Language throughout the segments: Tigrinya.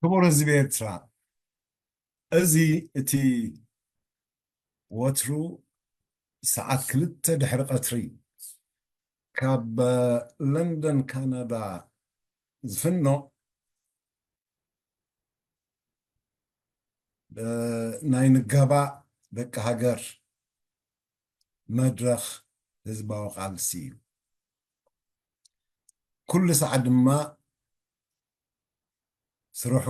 ክቡር ህዝቢ ኤርትራ፣ እዚ እቲ ወትሩ ሰዓት ክልተ ድሕሪ ቀትሪ ካብ ለንደን ካናዳ ዝፍኖ፣ እ፣ ናይ ንጋባእ ደቂ ሃገር መድረኽ ህዝባዊ ቃልሲ እዩ። ኩሉ ሳዕ ድማ ስርሑ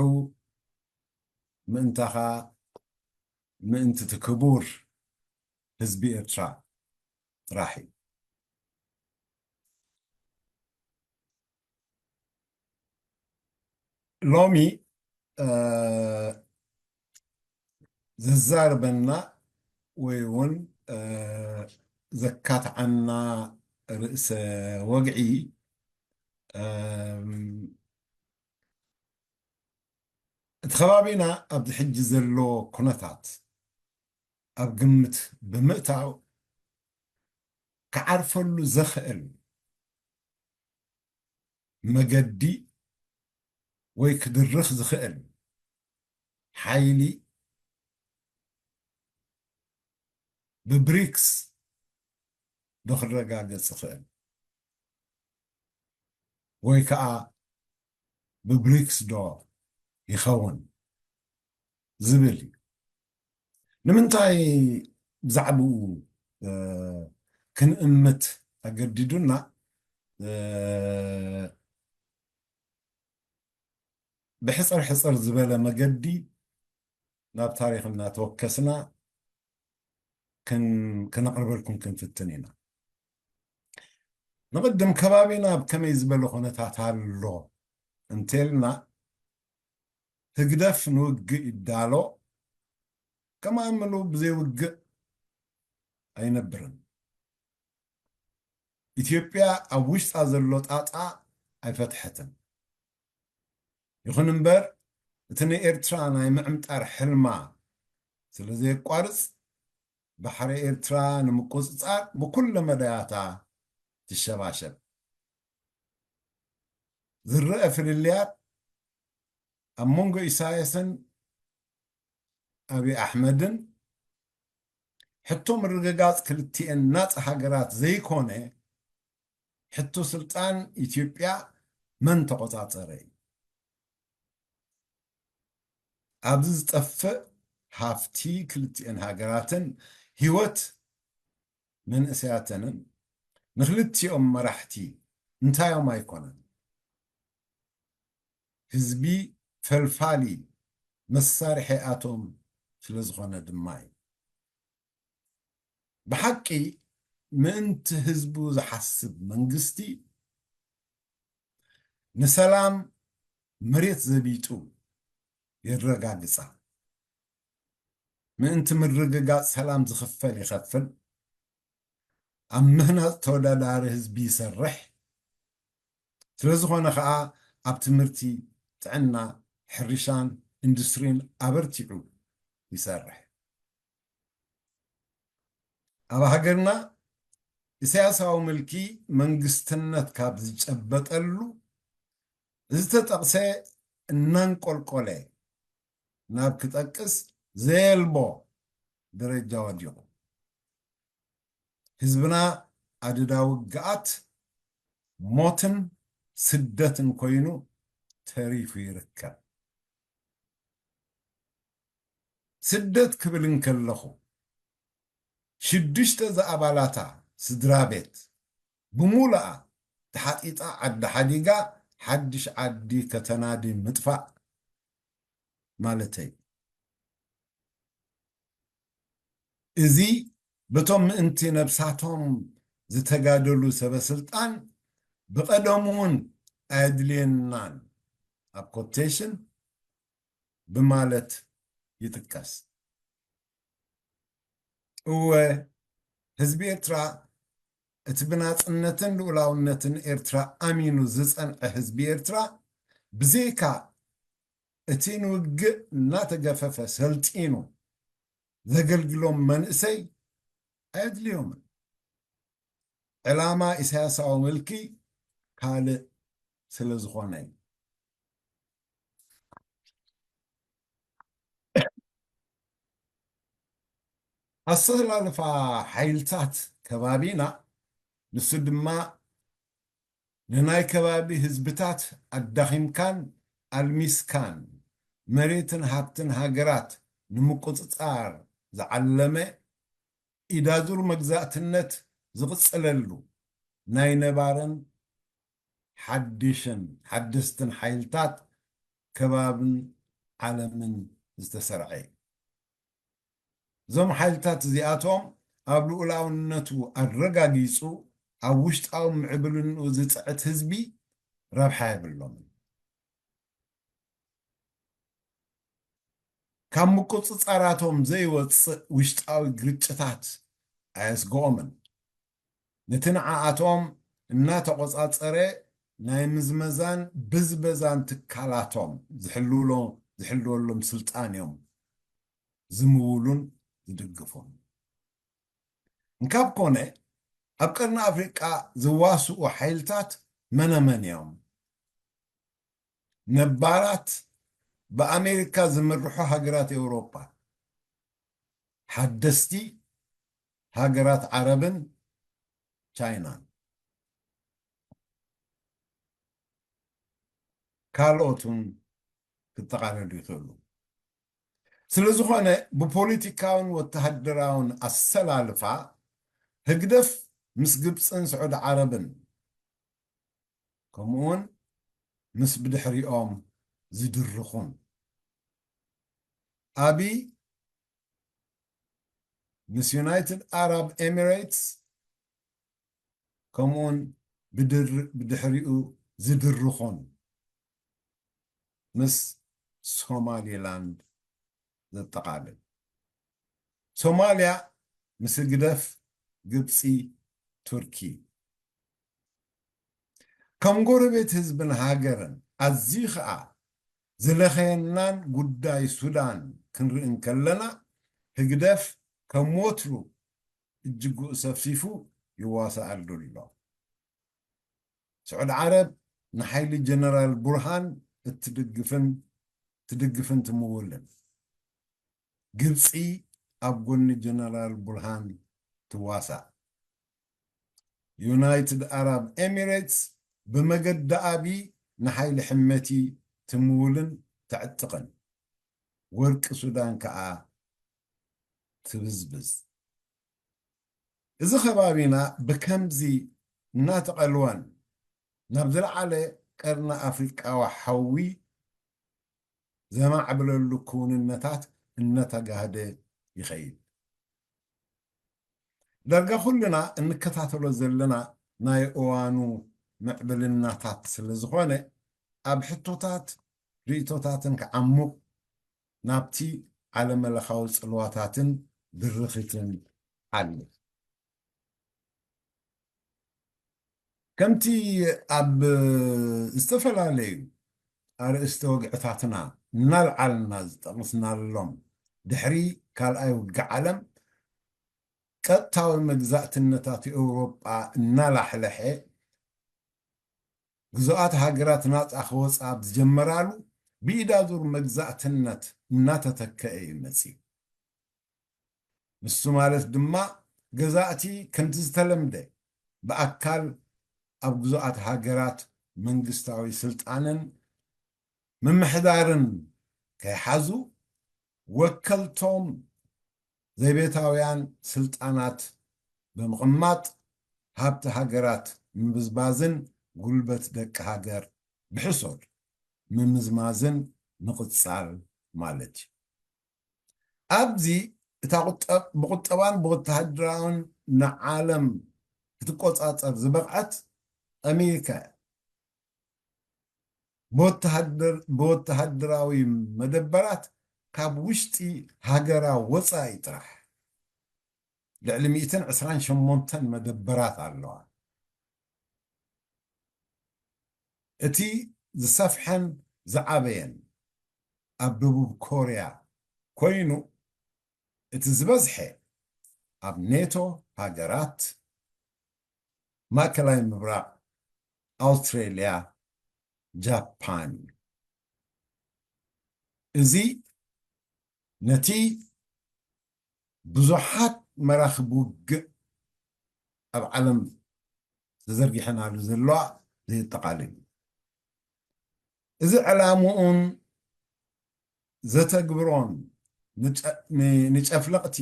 ምእንታኻ፣ ምእንቲ እቲ ክቡር ህዝቢ ኤርትራ ጥራሕ እዩ። ሎሚ፣ እ፣ ዘዛርበና ወይ እውን፣ እ፣ ዘካትዓና ርእሰ ወግዒ፣ እም፣ እቲ ከባቢና ኣብዚ ሕጂ ዘሎ ኩነታት ኣብ ግምት ብምእታው ክዓርፈሉ ዘኽእል መገዲ ወይ ክድርኽ ዝኽእል ሓይሊ ብብሪክስ ዶ ክረጋገጽ ይኽእል ወይ ከኣ ብብሪክስ ዶ ይኸውን ዝብል እዩ። ንምንታይ ብዛዕባኡ፣ እ፣ ክንእምት ኣገዲዱና? እ፣ ብሕጽር ሕጽር ዝበለ መገዲ ናብ ታሪኽ እናተወከስና ክን-፣ ክነቕርበልኩም ክንፍትን ኢና። ንቕድም ከባቢና ኣብ ከመይ ዝበለ ኩነታት ኣሎ እንተልና፣ ህግደፍ ንውግእ ይዳሎ፣ ከማእምሉ ብዘይ ውግእ ኣይነብርን። ኢትዮጵያ ኣብ ውሽጣ ዘሎ ጣጣ ኣይፈትሐትን። ይኹን እምበር፣ እቲ ንኤርትራ ናይ ምዕምጣር ሕልማ ስለ ዘየቋርጽ፣ ባሕሪ ኤርትራ ንምቁጽጻር ብኩለ መዳያታ ትሸባሸብ። ዝረአ ፍልልያት ኣብ መንጎ ኢሳያስን ኣብይ ኣሕመድን ሕቶ ምርግጋጽ ክልቲኤን ናጻ ሃገራት ዘይኮነ፣ ሕቶ ስልጣን ኢትዮጵያ መን ተቖጻጸረ እዩ። ኣብዚ ዝጠፍእ ሃፍቲ ክልቲኤን ሃገራትን ህይወት መንእሰያተንን ንክልቲኦም መራሕቲ እንታዮም ኣይኮነን። ህዝቢ ፈልፋሊ መሳርሒ ኣቶም ስለ ዝኾነ ድማ እዩ። ብሓቂ ምእንቲ ህዝቡ ዝሓስብ መንግስቲ ንሰላም መሬት ዘቢጡ የረጋግጻ። ምእንቲ ምርግጋጽ ሰላም ዝኽፈል ይኸፍል፣ ኣብ ምህናጽ ተወዳዳሪ ህዝቢ ይሰርሕ። ስለ ዝኾነ ኸኣ ኣብ ትምህርቲ፣ ጥዕና፣ ሕርሻን ኢንዱስትሪን ኣበርቲዑ ይሰርሕ። ኣብ ሃገርና ኢሳያሳዊ ምልኪ መንግስትነት ካብ ዝጨበጠሉ ዝተጠቕሰ እናንቆልቆለ ናብ ክጠቅስ ዘየልቦ ደረጃ ወዲቑ። ህዝብና ኣደዳ ውግኣት፣ ሞትን ስደትን ኮይኑ ተሪፉ ይርከብ። ስደት ክብል እንከለኹ፣ ሽዱሽተ ዝኣባላታ ስድራ ቤት ብሙሉኣ ተሓጢጣ ዓዲ ሓዲጋ ሓድሽ ዓዲ ከተናዲ ምጥፋእ ማለተይ። እዚ በቶም ምእንቲ ነብሳቶም ዝተጋደሉ ሰበ ስልጣን ብቐደሙ እውን ኣየድልየናን፣ ኣብ ኮቴሽን፣ ብማለት ይጥቀስ። እወ፣ ህዝቢ ኤርትራ፣ እቲ ብናጽነትን ልኡላውነትን ኤርትራ ኣሚኑ ዝጸንዐ ህዝቢ ኤርትራ፣ ብዘይካ እቲ ንውግእ እናተገፈፈ ሰልጢኑ ዘገልግሎም መንእሰይ ኣየድልዮምን። ዕላማ ኢሳያሳዊ ምልኪ ካልእ ስለ ዝኾነ እዩ። ኣሰላልፋ ሓይልታት ከባቢና፣ ንሱ ድማ ንናይ ከባቢ ህዝብታት ኣዳኺምካን ኣልሚስካን መሬትን ሃብትን ሃገራት ንምቁጽጻር ዝዓለመ ኢዳዙር መግዛእትነት ዝቕጽለሉ ናይ ነባርን ሓድሽን ሓደስትን ሓይልታት ከባብን ዓለምን ዝተሰርዐ እዩ። እዞም ሓይልታት እዚኣቶም ኣብ ልኡላውነቱ ኣረጋጊጹ ኣብ ውሽጣዊ ምዕብልንኡ ዝጽዕት ህዝቢ ረብሓ የብሎምን። ካብ ምቁጽጻራቶም ዘይወጽእ ውሽጣዊ ግርጭታት ኣየስግኦምን። ነቲ ንዓኣቶም እናተቖጻጸረ ናይ ምዝመዛን ብዝበዛን ትካላቶም ዝሕልውሎ-፣ ዝሕልወሎም ስልጣን እዮም ዝምውሉን ዝድግፉን። እንካብ ኮነ፣ ኣብ ቀርኒ ኣፍሪቃ ዝዋስኡ ሓይልታት መነመን እዮም? ነባራት ብኣሜሪካ ዝምርሑ ሃገራት ኤውሮጳ፣ ሓደስቲ ሃገራት ዓረብን ቻይናን ካልኦትን ክጠቓለሉ ይኽእሉ። ስለ ዝኾነ ብፖለቲካውን ወተሃደራውን ኣሰላልፋ ህግደፍ ምስ ግብፅን ስዑዲ ዓረብን ከምኡውን ምስ ብድሕሪኦም ዝድርኹን። ኣብይ ምስ ዩናይትድ ኣራብ ኤሚሬትስ ከምኡውን ብድር-፣ ብድሕሪኡ ዝድርኹን ምስ ሶማሊላንድ ዘጠቓልል። ሶማልያ ምስ ህግደፍ፣ ግብፂ፣ ቱርኪ። ከም ጎረቤት ህዝብን ሃገርን ኣዝዩ ኸኣ ዝለኸየናን ጉዳይ ሱዳን ክንርኢ እንከለና፣ ህግደፍ ከም ወትሩ እጅግኡ ሰፍሲፉ ይዋሳኣሉ ኣሎ። ስዑድ ዓረብ ንሓይሊ ጀነራል ቡርሃን እትድግፍን፣ ትድግፍን ትምውልን። ግብፂ ኣብ ጎኒ ጀነራል ቡርሃን ትዋሳእ። ዩናይትድ ኣራብ ኤሚሬትስ ብመገዲ ኣብይ ንሓይሊ ሕመቲ ትምውልን ተዕጥቕን። ወርቂ ሱዳን ከኣ ትብዝብዝ። እዚ ከባቢና ብከምዚ እናተቐልወን ናብ ዝለዓለ ቀርኒ ኣፍሪቃዊ ሓዊ ዘማዕብለሉ ክውንነታት እናተጋህደ ይኸይድ። ዳርጋ ኩልና እንከታተሎ ዘለና ናይ እዋኑ ምዕብልናታት ስለ ዝኾነ፣ ኣብ ሕቶታት ርእይቶታትን ክዓሙቕ ናብቲ ዓለመለኻዊ ጽልዋታትን ድርኺትን ሓልፍ። ከምቲ ኣብ ዝተፈላለዩ ኣርእስተ ወግዕታትና እናልዓልና ዝጠቕስናሎም፣ ድሕሪ ካልኣይ ውግእ ዓለም ቀጥታዊ መግዛእትነታት ኤውሮጳ እናላሕለሐ፣ ግዙኣት ሃገራት ናጻ ክወጻ ኣብ ዝጀመራሉ፣ ብኢዳዙር መግዛእትነት እናተተከአ እዩ መጺኡ። ንሱ ማለት ድማ፣ ገዛእቲ ከምቲ ዝተለምደ ብኣካል ኣብ ግዙኣት ሃገራት መንግስታዊ ስልጣንን ምምሕዳርን ከይሓዙ፣ ወከልቶም ዘይቤታውያን ስልጣናት ብምቕማጥ፣ ሃብቲ ሃገራት ምብዝባዝን ጉልበት ደቂ ሃገር ብሕሶት ምምዝማዝን ምቕጻል ማለት እዩ። ኣብዚ እታ ቁጠ-፣ ብቁጠባን ብወተሃደራውን ንዓለም ክትቆጻጸር ዝበቕዐት ኣሜሪካ እያ። ብወተሃደር-፣ ብወተሃደራዊ መደበራት ካብ ውሽጢ ሃገራ ወጻኢ ጥራሕ ልዕሊ ሚእትን ዕስራን ሸሞንተን መደበራት ኣለዋ። እቲ ዝሰፍሐን ዝዓበየን ኣብ ደቡብ ኮርያ ኮይኑ፣ እቲ ዝበዝሐ ኣብ ኔቶ ሃገራት፣ ማእከላይ ምብራቕ፣ ኣውስትሬልያ፣ ጃፓን እዩ። እዚ ነቲ ብዙሓት መራኽብ ውግእ ኣብ ዓለም ተዘርጊሐናሉ ዘለዋ ዘየጠቓልል እዩ። እዚ ዕላምኡን ዘተግብሮን ንጨ-፣ ን-፣ ንጨፍለቕቲ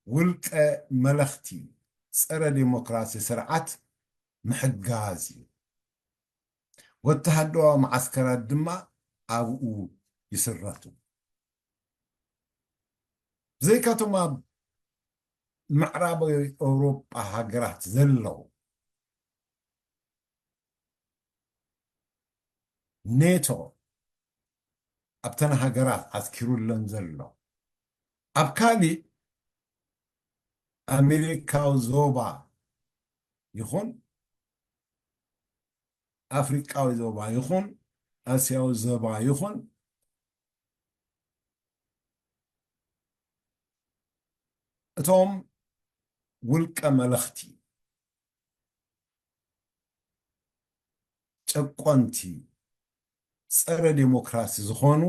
ውልቀ መለኽቲ ጸረ ዴሞክራሲ ስርዓት ምሕጋዝ እዩ። ወተሃደራዊ መዓስከራት ድማ ኣብኡ ይስረቱ። ብዘይካቶም ኣብ ምዕራባዊ ኤውሮጳ ሃገራት ዘለዉ ኔቶ ኣብተን ሃገራት ዓስኪሩለን ዘሎ፣ ኣብ ካሊእ ኣሜሪካዊ ዞባ ይኹን ኣፍሪቃዊ ዞባ ይኹን ኣስያዊ ዞባ ይኹን እቶም ውልቀ መለኽቲ ጨቆንቲ ጸረ ዴሞክራሲ ዝኾኑ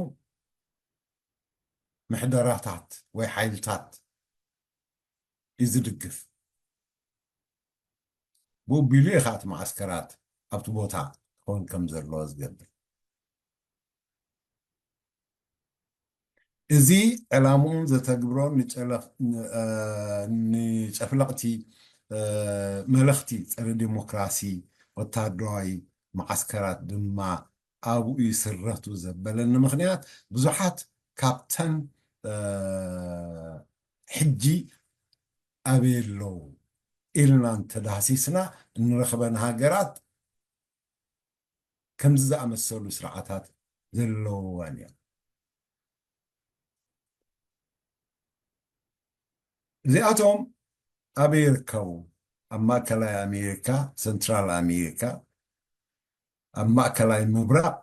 ምሕደራታት ወይ ሓይልታት እዩ ዝድግፍ። ብኡ ቢሉ እዩ ኸዓ እቲ መዓስከራት ኣብቲ ቦታ ክኸውን ከም ዘለዎ ዝገብር። እዚ ዕላምኡን ዘተግብሮን ንጨለፍ-፣ ን-፣ እ፣ ንጨፍለቕቲ፣ እ፣ መለኽቲ ጸረ ዴሞክራሲ ወታደራዊ መዓስከራት ድማ ኣብኡ ይስረቱ ዘበለኒ ምኽንያት ብዙሓት ካብተን፣ እ፣ ሕጂ ኣበይ ኣለዉ ኢልና እንተዳህሲስና እንረኽበን ሃገራት ከምዚ ዝኣመሰሉ ስርዓታት ዘለውወን እየን። እዚኣቶም ኣበይ ይርከቡ? ኣብ ማእከላይ ኣሜሪካ፣ ሰንትራል ኣሜሪካ፣ ኣብ ማእከላይ ምብራቕ፣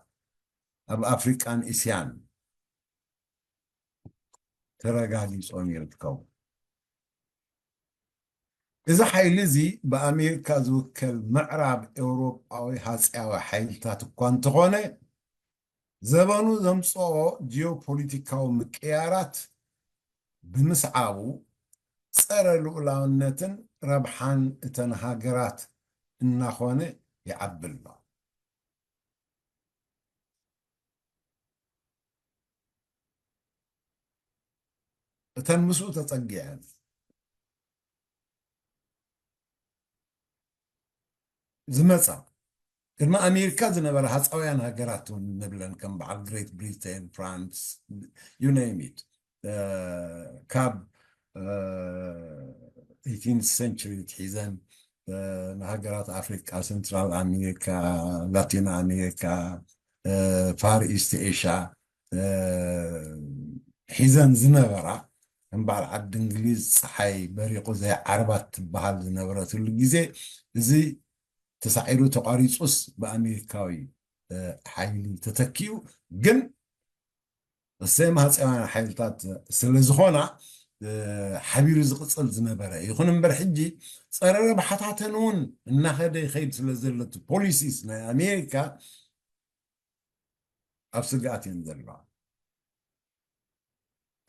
ኣብ ኣፍሪቃን እስያን ተረጋጊጾም ይርከቡ። እዚ ሓይሊ እዚ ብኣሜሪካ ዝውከል ምዕራብ ኤውሮጳዊ ሃጽያዊ ሓይልታት እኳ እንተኾነ፣ ዘበኑ ዘምጽኦ ጂኦፖሊቲካዊ ምቅያራት ብምስዓቡ፣ ጸረ ልኡላውነትን ረብሓን እተን ሃገራት እናኾነ ይዓቢ ኣሎ። እተን ምስኡ ተጸጊዐን ዝመጻ፣ ቅድሚ ኣሜሪካ ዝነበረ ሃጻውያን ሃገራት እውን ንብለን፣ ከም በዓል ግሬት ብሪቴን፣ ፍራንስ፣ you name it፣ እ፣ ካብ፣ እ፣ ኤይቲንዝ ሰንቸሪ ኣትሒዘን፣ እ፣ ንሃገራት ኣፍሪቃ፣ ሰንትራል ኣሜሪካ፣ ላቲን ኣሜሪካ፣ እ፣ ፋር ኢስት ኤሽያ፣ እ፣ ሒዘን ዝነበራ፣ ከም በዓል ዓዲ እንግሊዝ፣ ጸሓይ በሪቑ ዘይዓርባ ትበሃል ዝነበረትሉ ግዜ፣ እዚ ተሳዒሩ ተቋሪጹስ ብኣሜሪካዊ፣ እ፣ ሓይሊ ተተኪኡ፣ ግን እሰም ሃፀውያን ሓይልታት ስለ ዝኾና፣ እ፣ ሓቢሩ ዝቕጽል ዝነበረ። ይኹን እምበር ሕጂ ጸረ ረብሓታተን እውን እናኸደ ይኸይድ ስለ ዘሎ፣ እቲ ፖሊሲስ ናይ ኣሜሪካ ኣብ ስግኣት እየን ዘለዋ።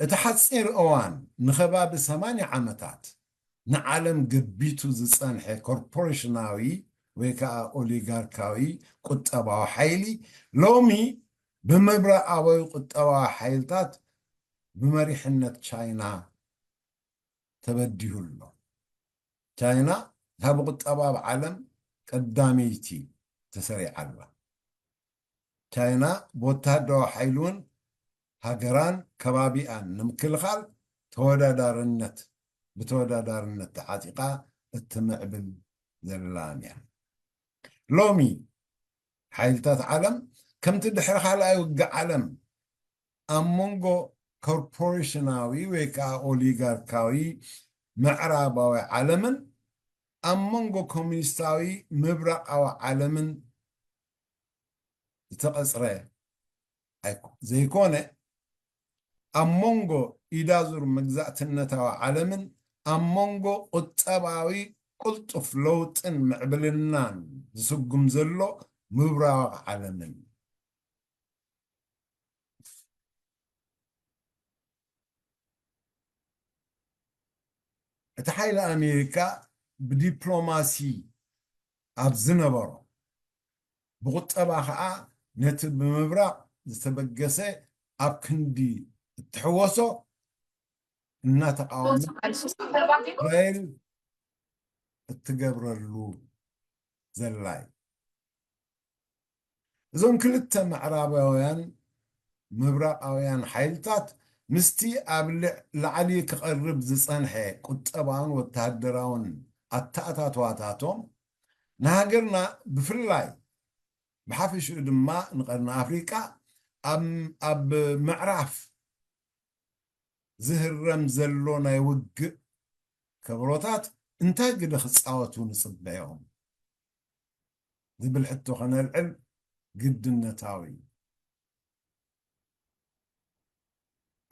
እቲ ሓጺር እዋን ንኸባቢ ሰማንያ ዓመታት ንዓለም ገቢቱ ዝጸንሐ ኮርፖሬሽናዊ ወይ ከኣ ኦሊጋርካዊ ቁጠባዊ ሓይሊ፣ ሎሚ ብምብራቓዊ ቁጠባዊ ሓይልታት ብመሪሕነት ቻይና ተበዲሁ ኣሎ። ቻይና እታ ብቁጠባ ኣብ ዓለም ቀዳመይቲ ተሰሪዓ ኣላ። ቻይና ብወተሃደራዊ ሓይሊ እውን ሃገራን ከባቢኣን ንምክልኻል ተወዳዳርነት፣ ብተወዳዳርነት ተዓጢቓ እትምዕብል ዘላን እያ። ሎሚ ሓይልታት ዓለም ከምቲ ድሕሪ ካልኣይ ውግእ ዓለም ኣብ መንጎ ኮርፖሬሽናዊ ወይ ከኣ ኦሊጋርካዊ ምዕራባዊ ዓለምን ኣብ መንጎ ኮሙኒስታዊ ምብራቓዊ ዓለምን ዝተቐጽረ ኣይኮ-፣ ዘይኮነ፣ ኣብ መንጎ ኢዳዙር መግዛእትነታዊ ዓለምን ኣብ መንጎ ቁጠባዊ ቅልጡፍ ለውጥን ምዕብልናን ዝስጉም ዘሎ ምብራቕ ዓለምን። እቲ ሓይሊ ኣሜሪካ ብዲፕሎማሲ ኣብ ዝነበሮ፣ ብቁጠባ ኸዓ ነቲ ብምብራቕ ዝተበገሰ ኣብ ክንዲ እትሕወሶ እናተቃወመ እስራኤል እትገብረሉ ዘላ እዩ። እዞም ክልተ ምዕራባውያን ምብራቓውያን ሓይልታት ምስቲ ኣብ ልዕ-፣ ላዕሊ ክቐርብ ዝጸንሐ ቁጠባውን ወተሃደራውን ኣተኣታትዋታቶም ንሃገርና ብፍላይ ብሓፈሽኡ ድማ ንቀርኒ ኣፍሪቃ ኣብ፣ ኣብ ምዕራፍ ዝህረም ዘሎ ናይ ውግእ ከበሮታት እንታይ ግደ ክጻወቱ ንጽበዮም ዝብል ሕቶ ከነልዕል ግድነታዊ እዩ።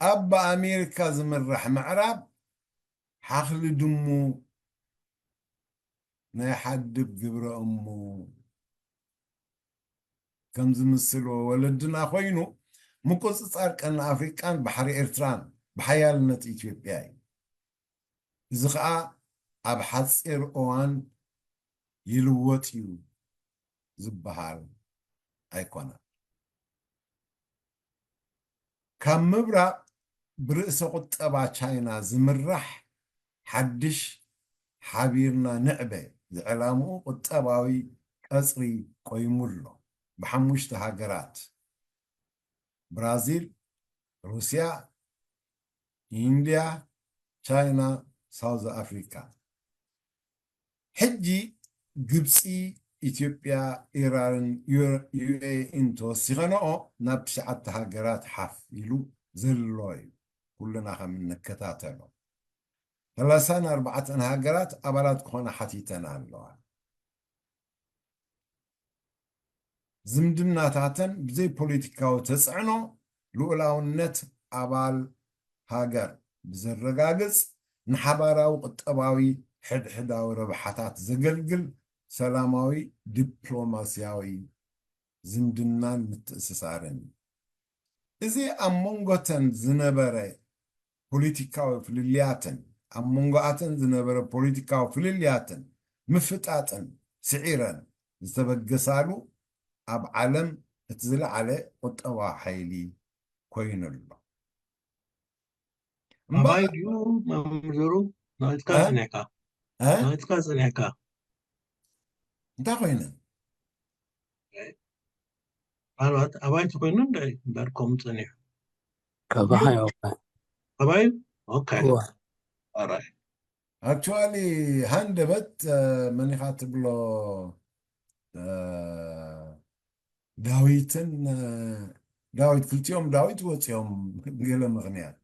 ኣብ ብኣሜሪካ ዝምራሕ ምዕራብ ሓኽሊ ድሙ ናይ ሓድብ ግብረ እሙ ከም ዝምስልዎ ወለድና ኮይኑ ምቁጽጻር ቀርኒ ኣፍሪቃን ባሕሪ ኤርትራን ብሓያልነት ኢትዮጵያ እዩ። እዚ ኸኣ ኣብ ሓጺር እዋን ይልወጥ እዩ ዝበሃል ኣይኮነን። ካብ ምብራቕ ብርእሰ ቁጠባ ቻይና ዝምራሕ ሓድሽ ሓቢርና ንዕበ ዝዕላምኡ ቁጠባዊ ቀጽሪ ቆይሙ ኣሎ። ብሓሙሽተ ሃገራት፣ ብራዚል፣ ሩስያ፣ ኢንድያ፣ ቻይና፣ ሳውዝ ኣፍሪካ። ሕጂ ግብፂ፣ ኢትዮጵያ፣ ኢራንን ዩ-፣ ዩኤኢን ተወሲኸንኦ ናብ ትሽዓተ ሃገራት ሓፍ ኢሉ ዘሎ እዩ። ኩልና ከም እንከታተሎ ሰላሳን ኣርባዕተን ሃገራት ኣባላት ክኾና ሓቲተን ኣለዋ። ዝምድናታተን ብዘይ ፖለቲካዊ ተፅዕኖ ልኡላውነት ኣባል ሃገር ብዘረጋግፅ ንሓባራዊ ቁጠባዊ ሕድሕዳዊ ረብሓታት ዘገልግል ሰላማዊ ዲፕሎማስያዊ ዝምድናን ምትእስሳርን እዩ። እዚ ኣብ መንጎተን ዝነበረ ፖለቲካዊ ፍልልያትን ኣብ መንጎኣተን ዝነበረ ፖለቲካዊ ፍልልያትን ምፍጣጥን ስዒረን ዝተበገሳሉ ኣብ ዓለም እቲ ዝለዓለ ቁጠባዊ ሓይሊ ኮይኑ ኣሎ። እምበኣር ኣባይ ድዩ መምህር ዘሩ? ናዊትካ እ? ጽኒዕካ። እ? ናዊትካ ጽኒዕካ። እንታይ ኮይነ? ምናልባት ኣባይ ተኮይኑ እንደ እምበር ከምኡ ጸኒሑ። ካባኻ እዩ ኣባይ። ኣባይ? ኦኬ። እዋ። ኣራይ። ኣክቹዋሊ ሃንደበት፣ እ፣ መን ኢኻ ትብሎ፣ እ፣ ዳዊትን፣ እ፣ ዳዊት፣ ክልቲኦም ዳዊት ወፂኦም ገለ ምኽንያት።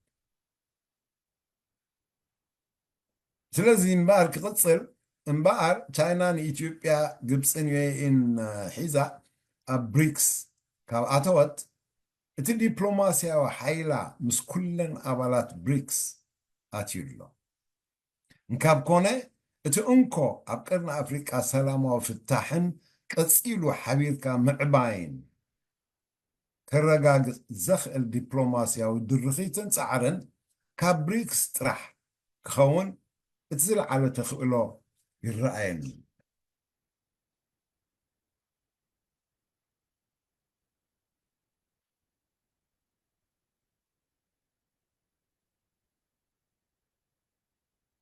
ስለዚ እምበኣር ክቕፅል እምበኣር ቻይና ንኢትዮጵያ፣ ግብፅን ዩኤኢን፣ እ፣ ሒዛ ኣብ ብሪክስ ካብ ኣተወት እቲ ዲፕሎማስያዊ ሓይላ ምስ ኩለን ኣባላት ብሪክስ ኣትዩ ኣሎ። እንካብ ኮነ እቲ እንኮ ኣብ ቀርኒ ኣፍሪቃ ሰላማዊ ፍታሕን ቀፂሉ ሓቢርካ ምዕባይን ከረጋግፅ ዘኽእል ዲፕሎማስያዊ ድርኺትን ፃዕርን ካብ ብሪክስ ጥራሕ ክኸውን እቲ ዝለዓለ ተኽእሎ ይረኣየኒ።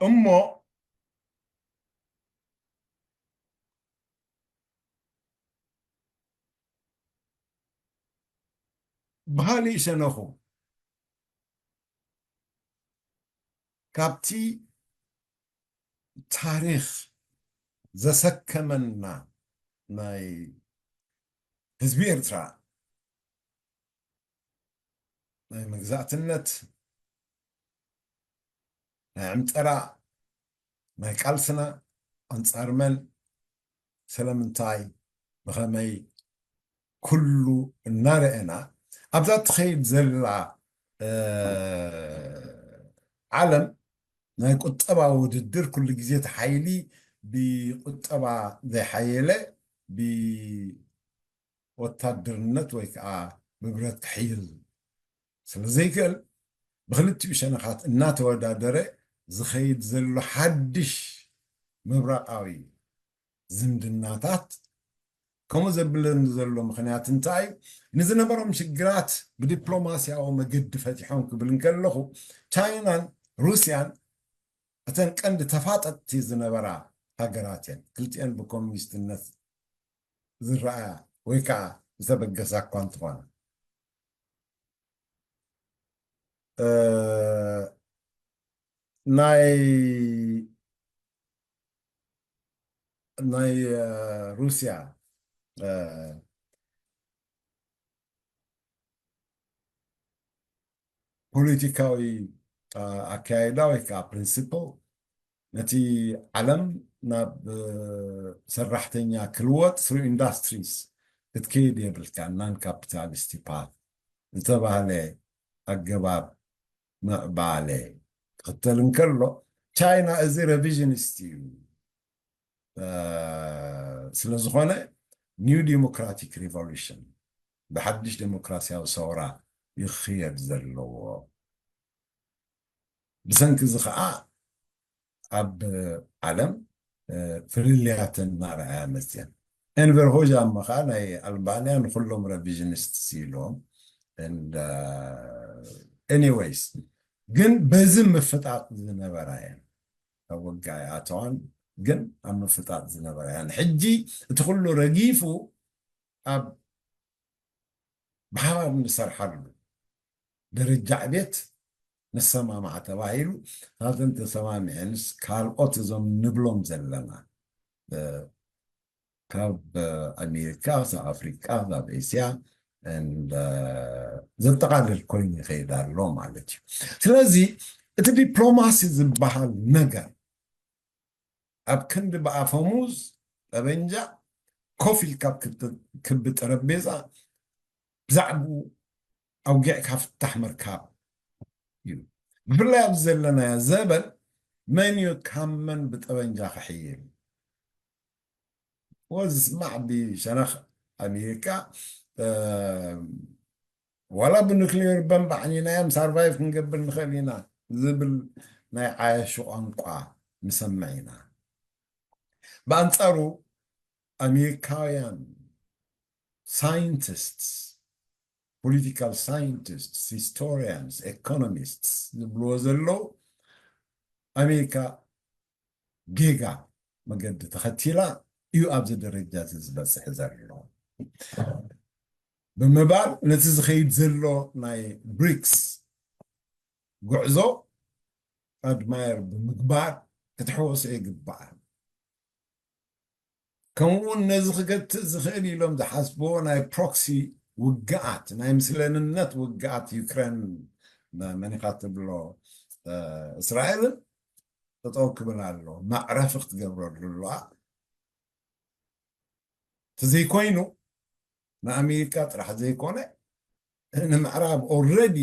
እሞ ብኻሊእ ሸነኹ ካብቲ ታሪኽ ዘሰከመና ናይ ህዝቢ ኤርትራ ናይ መግዛእትነት፣ ናይ ዕምጠራ፣ ናይ ቃልስና ኣንጻር መን፣ ስለምንታይ፣ ብኸመይ፣ ኩሉ እናረኣና ኣብዛ ትኸይድ ዘላ፣ እ፣ ዓለም ናይ ቁጠባ ውድድር ኩሉ ግዜ እቲ ሓይሊ ብቁጠባ ዘይሓየለ ብወታደርነት ወይ ከዓ ብብረት ክሕይል ስለ ዘይክእል ብክልቲኡ ሸነኻት እናተወዳደረ ዝኸይድ ዘሎ ሓድሽ ምብራቓዊ ዝምድናታት ከምኡ ዘብለኒ ዘሎ ምኽንያት እንታይ እዩ? ንዝነበሮም ሽግራት ብዲፕሎማስያዊ መገዲ ፈቲሖም ክብል እንከለኹ፣ ቻይናን ሩስያን እተን ቀንዲ ተፋጠጥቲ ዝነበራ ሃገራት እየን። ክልቲኤን ብኮሚኒስትነት ዝረኣያ ወይ ከዓ ዝተበገሳ እኳ እንተኾና፣ እ፣ ናይ ናይ እ፣ ሩስያ እ፣ ፖለቲካዊ እ፣ ኣካያይዳ ወይ ከዓ ፕሪንሲፕል ነቲ ዓለም ናብ እ፣ ሰራሕተኛ ክልወጥ ስሩ ኢንዳስትሪስ ክትከይድ የብልካ ናን ካፒታሊስቲ ፓት ዝተባህለ ኣገባብ ምዕባለ ክኽተል እንከሎ፣ ቻይና እዚ ሬቪዥኒስት እዩ። እ፣ ስለ ዝኾነ ኒው ዲሞክራቲክ ሪቮሉሽን፣ ብሓድሽ ዴሞክራሲያዊ ሰውራ ይኽየድ ዘለዎ። ብሰንኪ እዚ ኸዓ ኣብ ዓለም እ፣ ፍልልያተን እናረኣያ መፅየን። ኤንቨር ሆጃማ ከዓ ናይ ኣልባንያ ንኩሎም ሬቪዥኒስትስ ኢሎም። And, uh, anyways፣ ግን በዚ ምፍጣጥ ዝነበራ እየን። ኣብ ውግእ ኣይኣተዋን፣ ግን ኣብ ምፍጣጥ ዝነበራ እየን። ሕጂ እቲ ኩሉ ረጊፉ ኣብ ብሓባር ንሰርሓሉ ደረጃ ዕቤት ንሰማማዕ ተባሂሉ፣ ካብተን ተሰማሚዐንስ ካልኦት እዞም ንብሎም ዘለና እ፣ ካብ እ፣ ኣሜሪካ፣ ካብ ኣፍሪቃ፣ ካብ ኤስያ እንደ ዘጠቓልል ኮይኑ ይኸይድ ኣሎ ማለት እዩ። ስለዚ እቲ ዲፕሎማሲ ዝበሃል ነገር ኣብ ክንዲ ብኣፈሙዝ ጠበንጃ ኮፍ ኢልካ ኣብ ክብ- ክቢ ጠረጴዛ ብዛዕባኡ ኣውጊዕካ ፍታሕ ምርካብ እዩ። ብፍላይ ኣብዚ ዘለናዮ ዘበን መን እዩ ካብ መን ብጠበንጃ ክሕይል? ወዝስማዕ ብሸነኽ ኣሜሪካ እ፣ ዋላ ብኑክሊየር በምብ ኣዕኒናዮም ሳርቫይቭ ክንገብር ንኽእል ኢና ዝብል ናይ ዓያሹ ቋንቋ ንሰምዕ ኢና። ብኣንጻሩ ኣሜሪካውያን ሳይንቲስትስ፣ ፖለቲካል ሳይንቲስትስ፣ ሂስቶሪያንስ፣ ኤኮኖሚስትስ ዝብልዎ ዘለዉ ኣሜሪካ ጌጋ መገዲ ተኸቲላ እዩ ኣብዚ ደረጃ እዚ ዝበፅሕ ዘሎ ብምባል ነቲ ዝኸይድ ዘሎ ናይ ብሪክስ ጉዕዞ ኣድማየር ብምግባር ክትሕወሶ ይግባእ። ከምኡውን ነዚ ክገትእ ዝኽእል ኢሎም ዝሓስብዎ ናይ ፕሮክሲ ውግኣት፣ ናይ ምስለንነት ውግኣት ዩክሬን መኒኻ ትብሎ እ፣ እስራኤልን ጠጠው ክብል ኣሎ፣ መዕረፊ ክትገብረሉ ኣለዋ። ተዘይኮይኑ ንኣሜሪካ ጥራሕ ዘይኮነ ንምዕራብ ኦልሬዲ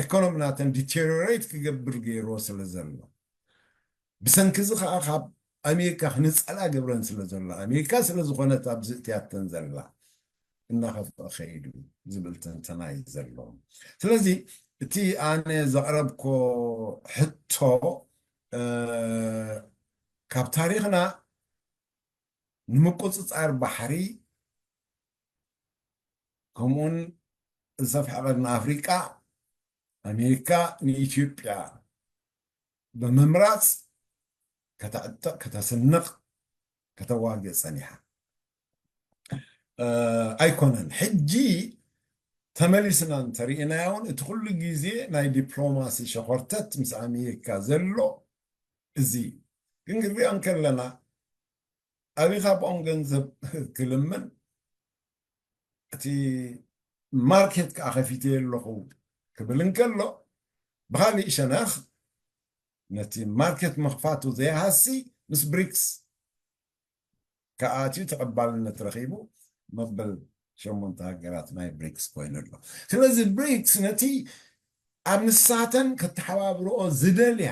ኤኮኖሚ ናተን ዲቴሪዮሬት ክገብር ገይርዎ ስለ ዘሎ፣ ብሰንኪ እዚ ከዓ ካብ ኣሜሪካ ክንፀላ ገብረን ስለ ዘሎ፣ ኣሜሪካ ስለ ዝኾነት ኣብዚ እትያተን ዘላ እናኸፍአ ከይዱ ዝብል ትንተና እዩ ዘሎ። ስለዚ እቲ ኣነ ዘቕረብኮ ሕቶ እ፣ ካብ ታሪኽና ንምቁፅፃር ባሕሪ ከምኡውን ዝሰፍሐ ቀርኒ ኣፍሪቃ ኣሜሪካ ንኢትዮጵያ ብምምራፅ ከተዕጥቕ፣ ከተስንቕ፣ ከተዋግእ ፀኒሓ እ፣ ኣይኮነን። ሕጂ ተመሊስና እንተሪእናዮ እውን እቲ ኩሉ ግዜ ናይ ዲፕሎማሲ ሸኾርተት ምስ ኣሜሪካ ዘሎ እዚ እዩ። ግን ክንሪኦ እንከለና ኣብይ ካብኦም ገንዘብ ክልምን እቲ ማርኬት ከዓ ከፊተ ኣለኹ ክብል እንከሎ ብካሊእ ሸነኽ ነቲ ማርኬት ምኽፋቱ ዘይሃሲ ምስ ብሪክስ ከኣትዩ ተቐባልነት ረኺቡ መበል ሸሞንተ ሃገራት ናይ ብሪክስ ኮይኑ ኣሎ። ስለዚ ብሪክስ ነቲ ኣብ ንሳተን ከተሓባብርኦ ዝደልያ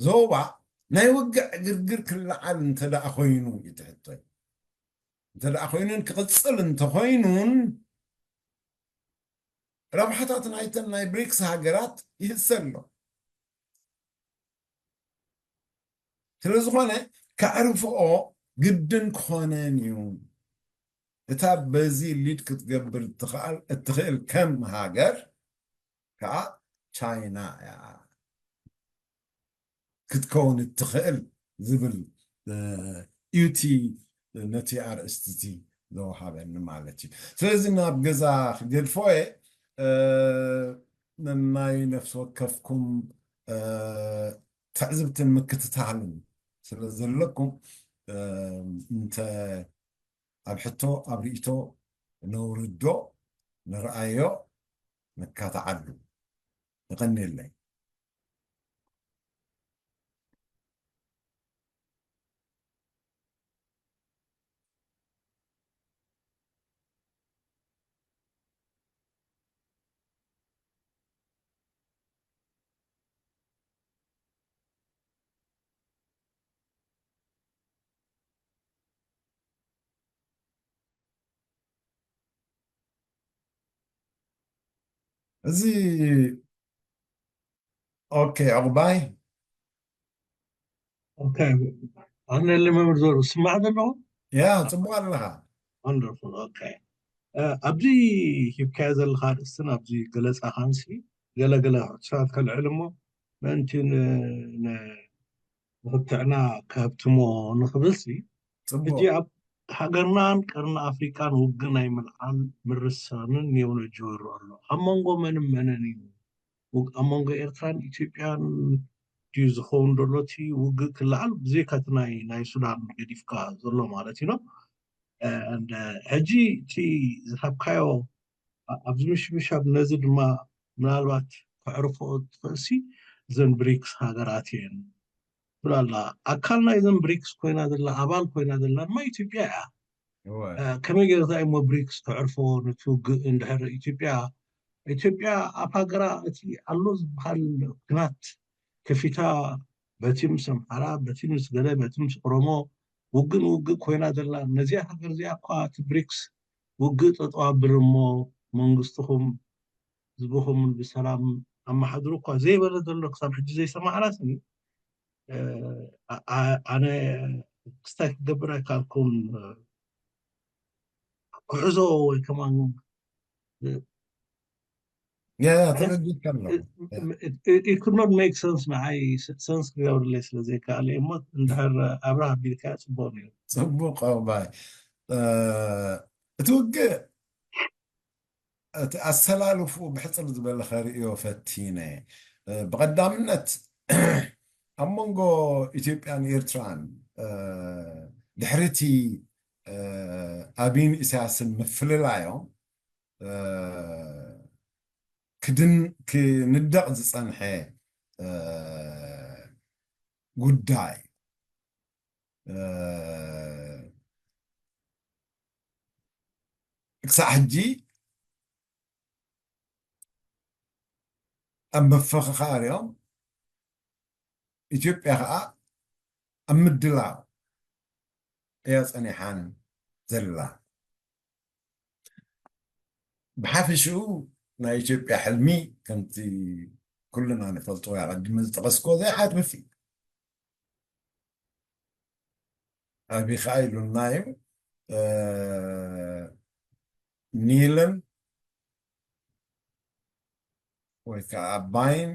ዞባ ናይ ውግዕ ዕግርግር ክለዓል እንተ ደኣ ኮይኑ እዩ ትሕቶይ። እንተ ደኣ ኮይኑን ክቕጽል እንተኾይኑን ረብሓታት ናይተን ናይ ብሪክስ ሃገራት ይህሰ ኣሎ። ስለ ዝኾነ ከዕርፍኦ ግድን ክኾነን እዩ። እታ በዚ ሊድ ክትገብር እትኽኣል እትኽእል ከም ሃገር ከዓ ቻይና እያ ክትከውን እትኽእል ዝብል እዩ እቲ ነቲ ኣርእስቲ እቲ ዘወሃበኒ ማለት እዩ። ስለዚ ናብ ገዛ ክገድፎ እየ። ነናይ ነፍሲ ወከፍኩም ትዕዝብትን ምክትታልን ስለ ዘለኩም እንተ ኣብ ሕቶ ኣብ ርእቶ ነውርዶ፣ ንርኣዮ፣ ንካታዓሉ። የቐንየለይ። እዚ ኦኬ፣ ዕቑባይ። ኦኬ፣ ኣነ ለመምር ዞር ስማዕ ዘለኹ። ያ፣ ጽቡቕ ኣለኻ። ወንደርፉል። ኦኬ፣ ኣብዚ ሂብካዮ ዘለኻ ኣርእስትን ኣብዚ ገለጻኻንሲ ገለገለ ሕቶታት ከልዕል እሞ ምእንቲ ንኽትዕና ከህብትሞ ንኽብልሲ፣ ሕጂ ኣብ ሃገርናን ቀርኒ ኣፍሪቃን ውግእ ናይ ምልዓል ምርሳንን ኔውነጆ ይረአ ኣሎ። ኣብ መንጎ መንን መንን እዩ? ኣብ መንጎ ኤርትራን ኢትዮጵያን ድዩ ዝኸውን ዘሎ እቲ ውግእ ክለዓል? ብዘይካ እቲ ናይ ናይ ሱዳን ገዲፍካ ዘሎ ማለት እዩ። እንደ ሕጂ እቲ ዝሃብካዮ ኣብዚ ምሽምሻብ ነዚ ድማ ምናልባት ከዕርፎ ትኽእልሲ እዘን ብሪክስ ሃገራት እየን ትብል ኣላ። ኣካል ናይዘን ብሪክስ ኮይና ዘላ፣ ኣባል ኮይና ዘላ ድማ ኢትዮጵያ እያ። ከመይ ገይርታ እሞ ብሪክስ ተዕርፎ ነቲ ውግእ እንድሕር ኢትዮጵያ ኢትዮጵያ ኣብ ሃገራ እቲ ኣሎ ዝበሃል ኩናት ከፊታ በቲ ምስ ኣምሓራ በቲ ምስ ገለ በቲ ምስ ኦሮሞ ውግእ ንውግእ ኮይና ዘላ ነዚኣ ሃገር እዚኣ እኳ እቲ ብሪክስ ውግእ ጠጠው ኣብሉ እሞ መንግስትኹም ህዝብኹም ብሰላም ኣመሓድሩ እኳ ዘይበለ ዘሎ ክሳብ ሕጂ ዘይሰማዕናስ ኣነ ክስታይ ክገብር ኣይካልኩም ክሕዞ ወይ ከማን it could not make sense ንዓይ ሰንስ ክገብርለይ ስለ ዘይከኣለ እሞ እንድሕር ኣብርሃ ቢልካ ፅቡቅ ነይሩ። ፅቡቅ ባይ እቲ ውግእ እቲ ኣሰላልፉ ብሕፅር ዝበለ ከርእዮ ፈቲነ። ብቐዳምነት ኣብ መንጎ ኢትዮጵያን ኤርትራን ድሕሪቲ ኣብይን ኢሳያስን ምፍልላዮም ክድን ክንደቕ ዝፀንሐ ጉዳይ ክሳዕ ሕጂ ኣብ መፈኻኻሪኦም ኢትዮጵያ ከዓ ኣብ ምድላው እያ ፀኒሓን ዘላ። ብሓፈሽኡ ናይ ኢትዮጵያ ሕልሚ ከምቲ ኩልና ንፈልጦ ኣቐድመ ዝጠቐስኮ ዘይሓትርፍ እዩ። ኣቢኻ ኢሉና እዩ ኒልን ወይ ከዓ ኣባይን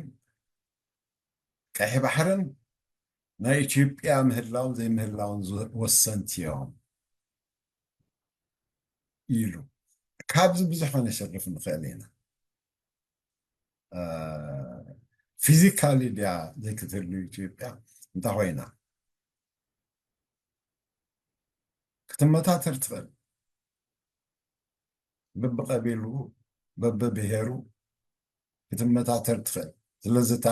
ቀይሕ ባሕርን ናይ ኢትዮጵያ ምህላው ዘይምህላውን ወሰንቲ እዮም ኢሉ። ካብዚ ብዙሕ ከነሸርፍ ንኽእል ኢና። ፊዚካሊ ድያ ዘይክትህሉ ኢትዮጵያ እንተ ኮይና ክትመታተር ትኽእል። በብቐቢሉ በብብሄሩ ክትመታተር ትኽእል። ስለዚ እታ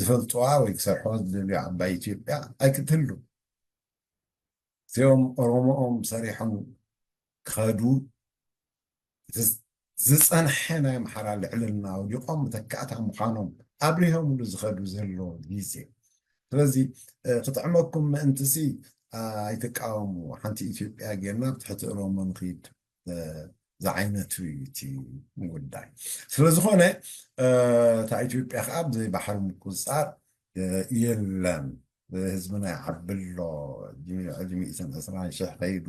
ዝፈልጥዋ ወይ ክሰርሕዋ ዝደልዩ ዓባይ ኢትዮጵያ ኣይክትህሉ። እዚኦም ኦሮሞኦም ሰሪሖም ክኸዱ ዝፀንሐ ናይ ኣምሓራ ልዕልና ኣውዲቖም መተካእታ ምዃኖም ኣብሪሆምሉ ዝኸዱ ዘሎ ግዜ። ስለዚ ክጥዕመኩም ምእንትሲ ኣይትቃወሙ። ሓንቲ ኢትዮጵያ ጌርና ብትሕቲ ኦሮሞ ንኽይድ ዝዓይነቱ እዩ እቲ ጉዳይ። ስለዝኾነ እታ ኢትዮጵያ ከዓ ብዘይ ባሕሪ ምቁፅፃር የለን። ህዝብና ይዓቢ ኣሎ። ዕድሚኡ ዕድሚኡ ዕስራን ዕስራን ሽሕ ከይዱ፣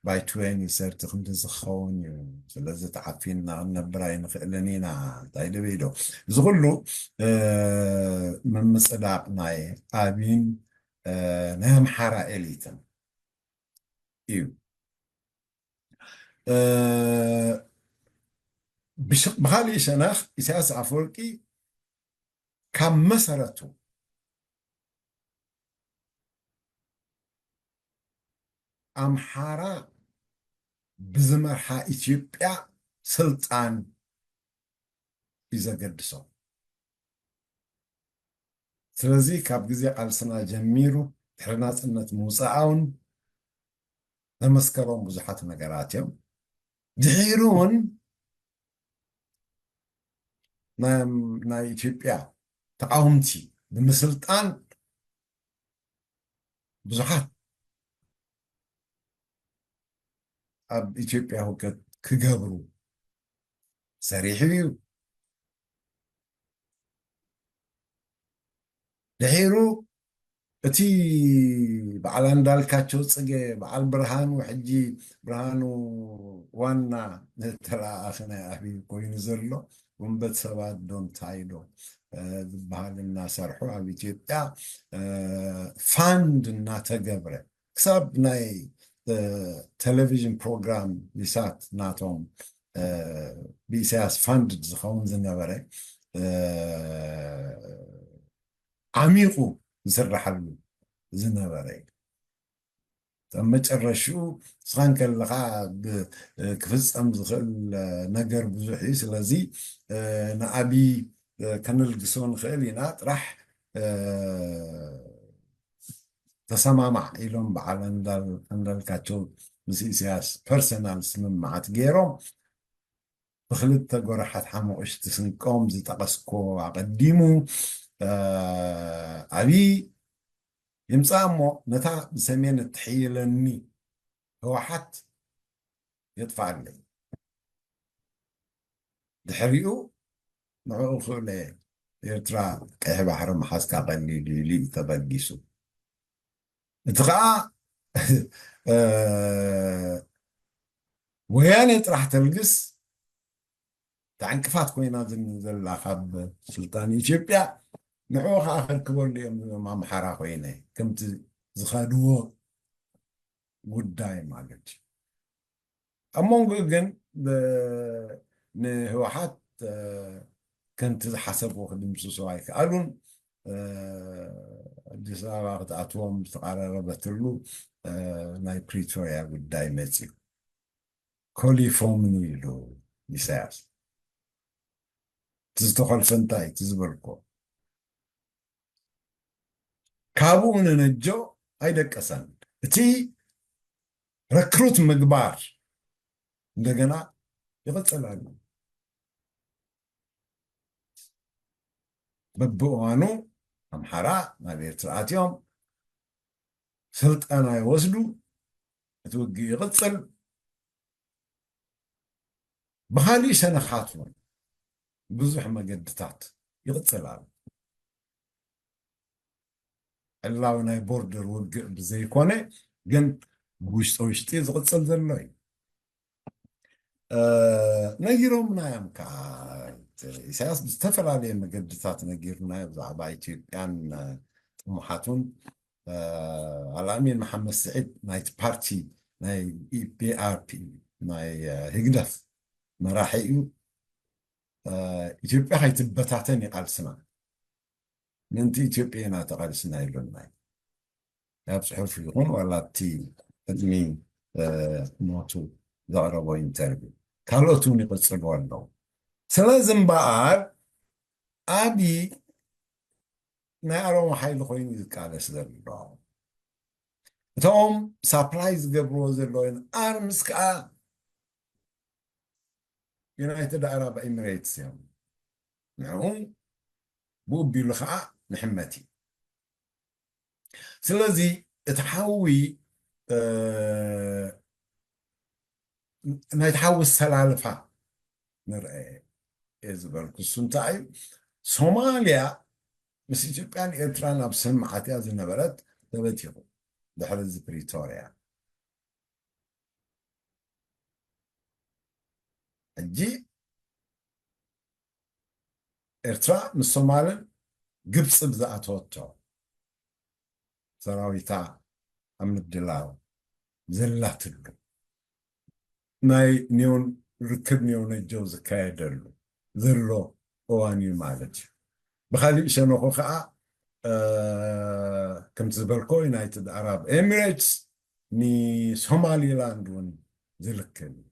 by twenty thirty ክንዲ ዝኸውን እዩ። ስለዚ ተዓፊንና ክንነብር ኣይንኽእልን ኢና። እንታይ ደበይ ዶ? እዚ ኩሉ፣ እ፣ ምምጽዳቕ ናይ ኣብይን፣ እ፣ ናይ ኣምሓራ ኤሊትን እዩ። እ፣ ብሽ-፣ ብኻሊእ ሸነኽ ኢሳያስ ኣፈወርቂ ካብ መሰረቱ ኣምሓራ ብዝመርሓ ኢትዮጵያ ስልጣን እዩ ዘገድሶ። ስለዚ ካብ ግዜ ቃልስና ጀሚሩ ድሕሪ ናጽነት ምውጻኣ እውን ዘመስከሮም ብዙሓት ነገራት እዮም። ድሒሩ እውን ናይ፣ ናይ ኢትዮጵያ ተቃወምቲ ብምስልጣን ብዙሓት ኣብ ኢትዮጵያ ህውከት ክገብሩ ሰሪሑ እዩ። ድሒሩ እቲ በዓል ኣንዳልካቸው ጽጌ፣ በዓል ብርሃኑ፣ ሕጂ ብርሃኑ ዋና ተለኣኣኺ ናይ ኣብይ ኮይኑ ዘሎ፣ ጉንበት ሰባት ዶ እንታይ ዶ፣ እ፣ ዝበሃል እናሰርሑ ኣብ ኢትዮጵያ፣ እ፣ ፋንድ እናተገብረ ክሳብ ናይ፣ እ፣ ቴሌቪዥን ፕሮግራም ኢሳት ናቶም፣ እ፣ ብኢሳያስ ፋንድድ ዝኸውን ዝነበረ፣ እ፣ ዓሚቑ ዝስራሓሉ ዝነበረ እዩ። ኣብ መጨረሽኡ ንስኻ እንከለኻ ብ-፣ ክፍጸም ዝኽእል ነገር ብዙሕ እዩ። ስለዚ፣ እ፣ ንኣብይ፣ እ፣ ከነልግሶ ንኽእል ኢና። ጥራሕ፣ እ፣ ተሰማማዕ ኢሎም በዓል ኣንዳል-፣ ኣንዳልካቸው ምስ ኢሳያስ ፐርሰናል ስምምዓት ገይሮም ብክልተ ጎራሓት ሓሙቕሽቲ ስንቆም ዝጠቐስኮ ኣቐዲሙ፣ እ፣ ኣብይ ይምጻእ እሞ ነታ ብሰሜን እትሕይለኒ ህወሓት የጥፍኣለይ። ድሕሪኡ ንዕኡ ክእለ ኤርትራ ቀይሕ ባሕሪ ምሓዝካ ቀሊል ኢሉ እዩ ተበጊሱ። እቲ ኸኣ፣ እ፣ ወያኔ ጥራሕ ተልግስ፣ እታ ዕንቅፋት ኮይና ዝን-፣ ዘላ ካብ ስልጣን ኢትዮጵያ፣ ንዕኡ ኸዓ ከርክበሉ እዮም፣ እዞም ኣምሓራ ኮይነ፣ ከምቲ ዝኸድዎ ጉዳይ ማለት እዩ። ኣብ መንጎኡ ግን ብ-፣ ንህወሓት፣ እ፣ ከምቲ ዝሓሰብዎ ክድምስሶ ኣይከኣሉን። እ፣ ኣዲስ ኣበባ ክትኣትዎም ዝተቓረረበትሉ፣ እ፣ ናይ ፕሪቶርያ ጉዳይ መፅዩ። ኮሊፎምኒ ኢሉ ኢሳያስ። እቲ ዝተኾልፈ እንታይ? እቲ ዝበልኮ። ካብኡ ንነጆ ኣይደቀሰን። እቲ ረክሩት ምግባር እንደገና ይቕጽል ኣሎ። በብእዋኑ ኣምሓራ ናብ ኤርትራ ኣትዮም ስልጠና ይወስዱ፣ እቲ ውግእ ይቕጽል። ብኻሊእ ሸነኻት እውን ብዙሕ መገድታት ይቕጽል ኣሎ። ዕላዊ ናይ ቦርደር ውግእ ብዘይኮነ፣ ግን ብውሽጢ ውሽጢ ዝቕጽል ዘሎ እዩ። እ፣ ነጊሮምና እዮም ከዓ፣ ኢሳያስ ብዝተፈላለየ መገድታት ነጊሩና እዩ ብዛዕባ ኢትዮጵያን፣ እ፣ ጥሙሓቱን። እ፣ ኣልኣሚን መሓመድ ስዒድ ናይቲ ፓርቲ ናይ ኢ ፒ ኣር ፒ፣ ናይ፣ እ፣ ህግደፍ መራሒ እዩ። እ፣ ኢትዮጵያ ከይትበታተን እዩ ቃልስና። ምእንቲ ኢትዮጵያ ኢና ተቓሊስና ኢሉና እዩ። ኣብ ጽሑፍ ይኹን ዋላ እቲ ቅድሚ፣ እ፣ ሞቱ ዘቕረቦ ኢንተርቪው። ካልኦት እውን ይቕጽልዎ ኣለዉ። ስለዚ እምበኣር ኣብይ ናይ ኣሮማ ሓይሊ ኮይኑ እዩ ዝቃለስ ዘሎ። እቶም ሳፕላይ ዝገብርዎ ዘለዉ ኣርምስ ከኣ ዩናይትድ ኣረብ ኤሚሬትስ እዮም። ንዕኡ ብኡ ኣቢሉ ኸዓ ንሕመት እዩ። ስለዚ እቲ ሓዊ፣ እ፣ ናይቲ ሓዊ ኣሰላልፋ ንርአ እየ ዝበልኩ። እሱ እንታይ እዩ? ሶማልያ ምስ ኢትዮጵያን ኤርትራን ኣብ ስምምዓት እያ ዝነበረት፣ ተበቲኹ ድሕሪ እዚ ፕሪቶርያ። ሕጂ ኤርትራ ምስ ሶማልን ግብፂ ብዝኣተወቶ ሰራዊታ ኣብ ምድላው ዘላትሉ ናይ ኒዮን ርክብ ኒዮነጆ ዝካየደሉ ዘሎ እዋን እዩ ማለት እዩ። ብኻሊእ ሸነኹ ከዓ ከምቲ ዝበልኮ ዩናይትድ ኣራብ ኤሚሬትስ ንሶማሊላንድ እውን ዝልክል እዩ።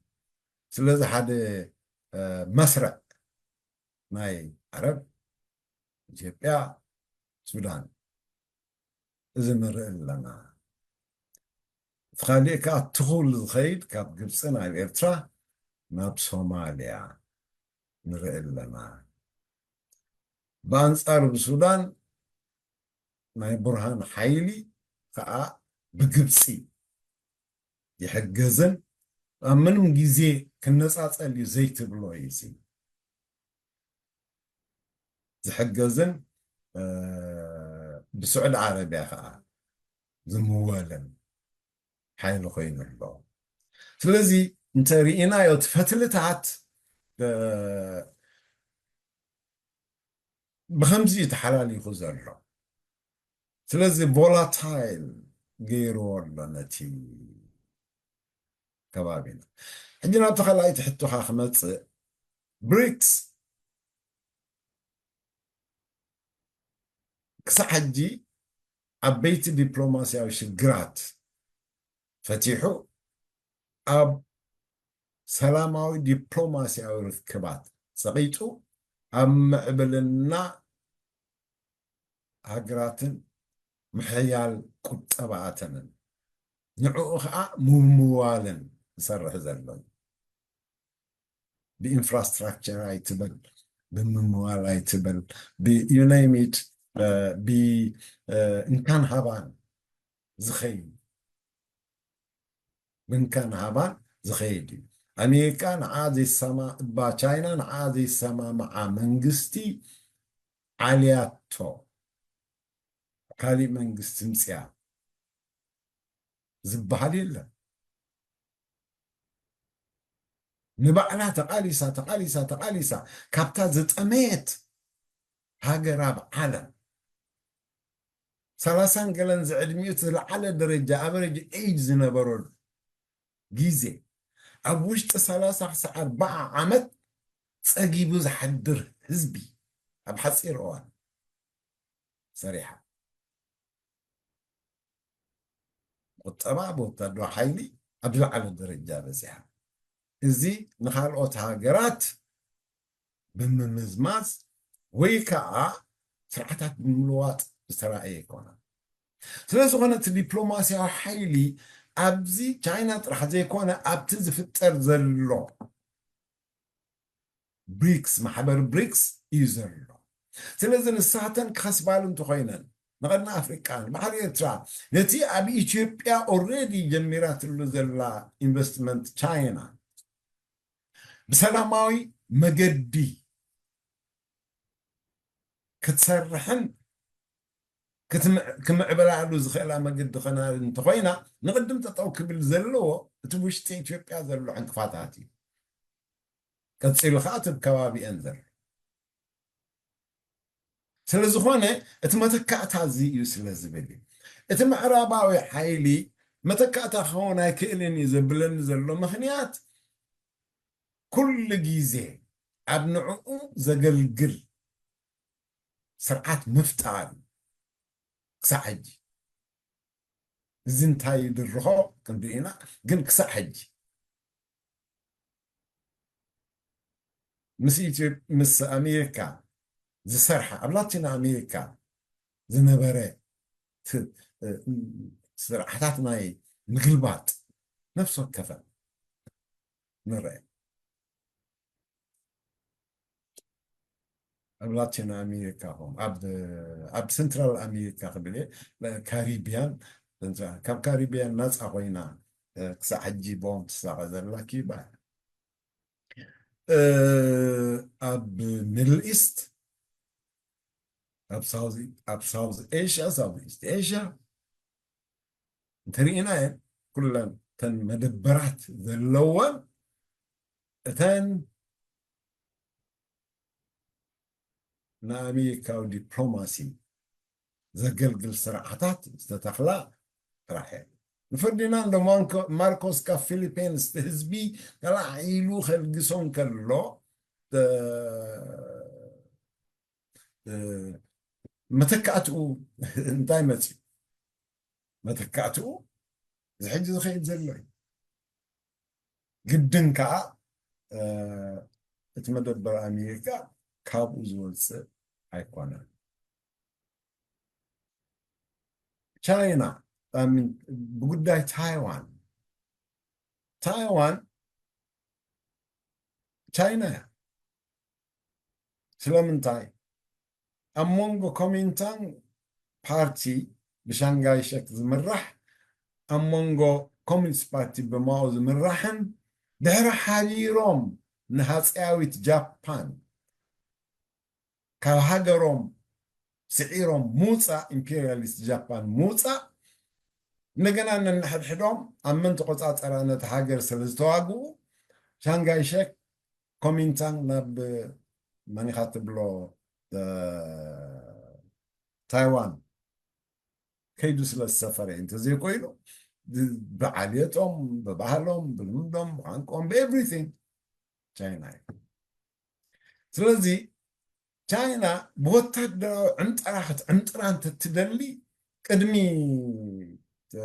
ስለዚ ሓደ መስርዕ ናይ ዓረብ፣ ኢትዮጵያ፣ ሱዳን እዚ ንርኢ ኣለና። እቲ ካሊእ ከዓ ትኹል ዝኸይድ ካብ ግብፂ ናብ ኤርትራ ናብ ሶማልያ ንርኢ ኣለና። ብኣንፃር ብሱዳን ናይ ቡርሃን ሓይሊ ከዓ ብግብፂ ይሕገዝን ኣብ ምንም ግዜ ክነፃፀል እዩ ዘይትብሎ እዩ እዚ ዝሕገዝን ብስዑዲ ዓረብያ ከዓ ዝምወልን ሓይሊ ኮይኑ ኣሎ። ስለዚ እንተ ርኢናዮ እቲ ፈትልታት ብከምዚ እዩ ተሓላሊኹ ዘሎ። ስለዚ ቮላታይል ገይርዎ ኣሎ ነቲ ከባቢና። ሕጂ ናብቲ ካልኣይቲ ሕቶኻ ክመፅእ፣ ብሪክስ ክሳዕ ሕጂ ዓበይቲ ዲፕሎማስያዊ ሽግራት ፈቲሑ ኣብ ሰላማዊ ዲፕሎማስያዊ ርክባት ፀቒጡ ኣብ ምዕብልና ሃገራትን ምሕያል ቁጠባኣተንን ንዕኡ ከዓ ምምዋልን ዝሰርሕ ዘሎ እዩ። ብኢንፍራስትራክቸር ኣይትበል፣ ብምምዋል ኣይትበል፣ ብዩናይሚድ ብእንካን ሃባን ዝኸይድ ብእንካን ሃባን ዝኸይድ እዩ። ኣሜሪካ ንዓ ዘይሰማ እባ ቻይና ንዓ ዘይሰማምዓ መንግስቲ ዓልያቶ ካሊእ መንግስቲ ምፅያ ዝበሃል የለን። ንባዕላ ተቓሊሳ ተቓሊሳ ተቓሊሳ ካብታ ዝጠመየት ሃገር ኣብ ዓለም ሰላሳን ገለን ዝዕድሚኡ እቲ ዝለዓለ ደረጃ ኣቨሬጅ ኤጅ ዝነበረሉ ግዜ ኣብ ውሽጢ ሰላሳ ክሳዕ ኣርባዓ ዓመት ፀጊቡ ዝሓድር ህዝቢ ኣብ ሓፂር እዋን ሰሪሓ ቁጠባ ብወታደራዊ ሓይሊ ኣብ ዝለዓለ ደረጃ በፂሓ። እዚ ንካልኦት ሃገራት ብምምዝማዝ ወይ ከዓ ስርዓታት ብምልዋጥ ዝተራእየ ኣይኮነን። ስለ ዝኾነ እቲ ዲፕሎማስያዊ ሓይሊ ኣብዚ ቻይና ጥራሕ ዘይኮነ ኣብቲ ዝፍጠር ዘሎ ብሪክስ ማሕበር ብሪክስ እዩ ዘሎ። ስለዚ ንሳተን ክኸስባሉ እንተኮይነን ንቐርኒ ኣፍሪቃ ንባሕሪ ኤርትራ ነቲ ኣብ ኢትዮጵያ ኦልሬዲ ጀሚራትሉ ዘላ ኢንቨስትመንት ቻይና ብሰላማዊ መገዲ ክትሰርሕን ክትምዕ- ክምዕብላሉ ዝኽእላ መገዲ ከናል እንተኮይና ንቕድም ጠጠው ክብል ዘለዎ እቲ ውሽጢ ኢትዮጵያ ዘሎ ዕንቅፋታት እዩ። ቀፂሉ ከዓ እቲ ከባቢአን ዘሎ ስለ ዝኾነ እቲ መተካእታ እዚ እዩ ስለ ዝብል እዩ። እቲ ምዕራባዊ ሓይሊ መተካእታ ክኸውን ኣይክእልን እዩ ዘብለኒ ዘሎ ምኽንያት ኩሉ ግዜ ኣብ ንዕኡ ዘገልግል ስርዓት ምፍጣር እዩ። ክሳዕ ሕጂ እዚ እንታይ ይድርኾ ክንርኢ ኢና፣ ግን ክሳዕ ሕጂ ምስ ኢትዮ- ምስ ኣሜሪካ ዝሰርሓ ኣብ ላቲን ኣሜሪካ ዝነበረ ት- ስርዓታት ናይ ምግልባጥ ነፍሲ ወከፈን ንርአ። ኣብ ላቲን ኣሜሪካ ኹም ኣብ ኣብ ሰንትራል ኣሜሪካ ክብል እየ፣ ካሪቢያን ሰንትራል- ካብ ካሪቢያን ናፃ ኮይና ክሳዕ ሕጂ ቦም ትሳቐ ዘላ ኪባ እያ። ኣብ ሚድል ኢስት ኣብ ሳውዝ ኣብ ሳውዝ ኤሽያ፣ ሳውዝ ኢስት ኤሽያ እንተሪእናየን፣ ኩለን እተን መደበራት ዘለወን፣ እተን ንኣሜሪካዊ ዲፕሎማሲ ዘገልግል ስርዓታት ዝተተኽላ ጥራሕ እየን። ንፈርዲናንዶ ማንኮ- ማርኮስ ካብ ፊሊፒንስ ህዝቢ ተላዒሉ ከልግሶ እንከሎ፣ እ፣ እ፣ መተካእትኡ እንታይ መፅዩ? መተካእትኡ እዚ ሕጂ ዝኸይድ ዘሎ እዩ። ግድን ከዓ፣ እ፣ እቲ መደበር ኣሜሪካ ካብኡ ዝወፅእ ኣይኮነን። ቻይና፣ I mean፣ ብጉዳይ ታይዋን፣ ታይዋን ቻይና እያ። ስለምንታይ? ኣብ መንጎ ኮሚንታንግ ፓርቲ ብሻንጋይ ሸክ ዝምራሕ፣ ኣብ መንጎ ኮሚኒስት ፓርቲ ብማኦ ዝምራሕን፣ ድሕሪ ሓቢሮም ንሃፀያዊት ጃፓን ካብ ሃገሮም ስዒሮም ምውፃእ፣ ኢምፔሪያሊስት ጃፓን ምውፃእ፣ እንደገና ነንሕድሕዶም ኣብ መን ተቆፃፀራ ነቲ ሃገር ስለ ዝተዋግኡ፣ ሻንጋይ ሸክ ኮሚንታንግ ናብ መን ኢኻ ትብሎ፣ እ፣ ታይዋን ከይዱ ስለ ዝሰፈረ እዩ። እንተዘይኮይኑ፣ ብ-፣ ብዓልየቶም፣ ብባህሎም፣ ብልምዶም፣ ብቋንቋኦም፣ ብኤቭሪቲንግ ቻይና እዩ። ስለዚ ቻይና ብወታደራዊ ዕምጠራ ክትዕምጥራ እንተትደሊ፣ ቅድሚ፣ እ፣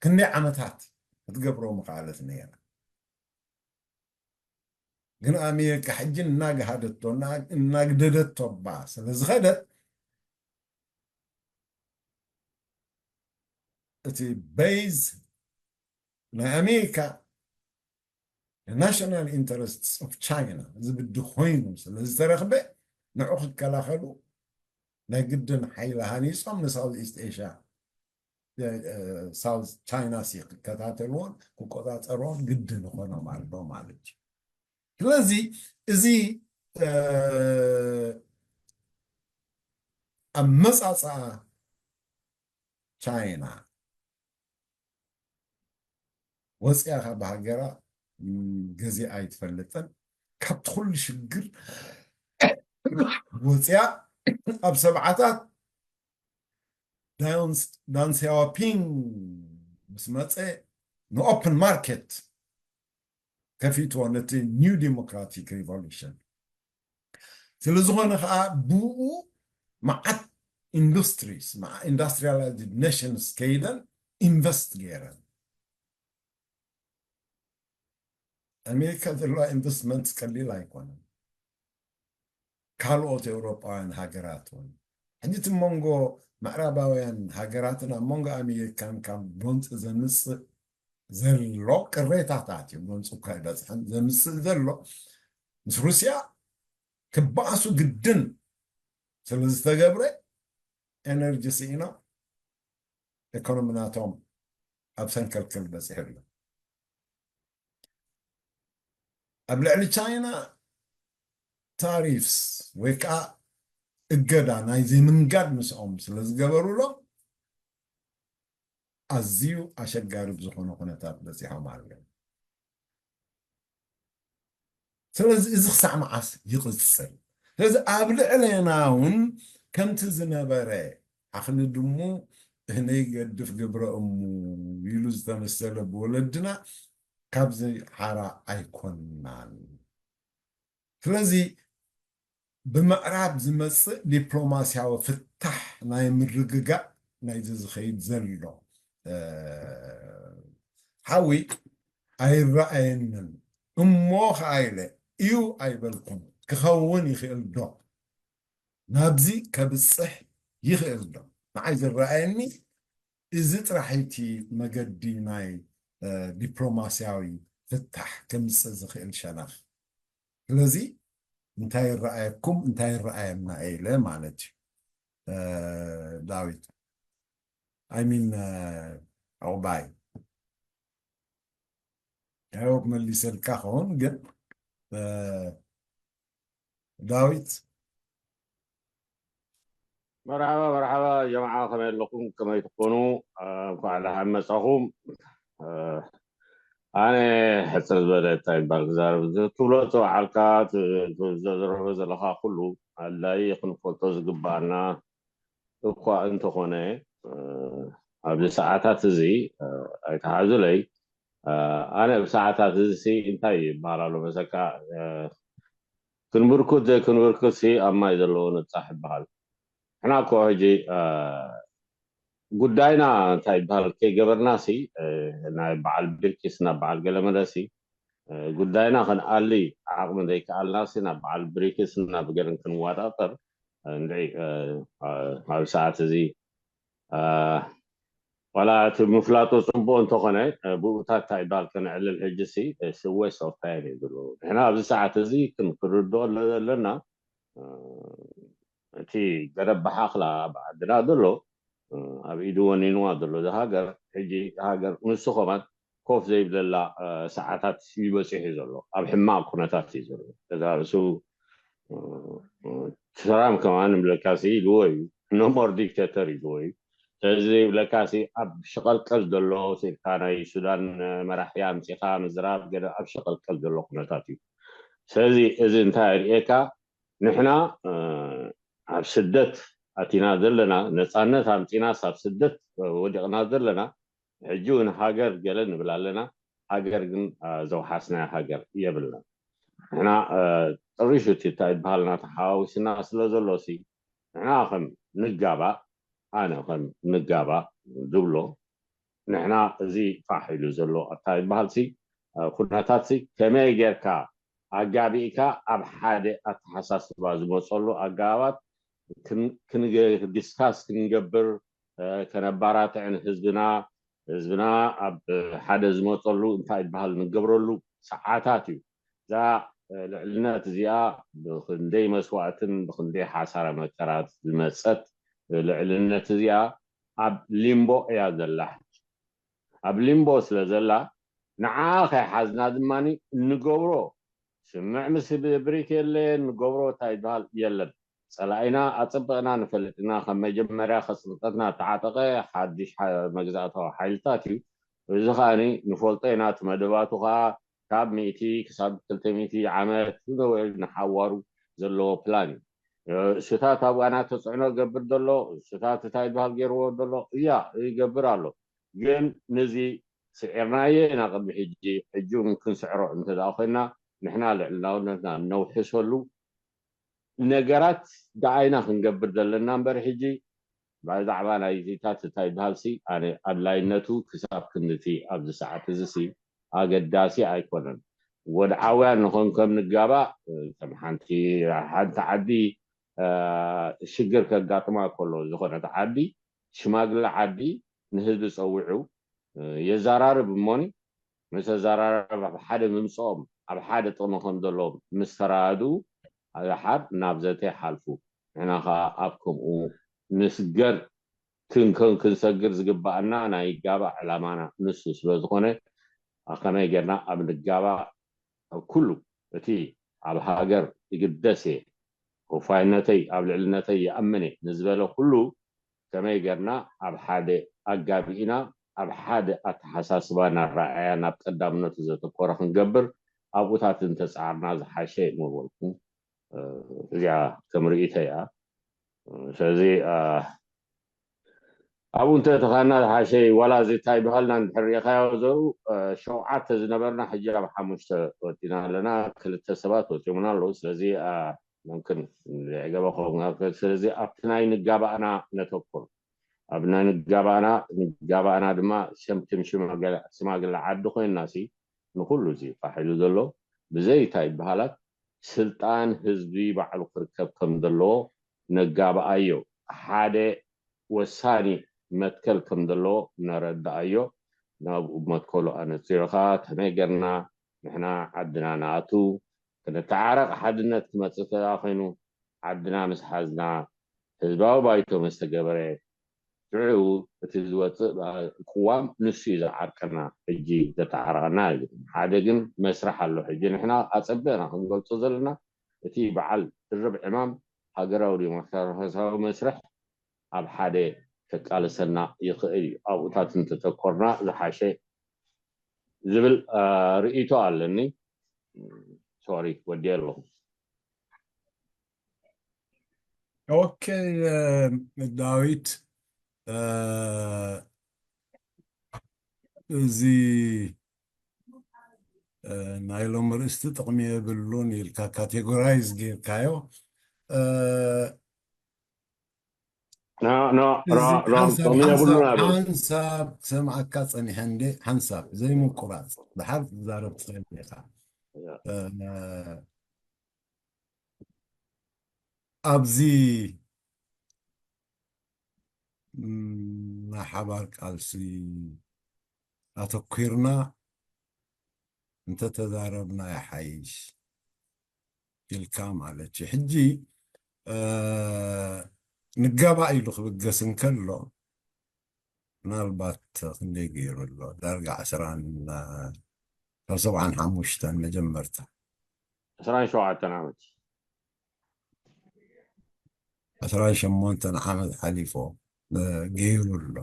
ክንደይ ዓመታት ክትገብሮ ምኽኣለት ነይራ። ግን ኣሜሪካ ሕጂ እናገሃደቶ፣ እና-፣ እናግደደቶ እባ ስለ ዝኸደት፣ እቲ ቤዝ ናይ ኣሜሪካ፣ ናሽናል ኢንተረስትስ ኦፍ ቻይና ዝብድህ ኮይኑ ስለ ዝተረኽበ፣ ንዑ ክከላኸሉ ናይ ግድን ሓይሊ ሃኒጾም ንሳውዝ ኢስት ኤሽያ፣ እ፣ እ፣ ሳውዝ ቻይና ሲ ክከታተልዎን ክቆጻጸርዎን ግድን ይኾኖም ኣሎ ማለት እዩ። ስለዚ እዚ፣ እ፣ ኣመጻጽኣ ቻይና ወፂኣ ካብ ሃገራ፣ ም፣ ገዚኣ ኣይትፈልጥን። ካብቲ ኩሉ ሽግር ወፂኣ ኣብ ሰብዓታት ዳንስ-፣ ዳን ሲያዎፒንግ ምስ መፀ ንኦፕን ማርኬት ከፊትዎ ነቲ ኒው ዲሞክራቲክ ሪቮሉሽን። ስለ ዝኾነ ከዓ ብኡ መዓት ኢንዱስትሪስ፣ መዓ-፣ ኢንዱስትሪያላይዝድ ኔሽንስ ከይደን ኢንቨስት ገይረን። ኣሜሪካ ዘለዋ ኢንቨስትመንት ቀሊል ኣይኮነን። ካልኦት ኤውሮጳውያን ሃገራት እውን። ሕጂ እቲ መንጎ ምዕራባውያን ሃገራትን ኣብ መንጎ ኣሜሪካን ካብ ጎንፂ ዘምፅእ ዘሎ ቅሬታታት እዩ። ጎንፂ እኳ ኣይበፅሐን፣ ዘምፅእ ዘሎ ምስ ሩስያ ክበኣሱ ግድን ስለ ዝተገብረ፣ ኤነርጂ ስኢኖም፣ ኢኮኖሚ ናቶም ኣብ ሰንከልከል በፂሑ ኣሎ። ኣብ ልዕሊ ቻይና ታሪፍስ ወይ ከዓ እገዳ ናይ ዘይምንጋድ ምስኦም ስለ ዝገበሩሎም፣ ኣዝዩ ኣሸጋሪ ብዝኾነ ኩነታት በፂሖም ኣለዉ። ስለዚ እዚ ክሳዕ መዓስ ይቕፅል? ስለዚ ኣብ ልዕሌና እውን ከምቲ ዝነበረ ዓኽሊ ድሙ እህነ ይገድፍ ግብረ እሙ ኢሉ ዝተመሰለ ብወለድና ካብዚ ሓራ ኣይኮንናን። ስለዚ ብምዕራብ ዝመጽእ ዲፕሎማስያዊ ፍታሕ ናይ ምርግጋእ ናይዚ ዝኸይድ ዘሎ፣ እ፣ ሓዊ ኣይረኣየንን እሞ ከኣ ኢለ እዩ ኣይበልኩን። ክኸውን ይኽእል ዶ? ናብዚ ከብጽሕ ይኽእል ዶ? ንዓይ ዝረኣየኒ እዚ ጥራሕ እቲ መገዲ ናይ፣ እ፣ ዲፕሎማስያዊ ፍታሕ ከምጽእ ዝኽእል ሸነኽ። ስለዚ እንታይ ይረኣየኩም፣ እንታይ ይረኣየና ኢለ ማለት እዩ። እ፣ ዳዊት፣ I mean፣ እ፣ ዕቑባይ። I hope መሊሰልካ ኸውን፣ ግን፣ እ፣ ዳዊት፣ መርሓባ መርሓባ ጀምዓ፣ ከመይ ኣለኹም? ከመይ ትኾኑ? እንኳዕ ደሓን መጻኹም። ኣነ ሕጽር ዝበለ እንታይ ይባል ክዛረብ፣ ትብሎ ዝወዓልካ፣ ዘረበ ዘለኻ ኩሉ ኣድላይ ክንፈልጦ ዝግባኣና እኳ እንተኾነ፣ ኣብዚ ሰዓታት እዚ ኣይተሓዙለይ። ኣነ ኣብ ሰዓታት እዚ እንታይ ይበሃል ኣሎ መሰካ፣ ክንብርኩት ዘይክንብርኩት ሲ ኣብ ማይ ዘለዎ ንብጻሕ ይበሃል። ንሕና እኮ ሕጂ ጉዳይና እንታይ ይበሃል ከይገበርና ሲ፣ ናይ በዓል ብርኪስ ናብ በዓል ገለመለ ሲ፣ ጉዳይና ክንኣሊ ዓቕሚ ዘይከኣልና ሲ ናብ በዓል ብሪክስ ናብ ገለን ክንዋጣጠር እንድዒ፣ ኣብ ሰዓት እዚ ዋላ እቲ ምፍላጡ ጽቡቕ እንተኾነ፣ ብኡታት እንታይ ይበሃል ከነዕልል ሕጂ ሲ፣ ሲ waste of time እዩ ዝብሉ። ንሕና ኣብዚ ሰዓት እዚ ክንክርድኦ ዘለና፣ እቲ ገረብ ብሓኽላ ኣብ ዓድና ዘሎ፣ ኣብ ኢዱ ወኒንዋ ዘሎ እዚ ሃገር፣ ሕጂ ሃገር ንሱ ኸማን ኮፍ ዘይብለላ ሰዓታት እዩ በጺሑ ዘሎ። ኣብ ሕማቕ ኩነታት እዩ ዘሎ። እዛ ርእሱ ትራምፕ ከማን ንብለካሲ ኢልዎ እዩ። No more dictator ኢልዎ እዩ። ስለዚ ዘይብለካሲ ኣብ ሸቐልቀል ዘሎ ሲልካ ናይ ሱዳን መራሒ ኣምጺኻ ምዝራብ ገለ ኣብ ሸቐልቀል ዘሎ ኩነታት እዩ። ስለዚ እዚ እንታይ የርእየካ? ንሕና ኣብ ስደት ኣቲና ዘለና፣ ነጻነት ኣምጺናስ ኣብ ስደት ወዲቕና ዘለና፣ ሕጂ እውን ሃገር ገለ ንብል ኣለና። ሃገር ግን ዘውሓስናያ ሃገር የብልና። ንሕና ጥሪሹ እቲ እንታይ ይበሃልና ተሓዋዊስና ስለ ዘሎ ሲ፣ ንሕና ከም ንጋባእ፣ ኣነ ከም ንጋባእ ዝብሎ፣ ንሕና እዚ ፋሕ ኢሉ ዘሎ እንታይ ይበሃል ሲ፣ ኩነታት ሲ ከመይ ጌርካ ኣጋቢእካ ኣብ ሓደ ኣተሓሳስባ ዝመፀሉ ኣገባባት ዲስካስ ክንገብር፣ ከነባራትዕን ህዝብና ህዝብና ኣብ ሓደ ዝመፀሉ እንታይ ይበሃል ንገብረሉ ሰዓታት እዩ። እዛ ልዕልነት እዚኣ ብክንደይ መስዋእትን ብክንደይ ሓሳረ መከራት ዝመፀት ልዕልነት እዚኣ ኣብ ሊምቦ እያ ዘላ። ኣብ ሊምቦ ስለ ዘላ ንዓ ከይሓዝና ድማ እንገብሮ ስምዕ ምስ ብሪክ የለ እንገብሮ እንታይ ይበሃል የለን። ጸላኢና ኣጸበቕና ንፈልጥ ኢና። ካብ መጀመርያ ከጽንቀትና ተዓጠቐ ሓድሽ መግዛእታዊ ሓይልታት እዩ። እዚ ከኣ ንፈልጦ ኢና። እቲ መደባቱ ከኣ ካብ ሚእቲ ክሳብ ክልተ ሚእቲ ዓመት ንሓዋሩ ዘለዎ ፕላን እዩ። እሱታት ኣብኡ ኣና ተጽዕኖ ገብር ዘሎ እሱታት እንታይ ይበሃል ገይርዎ ዘሎ እያ ይገብር ኣሎ። ግን ነዚ ስዒርናዮ ኢና ቅድሚ ሕጂ። ሕጂ እውን ክንስዕሮ እንተ ደኣ ኮይና ንሕና ልዕልናውነትና ነውሕሰሉ ነገራት ደኣይና ክንገብር ዘለና እምበር ሕጂ ብዛዕባ ናይ ዚታት እንታይ ይበሃል ሲ ኣነ ኣድላይነቱ ክሳብ ክንድቲ ኣብዚ ሰዓት እዚ ሲ ኣገዳሲ ኣይኮነን። ወድዓውያን ንኾን ከም ንጋባእ ከም ሓንቲ ሓንቲ ዓዲ ሽግር ከጋጥማ ከሎ ዝኾነት ዓዲ ሽማግለ ዓዲ ንህዝቢ ጸዊዑ የዛራርብ እሞኒ ምስ ኣዘራረብ ኣብ ሓደ ምምፅኦም ኣብ ሓደ ጥቕሚ ከም ዘለዎም ምስ ተራድኡ ኣድሓር ናብ ዘተ ይሓልፉ። ንሕና ኸዓ ኣብ ከምኡ ንስገር ክንከን ክንሰግር ዝግባኣና ናይ ጋባእ ዕላማና ንሱ ስለ ዝኾነ ከመይ ጌርና ኣብ ንጋባእ ኣብ ኩሉ እቲ ኣብ ሃገር ይግደስ እየ፣ ወፋይነተይ ኣብ ልዕልነተይ ይኣምን እየ ንዝበለ ኩሉ ከመይ ጌርና ኣብ ሓደ ኣጋቢእና ኣብ ሓደ ኣተሓሳስባ ናረኣያ ናብ ቀዳምነቱ ዘተኮረ ክንገብር ኣብኡታት እንተፀዓርና ዝሓሸ ምበልኩ። እዚኣ ከም ርእይቶ እያ። ስለዚ ኣብኡ እንተ ተኻና ዝሓሸ እዩ። ዋላ እዚ እንታይ ይበሃልና እንድሕር ሪእኻዮ ዘሩ ሸውዓተ ዝነበርና ሕጂ ኣብ ሓሙሽተ ወጢና ኣለና። ክልተ ሰባት ወፂሙና ኣለዉ። ስለዚ ምምክን ዘይዕገበ ክኸውን ስለዚ ኣብቲ ናይ ንጋባእና ነተኩር። ኣብ ናይ ንጋባእና ንጋባእና ድማ ሸምትም ሽማግለ ዓዲ ኮይንና ሲ ንኩሉ እዚ ፋሕ ኢሉ ዘሎ ብዘይ እንታይ ይበሃላት ስልጣን ህዝቢ ባዕሉ ክርከብ ከም ዘለዎ ነጋባኣዮ። ሓደ ወሳኒ መትከል ከም ዘለዎ ነረዳኣዮ። ናብኡ መትከሉ ኣነፂርኻ ከመይ ገርና ንሕና ዓድና ንኣቱ ክንተዓረቕ ሓድነት ክመፅእ ተዳ ኮይኑ ዓድና ምስ ሓዝና ህዝባዊ ባይቶ ምስ ተገበረ ሽዑ እቲ ዝወፅእ ቅዋም ንሱ እዩ ዝዓርቀና። ሕጂ ዘተዓረቐና ሓደ ግን መስርሕ ኣሎ። ሕጂ ንሕና ኣፀበና ክንገልፆ ዘለና እቲ በዓል ድርብ ዕማም ሃገራዊ ዲሞክራሲያዊ መስርሕ ኣብ ሓደ ከቃልሰና ይኽእል እዩ። ኣብኡታት እንተተኮርና ዝሓሸ ዝብል ርኢቶ ኣለኒ። ሶሪ ወዲ ኣለኹ። ኦኬ ዳዊት፣ እዚ ናይ ሎም ርእስቲ ጥቕሚ የብሉን ኢልካ ካቴጎራይዝ ጌርካዮ። ሓንሳብ ክሰምዓካ ጸኒሐ እንደ ሓንሳብ ዘይምቁራጽ ድሓር ትዛረብ ትኽእል ኢኻ። ኣብዚ ናይ ሓባር ቃልሲ ኣተኲርና እንተተዛረብና ይሓይሽ ኢልካ ማለት እዩ። ሕጂ ንጋባእ ኢሉ ክብገስ እንከሎ ምናልባት ክንደይ ገይሩ ኣሎ? ዳርጋ ዓስራን ካብ ሰብዓን ሓሙሽተን መጀመርታ ዕስራን ሸውዓተን ዓመት ዕስራን ሸሞንተን ዓመት ሓሊፎ ገይሩ ኣሎ።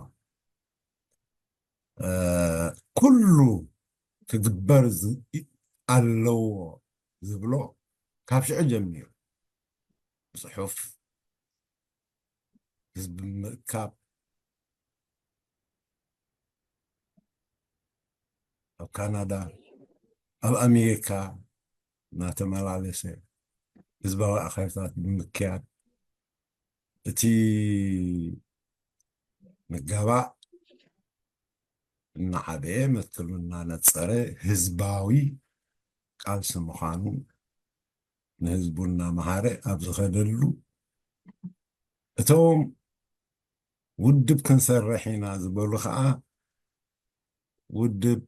ኩሉ ክግበር ኣለዎ ዝብሎ ካብ ሽዑ ጀሚሩ ብፅሑፍ ህዝቢ ምእካብ ኣብ ካናዳ ኣብ ኣሜሪካ እናተመላለሰ ህዝባዊ ኣኼባታት ብምክያድ እቲ ምጋባእ እናዓበየ መትከሉ እናነፀረ ህዝባዊ ቃልሲ ምዃኑ ንህዝቡ እናመሃረ ኣብ ዝኸደሉ እቶም ውድብ ክንሰርሕ ኢና ዝበሉ ከዓ ውድብ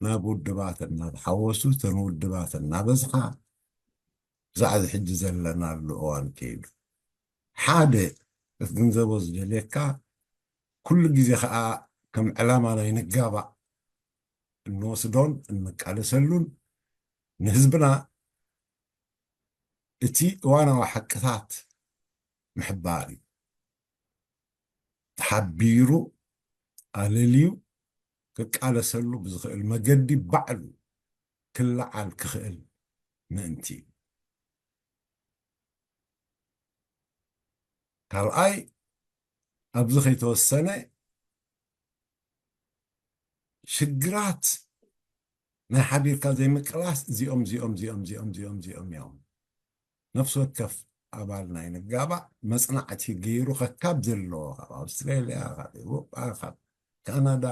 ናብ ውድባት እናተሓወሱ እተን ውድባት እናበዝሓ ብዛዕዚ ሕጂ ዘለናሉ እዋን ከይዱ ሓደ ክትግንዘቦ ዝደልየካ ኩሉ ግዜ ከዓ ከም ዕላማ ናይ ንጋባእ እንወስዶን እንቃለሰሉን ንህዝብና እቲ እዋናዊ ሓቅታት ምሕባር እዩ። ተሓቢሩ ኣለልዩ ክቃለሰሉ ብዝኽእል መገዲ ባዕሉ ክለዓል ክኽእል ምእንቲ እዩ። ካልኣይ ኣብዚ ከይተወሰነ ሽግራት ናይ ሓቢርካ ዘይምቅላስ እዚኦም እዚኦም እዚኦም እዚኦም እዚኦም እዚኦም እዮም። ነፍሲ ወከፍ ኣባል ናይ ንጋባእ መፅናዕቲ ገይሩ ከካብ ዘለዎ ካብ ኣውስትራልያ ካብ ኤውሮጳ ካብ ካናዳ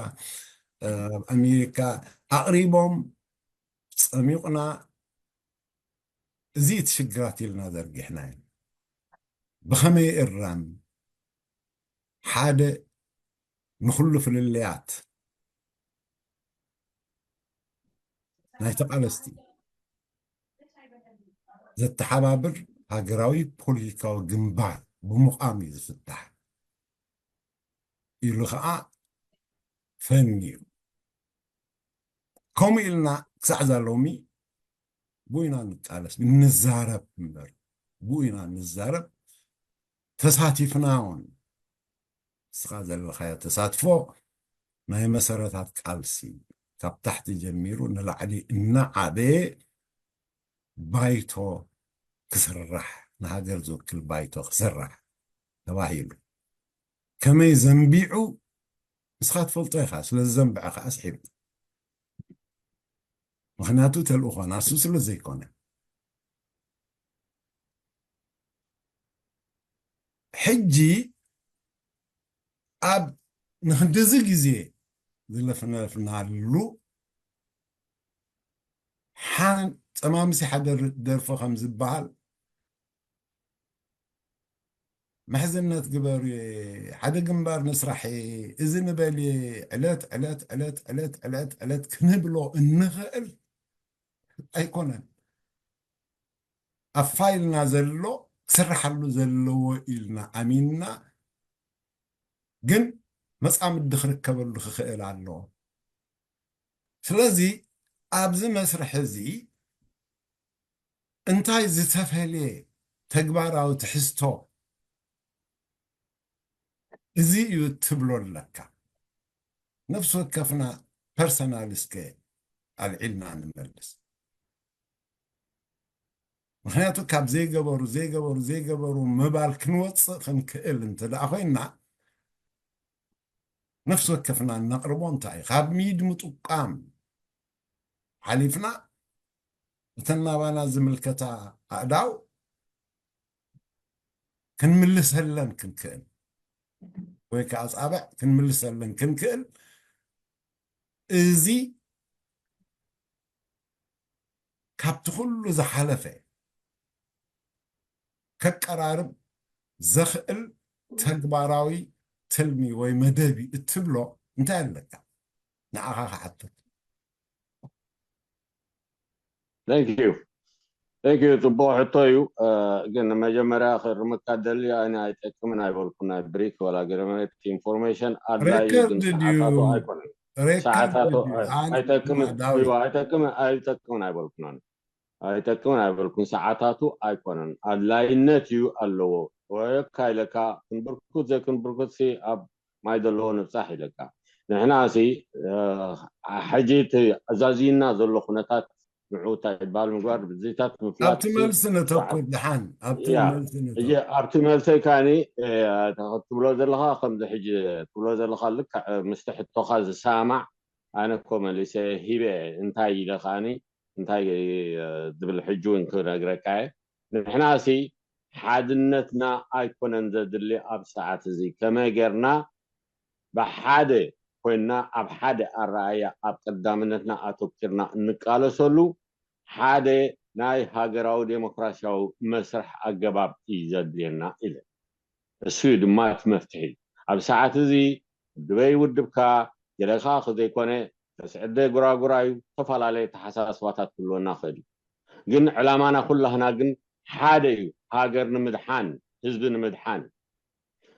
ኣብ ኣሜሪካ ኣቕሪቦም ፀሚቑና እዚ እቲ ሽግራት ኢልና ዘርጊሕና እዩ። ብኸመይ እራም ሓደ ንኹሉ ፍልልያት ናይ ተቓለስቲ ዘተሓባብር ሃገራዊ ፖለቲካዊ ግንባር ብምቋም እዩ ዝፍታሕ ኢሉ ከዓ ፈንዩ። ከምኡ ኢልና ክሳዕ እዛ ሎሚ ብኡ ኢና ንቃለስ ንዛረብ እምበር ብኡ ኢና ንዛረብ ተሳቲፍና እውን ንስኻ ዘለኻዮ ተሳትፎ ናይ መሰረታት ቃልሲ ካብ ታሕቲ ጀሚሩ ንላዕሊ እናዓበየ ባይቶ ክስራሕ ንሃገር ዝውክል ባይቶ ክስራሕ ተባሂሉ ከመይ ዘንቢዑ ንስኻ ትፈልጦ ኢኻ ስለ ዝዘንብዐ ከዓ ስሒቡ ምክንያቱ ተልእኾ ናሱ ስለ ዘይኮነ ሕጂ ኣብ ንክንድዚ ግዜ ዝለፍነፍናሉ ሓን ፀማምሲ ሓደ ደርፎ ከም ዝበሃል ምሕዝነት ግበር ሓደ ግንባር ንስራሕ እዚ ንበል ዕለት ዕለት ዕለት ዕለት ዕለት ዕለት ክንብሎ እንኽእል ኣይኮነን ኣፋይልና ዘሎ ክስርሓሉ ዘለዎ ኢልና ኣሚንና ግን መፃምዲ ክርከበሉ ክኽእል ኣለዎ ስለዚ ኣብዚ መስርሕ እዚ እንታይ ዝተፈልየ ተግባራዊ ትሕዝቶ እዚ እዩ እትብሎ ኣለካ። ነፍሲ ወከፍና ፐርሰናል እስከ ኣልዒልና ንመልስ። ምክንያቱ ካብ ዘይገበሩ ዘይገበሩ ዘይገበሩ ምባል ክንወፅእ ክንክእል እንተ ደኣ ኮይና፣ ነፍሲ ወከፍና እነቕርቦ እንታይ እዩ? ካብ ሚድ ምጥቃም ሓሊፍና፣ እተን ናባና ዝምልከታ ኣእዳው ክንምልሰለን ክንክእል፣ ወይ ከዓ ኣጻብዕ ክንምልሰለን ክንክእል፣ እዚ ካብቲ ኩሉ ዝሓለፈ ከቀራርብ ዘኽእል ተግባራዊ ትልሚ ወይ መደብ እዩ እትብሎ እንታይ ኣለካ? ንዓኻ ክሓተት። Thank you. Thank you. ጽቡቕ ሕቶ እዩ። እ፣ ግን መጀመርያ ክርምካ ደሊ፣ ኣነ ኣይጠቅምን ኣይበልኩን፣ ናይ ብሪክ ወላ ገለ ኢንፎርሜሽን ኣድላዩ፣ ግን ሬከርድ ድዩ? ሰዓታቱ ኣይኮነን። ሬከርድ ሰዓታቱ ድዩ? ኣይ- ኣን- ኣይጠቅምን ዳዊት። እዩ፣ ኣይጠቅምን፣ ኣይጠቅምን ኣይበልኩን ኣነ። ኣይጠቅምን ኣይበልኩን፣ ሰዓታቱ ኣይኮነን። ኣድላይነት እዩ ኣለዎ። ወካ ኢለካ ክንብርኩት ዘይክንብርኩት ሲ ኣብ ማይ ዘለዎ ንብጻሕ ኢለካ። ንሕና ሲ፣ እ፣ ሕጂ እቲ ኣዛዝዩና ዘሎ ኩነታት ንዑ እንታይ ይበሃል ምግባር፣ ብዝታት ምፍላጥ ኣብቲ ሲ መልሲ ነተኩር ሰዓት ድሓን፣ ኣብቲ ያ፣ መልሲ ሕጂ ነተኩር። ኣብቲ መልሰይ ካኒ፣ እ፣ ትብሎ ዘለኻ ከምዚ ሕጂ ትብሎ ዘለኻ ልክዕ፣ እ፣ ምስቲ ሕቶኻ ዝሰማማዕ ኣነ እኮ መሊሰ ሂበ። እንታይ ኢለ ካኒ፣ እንታይ፣ እ፣ ዝብል ሕጂ እውን ክነግረካ እየ። ንሕና ሲ ሓድነትና ኣይኮነን ዘድሊ ኣብ ሰዓት እዚ። ከመይ ጌርና ብሓደ ኮይንና ኣብ ሓደ ኣረኣእያ ኣብ ቀዳምነትና ኣተኪርና እንቃለሰሉ ሓደ ናይ ሃገራዊ ዴሞክራሲያዊ መስርሕ ኣገባብ እዩ ዘድልየና ኢለ። እሱ እዩ ድማ እቲ መፍትሒ። ኣብ ሰዓት እዚ ውድበይ ውድብካ ገለኻ ዘይኮነ ተስዕደ ጉራጉራ እዩ። ዝተፈላለየ ተሓሳስባታት ክህልወና ክእል እዩ። ግን ዕላማና ኩላህና ግን ሓደ እዩ፣ ሃገር ንምድሓን፣ ህዝቢ ንምድሓን።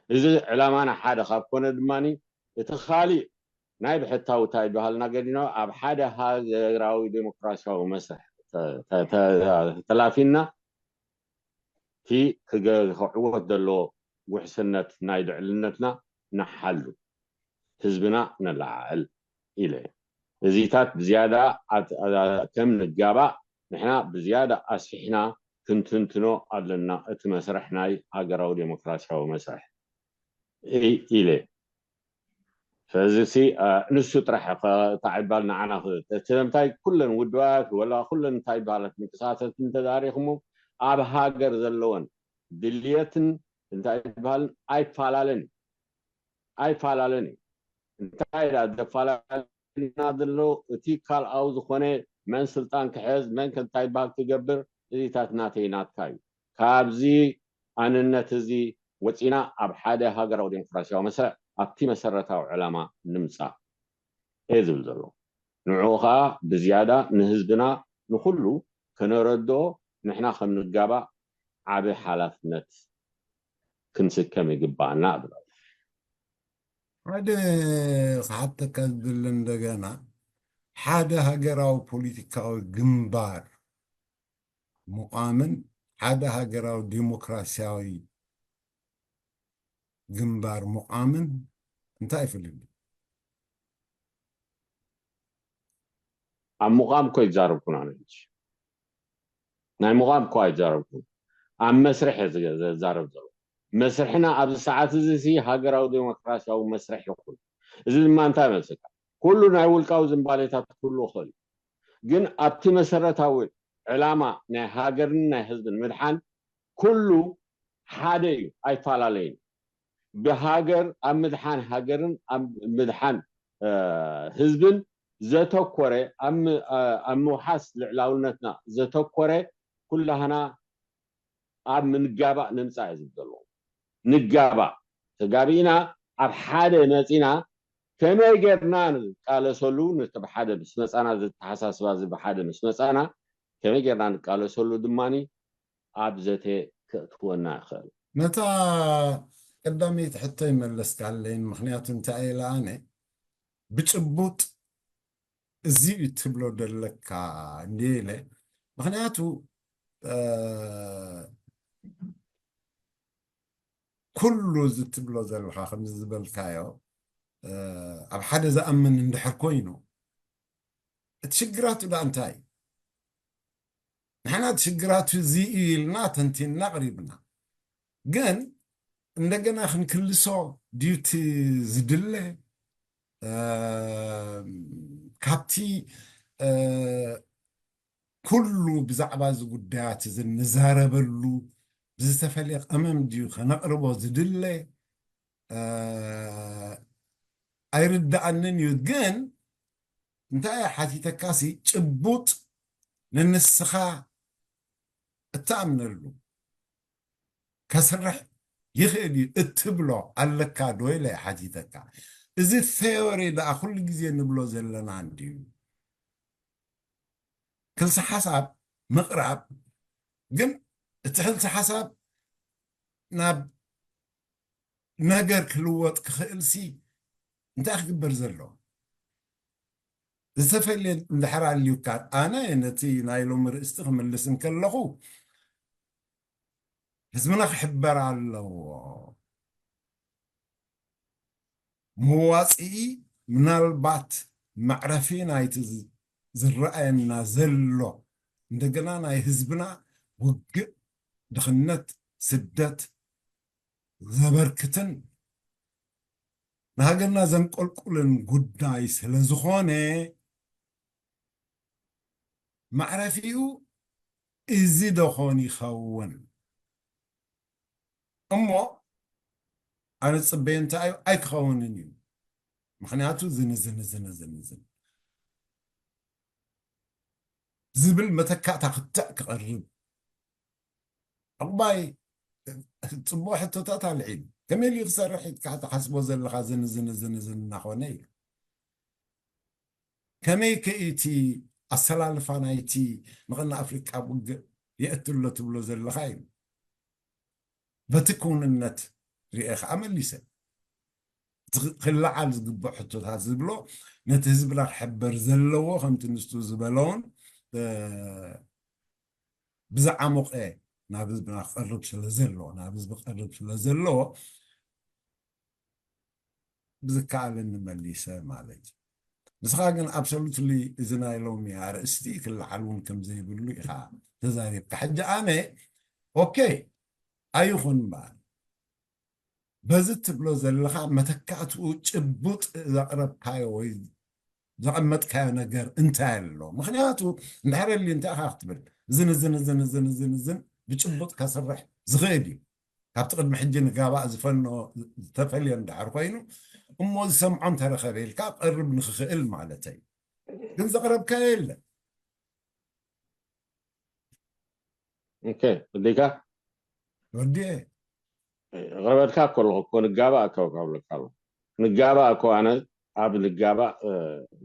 እዚ ዕላማና ሓደ ካብ ኮነ ድማ እቲ ካሊእ ናይ ብሕታዊ እንታይ ይበሃልና ገዲኖ ኣብ ሓደ ሃገራዊ ዴሞክራሲያዊ መስርሕ ተ- ተ- ተ- ተላፊና እቲ ክገ- ክዕወት ዘለዎ ውሕስነት ናይ ልዕልነትና ንሓሉ፣ ህዝብና ነለዓዕል ኢለ። እዚታት ብዝያዳ ኣት- ኣ- ከም ንጋባእ ንሕና ብዝያዳ ኣስፊሕና ክንትንትኖ ኣለና፣ እቲ መስርሕ ናይ ሃገራዊ ዴሞክራሲያዊ መስርሕ ኢ- ኢለ። ስለዚ ሲ፣ እ፣ ንሱ ጥራሕ ከ- እንታይ ይባል ንዓና ክ- እቲ ምንታይ ኩለን ውድባት ወላ ኩለን እንታይ ይባላት ምንቅስቃሳት እንተዳሪኽሞ ኣብ ሃገር ዘለወን ድልየትን እንታይ ይባል ኣይፈላለን እዩ። ኣይፈላለን እዩ። እንታይ ዳ ዘፈላለና ዘሎ እቲ ካልኣዊ ዝኾነ መን ስልጣን ክሕዝ መን ከ እንታይ ይባል ክገብር እዚታት ናተይ ናትካ እዩ። ካብዚ ኣንነት እዚ ወፂና ኣብ ሓደ ሃገራዊ ዴሞክራሲያዊ መስርዕ ኣብቲ መሰረታዊ ዕላማ ንምፃእ እየ ዝብል ዘሎ። ንዕኡ ከዓ ብዝያዳ ንህዝብና ንኩሉ ከነረድኦ ንሕና ከም ንጋባእ ዓቢ ሓላፍነት ክንስከም ይግባኣና እብል። ሓደ ክሓተካ ዝብል እንደገና ሓደ ሃገራዊ ፖለቲካዊ ግንባር ምቋምን ሓደ ሃገራዊ ዴሞክራሲያዊ ግንባር ምቋምን እንታይ ይፈልዩ? ኣብ ምቋም እኮ ይዛረብኩን ኣነ ሕጂ። ናይ ምቋም እኮ ኣይዛረብኩን። ኣብ መስርሕ እየ ዝገ- ዝዛረብ ዘሎ። መስርሕና ኣብዚ ሰዓት እዚ ሲ ሃገራዊ ዴሞክራሲያዊ መስርሕ ይኹን። እዚ ድማ እንታይ መልስካ? ኩሉ ናይ ውልቃዊ ዝንባሌታት ክህሉ ይኽእል እዩ። ግን ኣብቲ መሰረታዊ ዕላማ ናይ ሃገርን ናይ ህዝብን ምድሓን ኩሉ ሓደ እዩ፣ ኣይፈላለይን። ብሃገር ኣብ ምድሓን ሃገርን ኣብ ምድሓን እ፣ ህዝብን ዘተኮረ ኣብ ም- እ፣ ኣብ ምውሓስ ልዕላውነትና ዘተኮረ ኩላህና ኣብ ምንጋባእ ንምፃእ እዩ ዝብል ዘለዎ። ንጋባእ ተጋቢእና ኣብ ሓደ መፂና ከመይ ጌርና ንቃለሰሉ ነቲ ብሓደ ምስ መፃና ዘተሓሳስባ እዚ ብሓደ ምስ መፃና ከመይ ጌርና ንቃለሰሉ ድማኒ ኣብ ዘተ ከእትወና ይኽእል። ነታ ቀዳመይቲ ሕቶ ይመለስካለይን ምክንያቱ እንታይ ኢለ ኣነ ብጭቡጥ እዚ እዩ ትብሎ ደለካ እንዲ ኢለ ምክንያቱ እ፣ ኩሉ እዚ ትብሎ ዘለኻ ከምዚ ዝበልካዮ ኣብ ሓደ ዝኣምን እንድሕር ኮይኑ እቲ ሽግራቱ ዳ እንታይ? ንሕና እቲ ሽግራቱ እዚ እዩ ኢልና ተንቲንና ኣቕሪብና። ግን እንደገና ክንክልሶ ድዩ እቲ ዝድለ? ካብቲ ኩሉ ብዛዕባ እዚ ጉዳያት እዚ እንዛረበሉ ብዝተፈለየ ቀመም ድዩ ከነቕርቦ ዝድለ? ኣይርድኣንን እዩ። ግን እንታይ ሓቲተካሲ ጭቡጥ ንንስኻ እትኣምነሉ ከስርሕ ይኽእል እዩ እትብሎ ኣለካ ዶ ኢለ ሓቲተካ። እዚ ቴዎሪ ደኣ ኩሉ ግዜ ንብሎ ዘለና እንድዩ። ክልሲ ሓሳብ ምቕራብ ግን እቲ ክልሲ ሓሳብ ናብ ነገር ክልወጥ ክኽእልሲ እንታይ ክግበር ዘሎ? ዝተፈልየ እንድሕር ኣልዩካ ኣነ ነቲ ናይ ሎሚ ርእስቲ ክምልስ እንከለኹ ህዝብና ክሕበር ኣለዎ። መዋፅኢ ምናልባት መዕረፊ ናይቲ ዝረኣየና ዘሎ እንደገና ናይ ህዝብና ውግእ፣ ድኽነት፣ ስደት ዘበርክትን ንሃገርና ዘንቆልቁልን ጉዳይ ስለዝኾነ መዕረፊኡ እዚ ዶኾን ይኸውን እሞ ኣነ ዝፅበዮ እንታይ እዩ ኣይክኸውንን እዩ። ምክንያቱ ዝን ዝን ዝን ዝን ዝን ዝብል መተካእታ ክትዕ ክቐርብ ዕቑባይ። ፅቡቅ ሕቶታት ኣልዒሉ ከመይ ኢሉ ክሰርሕ ኢልካ ትሓስቦ ዘለካ ዝን ዝን ዝን ዝን እናኾነ እዩ። ከመይ ከኢቲ ኣሰላልፋ ናይቲ ንቕና ኣፍሪቃ ውግእ የእትሎ ትብሎ ዘለካ እዩ። በቲ ክውንነት ርኤ ከዓ መሊሰ እቲ ክለዓል ዝግብኦ ሕቶታት ዝብሎ ነቲ ህዝብና ክሕበር ዘለዎ ከምቲ ንሱ ዝበሎን ብዝዓሞቐ ናብ ህዝብና ክቐርብ ስለ ዘለዎ ናብ ህዝቢ ክቐርብ ስለ ዘለዎ ብዝከኣለኒ መሊሰ ማለት እዩ። ንስኻ ግን ኣብሶሉትሊ እዚ ናይ ሎሚ ኣርእስቲ ክለዓል እውን ከም ዘይብሉ ኢኻ ተዛሪብካ። ሕጂ ኣነ ኦኬ ኣይኹን እምበኣር በዚ ትብሎ ዘለኻ መተካእትኡ ጭቡጥ ዘቕረብካዮ ወይ ዘቐመጥካዮ ነገር እንታይ ኣሎ? ምክንያቱ እንድሕር ኣልዩ እንታይ ኢኻ ክትብል እዝን እዝን እዝን እዝን እዝን እዝን ብጭቡጥ ከስርሕ ዝኽእል እዩ። ካብቲ ቅድሚ ሕጂ ንጋባእ ዝፈኖ ዝተፈልየ እንድሕር ኮይኑ እሞ ዝሰምዖ እንተረኸበ ኢልካ ቀርብ ንክኽእል ማለተይ ግን ዘቕረብካዮ የለን። ኦኬ ወዲካ ወዲኤ ቅርበትካ እኮ ኣለኹ እኮ ንጋባእ እኮ ካብለካ ኣለኹ ንጋባእ እኮ ኣነ ኣብ ንጋባእ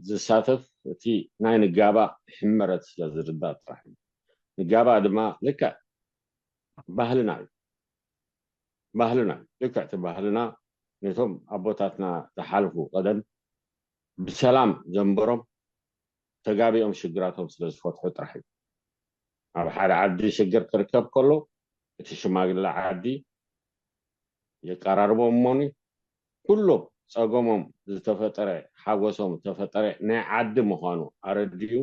ዝሳተፍ እቲ ናይ ንጋባእ ሕመረት ስለ ዝርዳእ ጥራሕ እዩ። ንጋባእ ድማ ልክዕ ባህልና እዩ ባህልና እዩ ልክዕ እቲ ባህልና ነቶም ኣቦታትና ዝሓልፉ ቀደም ብሰላም ዘንበሮም ተጋቢኦም ሽግራቶም ስለ ዝፈትሑ ጥራሕ እዩ። ኣብ ሓደ ዓዲ ሽግር ክርከብ ከሎ እቲ ሽማግለ ዓዲ የቀራርቦም እሞኒ ኩሎም ፀገሞም ዝተፈጠረ ሓጎሶም ዝተፈጠረ ናይ ዓዲ ምዃኑ ኣረዲኡ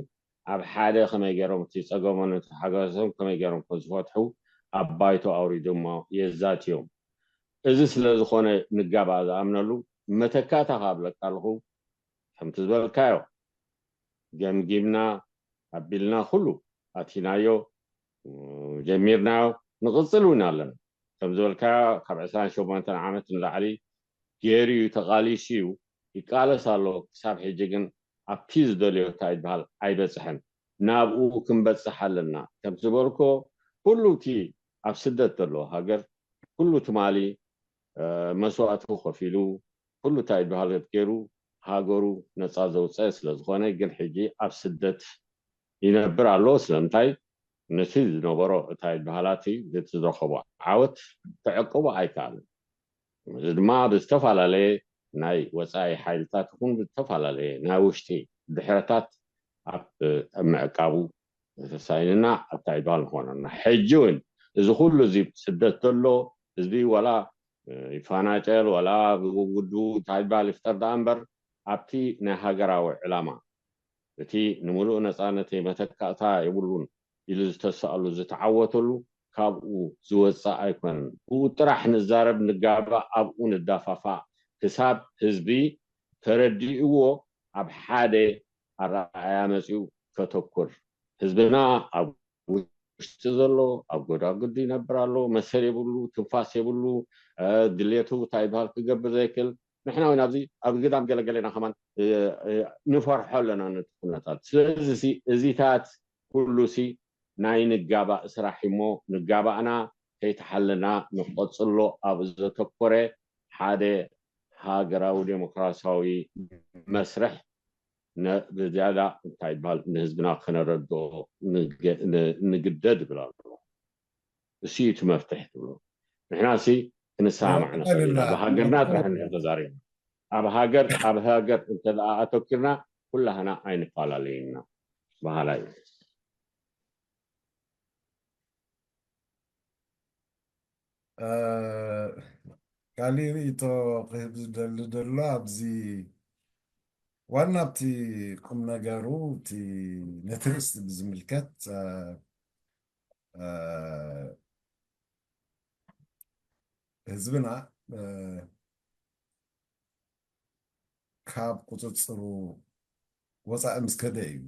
ኣብ ሓደ ከመይ ገይሮም እቲ ፀገሞም እቲ ሓጎሶም ከመይ ገይሮም ከም ዝፈትሑ ኣብ ባይቶ ኣውሪዶሞ የዛትዮም። እዚ ስለ ዝኾነ ንጋባእ ዝኣምነሉ መተካእታ ካብ ለቃልኹ ከምቲ ዝበልካዮ ገምጊምና ኣቢልና ኩሉ ኣቲናዮ ጀሚርናዮ ንቕፅል እውን ኣለና። ከም ዝበልካዮ ካብ ዕስራን ሸሞንተን ዓመት ንላዕሊ ገይሩ እዩ ተቓሊሱ እዩ ይቃለስ ኣሎ። ክሳብ ሕጂ ግን ኣብቲ ዝደልዮ እንታይ ይበሃል ኣይበፅሐን። ናብኡ ክንበፅሕ ኣለና። ከም ዝበልኮ ኩሉ እቲ ኣብ ስደት ዘሎ ሃገር ኩሉ ትማሊ መስዋእቱ ከፊሉ ኩሉ እንታይ ይበሃል ገይሩ ሃገሩ ነፃ ዘውፀ ስለዝኾነ ግን ሕጂ ኣብ ስደት ይነብር ኣሎ። ስለምንታይ ነቲ ዝነበሮ እንታይ ይበሃላቲ እቲ ዝረኸቦ ዓወት ክዕቅቦ ኣይከኣልን። እዚ ድማ ብዝተፈላለየ ናይ ወፃኢ ሓይልታት ይኹን ብዝተፈላለየ ናይ ውሽጢ ድሕረታት ኣብ ምዕቃቡ ተሳይንና ኣብታይ ይበሃል ንኾነና። ሕጂ እውን እዚ ኩሉ እዚ ስደት ዘሎ ህዝቢ ዋላ ይፋናጨል ዋላ ብውዱ እንታይ ይባል ይፍጠር ደኣ እምበር ኣብቲ ናይ ሃገራዊ ዕላማ እቲ ንምሉእ ነፃነተይ መተካእታ የብሉን ኢሉ ዝተሳእሉ ዝተዓወተሉ ካብኡ ዝወፅእ ኣይኮነን። ብኡ ጥራሕ ንዛረብ ንጋባእ ኣብኡ ንዳፋፋእ ክሳብ ህዝቢ ተረዲእዎ ኣብ ሓደ ኣረኣእያ መፂኡ ከተኩር ህዝብና ኣብ ውሽጢ ዘሎ ኣብ ጎዳጉዲ ይነብር ኣሎ መሰል የብሉ ትንፋስ የብሉ ድሌቱ እንታይ ይበሃል ክገብር ዘይክእል ንሕና እውን ኣብዚ ኣብ ግዳም ገለገለ ኢና ከማን ንፈርሖ ኣለና ነቲ ኩነታት ስለዚ እዚታት ኩሉ ሲ ናይ ንጋባእ ስራሕ እሞ ንጋባእና ከይተሓለና ንቆፅሎ ኣብ ዘተኮረ ሓደ ሃገራዊ ዴሞክራሲያዊ መስርሕ ብዝያዳ እንታይ ይበሃል ንህዝብና ከነረድኦ ንግደድ ይብል ኣሎ። እሱ እዩ እቲ መፍትሒ ትብሎ። ንሕና ሲ ክንሰማማዕ ንኽእል ኢና። ብሃገርና ጥራሕ እንድሕር ተዛሪብና ኣብ ሃገር ኣብ ሃገር እንተ ኣተኪርና ኩላህና ኣይንፈላለይና በሃላይ እዩ። ካሊእ ርእይቶ ክህብ ዝደሊ ዘሎ ኣብዚ ዋና ኣብቲ ቁም ነገሩ እቲ ነቲ ርእሲ ብዝምልከት ህዝብና ካብ ቁፅፅሩ ወፃኢ ምስ ከደ እዩ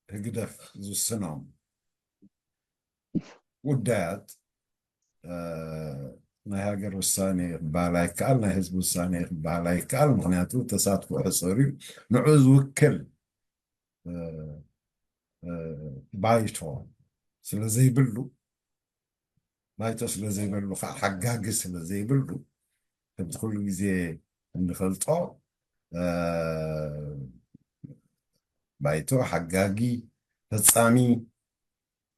ህግደፍ ዝውስኖም ጉዳያት ናይ ሃገር ውሳኔ ክበሃል ኣይከኣል፣ ናይ ህዝቢ ውሳኔ ክበሃል ኣይከኣል። ምክንያቱ ተሳትፎ ሕፅር እዩ። ንዑ ዝውክል ባይቶ ስለ ዘይብሉ ባይቶ ስለ ዘይብሉ ከዓ ሓጋጊ ስለ ዘይብሉ ከምቲ ኩሉ ግዜ እንፈልጦ ባይቶ ሓጋጊ ፈፃሚ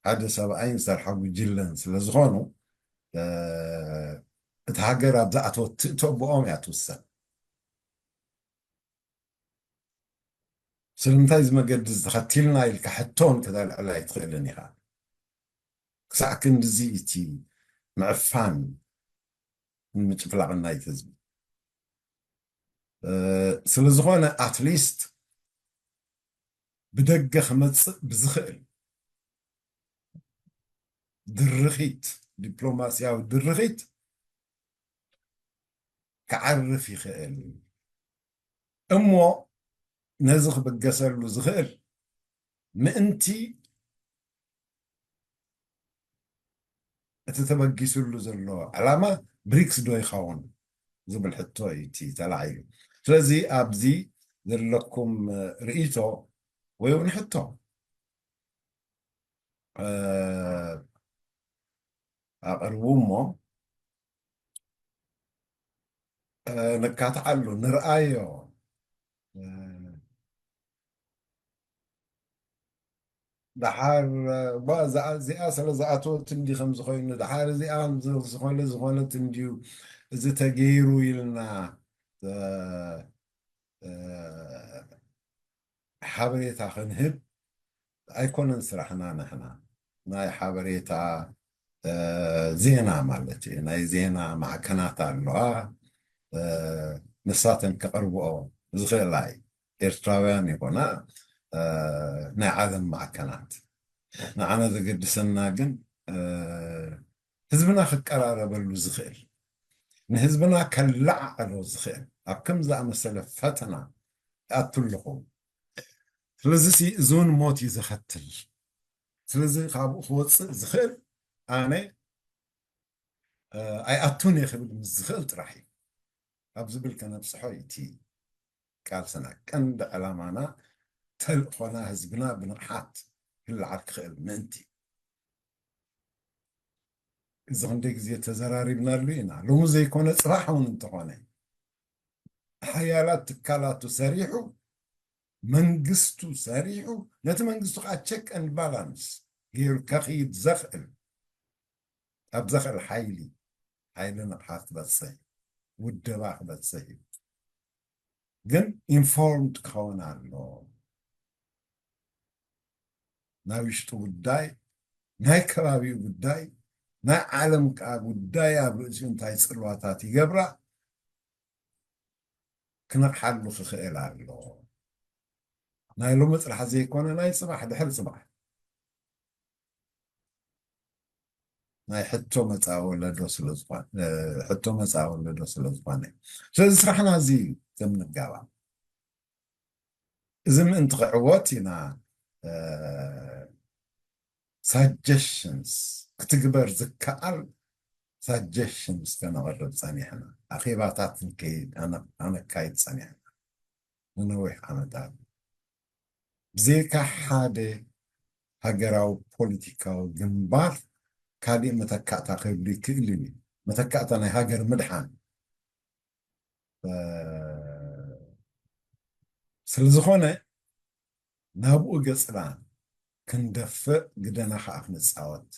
ሓደ ሰብኣይን ዝሰርሓ ጉጅለን ስለ ዝኾኑ እቲ ሃገር ኣብ ዝኣተወት ትእቶ ብኦም እያ ትውሰን። ስለምንታይ እዚ መገዲ ዝተኸቲልና ኢልካ ሕቶን ከተልዕል ኣይትኽእልን ኢኻ። ክሳዕ ክንድዚ እቲ ምዕፋን ንምጭፍላቕ ናይቲ ህዝቢ ስለ ዝኾነ ኣትሊስት ብደገ ክመፅእ ብዝኽእል ድርኺት ዲፕሎማስያዊ ድርኺት ክዓርፍ ይኽእል እሞ ነዚ ክብገሰሉ ዝኽእል ምእንቲ እቲ ተበጊስሉ ዘሎ ዕላማ ብሪክስ ዶ ይኸውን ዝብል ሕቶ እዩ እቲ ተላዒሉ። ስለዚ ኣብዚ ዘለኩም ርእይቶ ወይ እውን ሕቶ ኣቕርቡ እሞ ነካትዓሉ ንርኣዮ። ደሓር እዚኣ ስለ ዝኣተወት እንዲ ከም ዝኾይኑ ደሓር እዚኣ ዝኾነ ዝኾነት እንድዩ እዚ ተገይሩ ኢልና ሓበሬታ ክንህብ ኣይኮነን ስራሕና። ንሕና ናይ ሓበሬታ ዜና ማለት እዩ። ናይ ዜና ማዕከናት ኣለዋ። ንሳተን ከቕርብኦ ዝኽእላ እዩ። ኤርትራውያን ይኾና ናይ ዓለም ማዕከናት። ንዓና ዘገድሰና ግን ህዝብና ክቀራረበሉ ዝኽእል፣ ንህዝብና ከለዓዕሎ ዝኽእል ኣብ ከም ዝኣመሰለ ፈተና ይኣቱ ኣለኹ። ስለዚ እዚ እውን ሞት እዩ ዘኸትል። ስለዚ ካብኡ ክወፅእ ዝኽእል ኣነ ኣይኣቱን እየ ክብል ምስ ዝኽእል ጥራሕ እዩ። ኣብ ዝብል ከነብፅሖ እዩ እቲ ቃልስና። ቀንዲ ዕላማና ተልእኾና ህዝብና ብንቕሓት ክለዓል ክኽእል ምእንቲ። እዚ ክንደይ ግዜ ተዘራሪብናሉ ኢና። ሎሚ ዘይኮነ ፅባሕ እውን እንተኾነ ሓያላት ትካላቱ ሰሪሑ መንግስቱ ሰሪሑ ነቲ መንግስቱ ከዓ ቸክ ኤንድ ባላንስ ገይሩ ከኽይድ ዘኽእል ኣብ ዘኽእል ሓይሊ ሓይሊ ንቕሓት ክበፅሕ እዩ። ውደባ ክበፅሕ እዩ። ግን ኢንፎርምድ ክኸውን ኣሎ። ናይ ውሽጡ ጉዳይ ናይ ከባቢኡ ጉዳይ ናይ ዓለም ከዓ ጉዳይ ኣብ ርእሲኡ እንታይ ፅልዋታት ይገብራ ክነቕሓሉ ክኽእል ኣሎ። ናይ ሎሚ ፅራሕ ዘይኮነ ናይ ፅባሕ ድሕሪ ፅባሕ ናይ ሕቶ መፃ ወለዶ ስለዝኾነ ሕቶ መፃ ወለዶ ስለዝኾነ ስለዚ ስራሕና እዚ እዩ። ከም ንጋባ እዚ ምእንቲ ክዕወት ኢና suggestions ክትግበር ዝከኣል suggestions ከነቕርብ ፀኒሕና ኣኼባታት ኣነካይድ ፀኒሕና ንነዊሕ ዓመታት ብዘይካ ሓደ ሃገራዊ ፖለቲካዊ ግንባር ካሊእ መተካእታ ክህሉ ይክእልን እዩ። መተካእታ ናይ ሃገር ምድሓን ስለዝኾነ ናብኡ ገፅና ክንደፍእ ግደና ከዓ ክንፃወት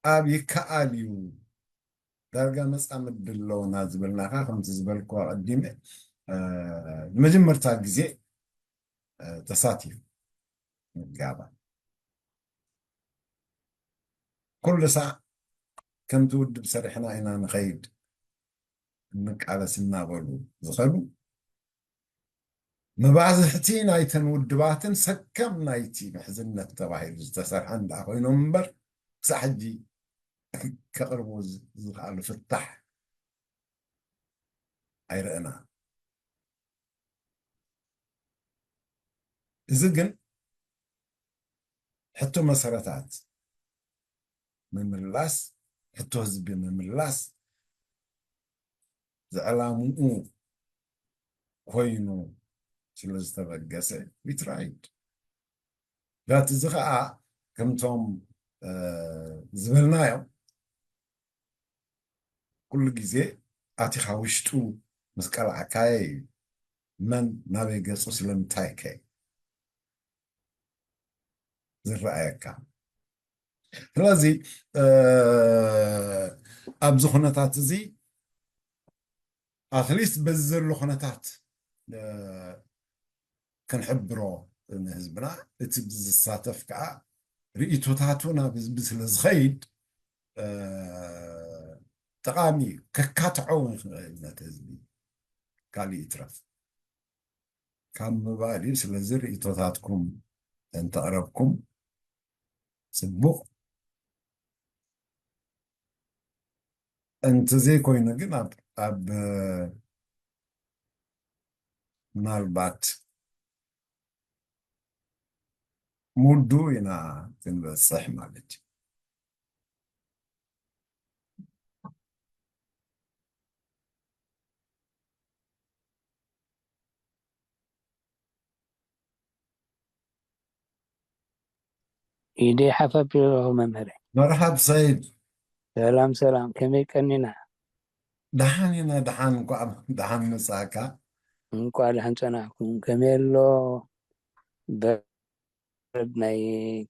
ኣብ ይከኣል እዩ ዳርጋ መፃምዲ ኣለውና ዝበልናካ ከምቲ ዝበልኩ ኣቀዲመ ንመጀመርታ ግዜ ተሳቲፉ ምጋባ ኩሉ ሳዕ ከምቲ ውድብ ሰሪሕና ኢና ንኸይድ እንቃለስ እናበሉ ዝኸዱ መባዝሕቲ ናይተን ውድባትን ሰከም ናይቲ ምሕዝነት ተባሂሉ ዝተሰርሐ እንዳ ኮይኖም እምበር ክሳዕ ሕጂ ከቕርቡ ዝኽኣሉ ፍታሕ ኣይረእና። እዚ ግን ሕቶ መሰረታት ምምላስ፣ ሕቶ ህዝቢ ምምላስ ዝዕላምኡ ኮይኑ ስለ ዝተበገሰ we tried that እዚ ከዓ ከምቶም ዝበልናዮም ኩሉ ግዜ ኣቲኻ ውሽጡ ምስ ቀላዕካየ እዩ መን ናበይ ገፁ ስለምንታይ ከ ዝረኣየካ ስለዚ ኣብዚ ኩነታት እዚ ኣትሊስት በዚ ዘሎ ኩነታት ክንሕብሮ ንህዝብና እቲ ዝሳተፍ ከዓ ርእቶታቱ ናብ ህዝቢ ስለ ዝኸይድ ጠቓሚ እዩ ከካትዖ ይኽእል ነቲ ህዝቢ ካሊእ ይትረፍ ካብ ምባል እዩ ስለዚ ርእቶታትኩም እንተቕረብኩም ፅቡቕ እንተዘይኮይኑ ግን ኣብ ኣብ ምናልባት ሙዱ ኢና ክንበፅሕ ማለት እዩ ኢደይ ሓፍ ኣቢለ ኣለኹ መምህረይ። መርሓብ ሰይድ። ሰላም ሰላም፣ ከመይ ቀኒና? ደሓን ኢና፣ ደሓን እንኳዕ ደሓን መጻእካ። እንኳዕ ደሓን ጸናሕኩም። ከመይ ኣሎ በረድ ናይ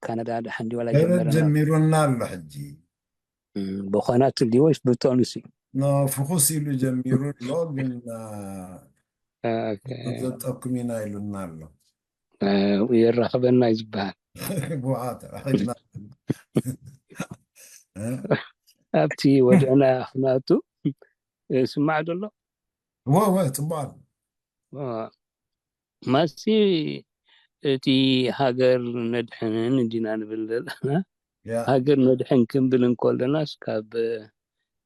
ካናዳ? ደሓን ድዩ ዋላ በረድ ጀመረና? ጀሚሩና ኣሎ ሕጂ። ብኾናት ድዩ ወይስ ብቶኑስ እዩ? ኖ ፍኹስ ኢሉ ጀሚሩ ኣሎ ግን ዘጠኩም ኢና ኢሉና ኣሎ። የራኽበና እዩ ዝበሃል። ብውዓት ራኺብና ኣብቲ ወድዕና ክናቱ ስማዕ ዘሎ ወወ ፅቡቅ ኣሎ ማሲ እቲ ሃገር ነድሕንን እንዲና ንብል ዘለና ሃገር ነድሕን ክንብል እንከለናስ ካብ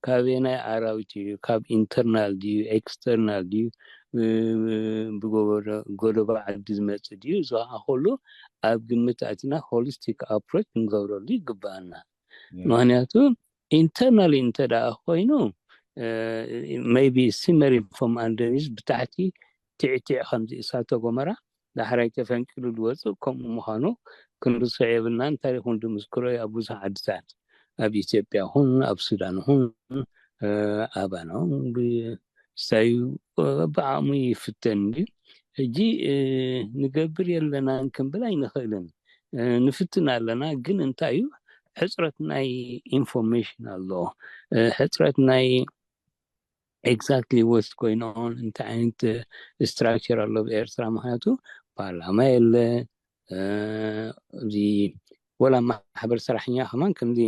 ካበየናይ ኣራዊት እዩ ካብ ኢንተርናል ድዩ ኤክስተርናል ድዩ ብጎደባ ዓዲ ዝመፅእ ድዩ እዚ ከዓ ኩሉ ኣብ ግምት ኣቲና ሆሊስቲክ ኣፕሮች ክንገብረሉ ይግባኣና ምክንያቱ ኢንተርናሊ እንተ ደኣ ኮይኑ maybe simmering from underneath ብታሕቲ ቲዕቲዕ ከምዚ እሳተ ጎመራ ዳሕራይ ተፈንቂሉ ዝወፅእ ከምኡ ምዃኑ ክንርስዖ የብልናን ታሪክ እውን ዝምስክሮ እዩ ኣብ ብዙሕ ዓድታት ኣብ ኢትዮጵያ ይኹን ኣብ ሱዳን ይኹን ኣባና እውን ብሳዩ ብዓቕሙ ይፍተን እዩ ሕጂ ንገብር የለናን ክንብል ኣይንኽእልን ንፍትን ኣለና ግን እንታይ እዩ ሕፅረት ናይ ኢንፎርሜሽን ኣሎ ሕፅረት ናይ exactly what's going on እንታይ ዓይነት structure ኣሎ ኣብ ኤርትራ ምክንያቱ ፓርላማ የለ እዚ ወላ ማሕበር ሰራሕኛ ከማን ከምዚ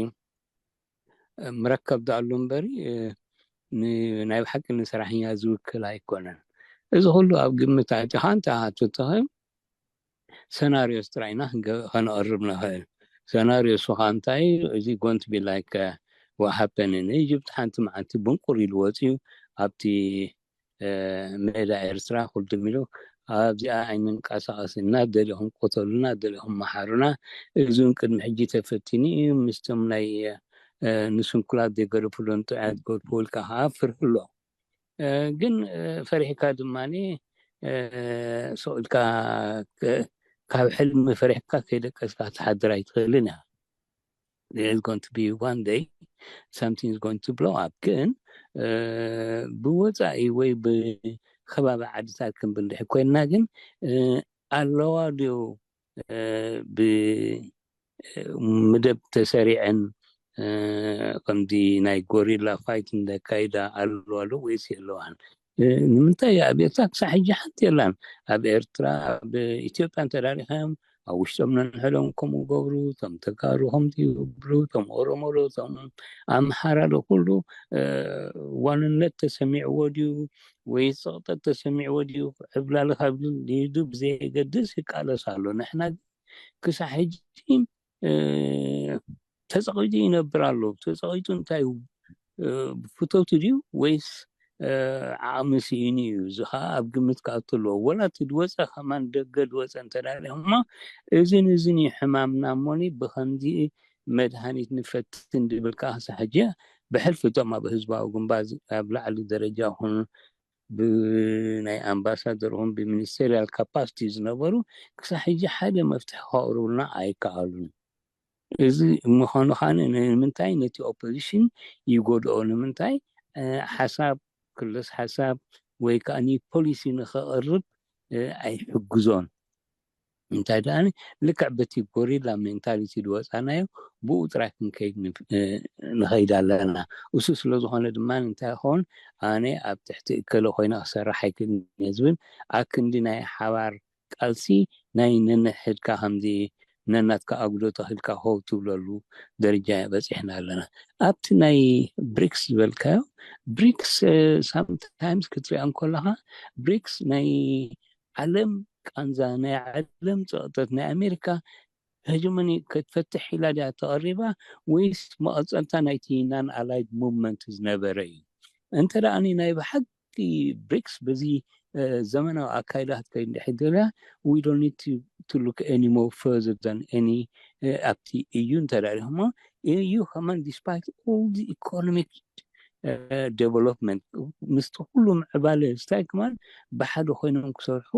ምረከብ ዳኣሉ እምበሪ ናይ ብሓቂ ንሰራሕኛ ዝውክል ኣይኮነን። እዚ ኩሉ ኣብ ግምት ኣቲኻ እንተ ሃትትኸ ሰናሪዮስ ጥራይና ከነቕርብ ንኽእል። ሰናሪዮስ ከዓ እንታይ? እዚ going to be like what happened in Egypt። ሓንቲ መዓልቲ ብንቁር ኢሉ ወፅዩ ኣብቲ ሜዳ ኤርትራ ኩልድም ኢሉ ኣብዚኣ ኣይንንቀሳቐስ፣ እናደሊኹም ቅተሉና፣ ደሊኹም መሓሩና። እዚ እውን ቅድሚ ሕጂ ተፈቲኑ እዩ። ምስቶም ናይ ንስንኩላት ዘይገደፉ ዶንጦያት ገድፉ ኢልካ ከዓ ፍርህ ኣሎ። ግን ፈሪሕካ ድማ ሰው ኢልካ ካብ ሕልሚ ፈሪሕካ ከይደቀስካ ትሓድር ኣይትኽእልን እያ። There is going to be one day something is going to blow up። ግን ብወፃኢ ወይ ብከባቢ ዓድታት ክንብል ድሕር ኮይንና ግን ኣለዋ ድዩ ብመደብ ተሰሪዐን ከምዚ ናይ ጎሪላ ፋይት እንደካይዳ ኣለዋ ዶ ወይስ የለዋን? ንምንታይ ኣብ ኤርትራ ክሳብ ሕጂ ሓንቲ የላን። ኣብ ኤርትራ ኣብ ኢትዮጵያ እንተዳሪኻዮም ኣብ ውሽጦም ነንሕዶም ከምኡ ገብሩ፣ እቶም ተጋሩ ከምዚ ይብሉ፣ እቶም ኦሮሞ ዶ፣ እቶም ኣምሓራ ዶ፣ ኩሉ ዋንነት ተሰሚዕዎ ድዩ ወይ ፀቕጠት ተሰሚዕዎ ድዩ ዕብላሊ ካብ ድዩ ብዘየገድስ ይቃለስ ኣሎ። ንሕና ክሳብ ሕጂ ተፀቒጡ ይነብር ኣሎ። ተፀቒጡ እንታይ ፍተውቲ ድዩ ወይስ ዓቕሚ ስኢኑ እዩ? እዚ ከዓ ኣብ ግምት ክኣቱ ኣለዎ። ወላ እቲ ድወፀ ከማን ደገ ድወፀ እንተዳሊኹማ እዝን እዝን እዩ ሕማምና እሞኒ ብከምዚ መድሃኒት ንፈትን ድብል ከዓ ክሳብ ሕጂ ብሕልፊ እቶም ኣብ ህዝባዊ ግንባር ኣብ ላዕሊ ደረጃ ይኹኑ ብናይ ኣምባሳደር ኹን ብሚኒስቴሪያል ካፓሲቲ ዝነበሩ ክሳብ ሕጂ ሓደ መፍትሒ ከቕርቡልና ኣይከኣሉን። እዚ ምዃኑ ከዓ ንምንታይ ነቲ ኦፖዚሽን ይጎድኦ? ንምንታይ ሓሳብ ክልስ ሓሳብ ወይ ከዓ ፖሊሲ ንኸቕርብ ኣይሕግዞን? እንታይ ደኣ ልክዕ በቲ ጎሪላ ሜንታሊቲ ዝወፃናዮ ብኡ ጥራይ ክንከይድ ንኸይድ ኣለና። እሱ ስለ ዝኾነ ድማ እንታይ ይኸውን ኣነ ኣብ ትሕቲ እከለ ኮይነ ክሰርሕ ኣይክእልን እየ ዝብል ኣክንዲ ናይ ሓባር ቃልሲ ናይ ነንሕድካ ከምዚ ነናትካ ኣጉዶ ተኺልካ ሆው ትብለሉ ደረጃ በፂሕና ኣለና። ኣብቲ ናይ ብሪክስ ዝበልካዮ ብሪክስ ሳምታይምስ ክትሪኦ እንከለካ ብሪክስ ናይ ዓለም ቃንዛ ናይ ዓለም ፀቕጠት ናይ ኣሜሪካ ሄጀሞኒ ክትፈትሕ ኢላ ድያ ተቐሪባ ወይስ መቐፀልታ ናይቲ ናን ኣላይድ ሙቭመንት ዝነበረ እዩ? እንተ ደኣ ናይ ብሓቂ ብሪክስ በዚ ዘመናዊ ኣካይዳ ክትከይድ እንድሕር ደልያ we don't need to look any more further than any ኣብቲ እዩ እንተ ደኣ ኢኹሞ እዩ ከማን despite all the economic development ምስቲ ኩሉ ምዕባለ ስታይ ከማን ብሓደ ኮይኖም ክሰርሑ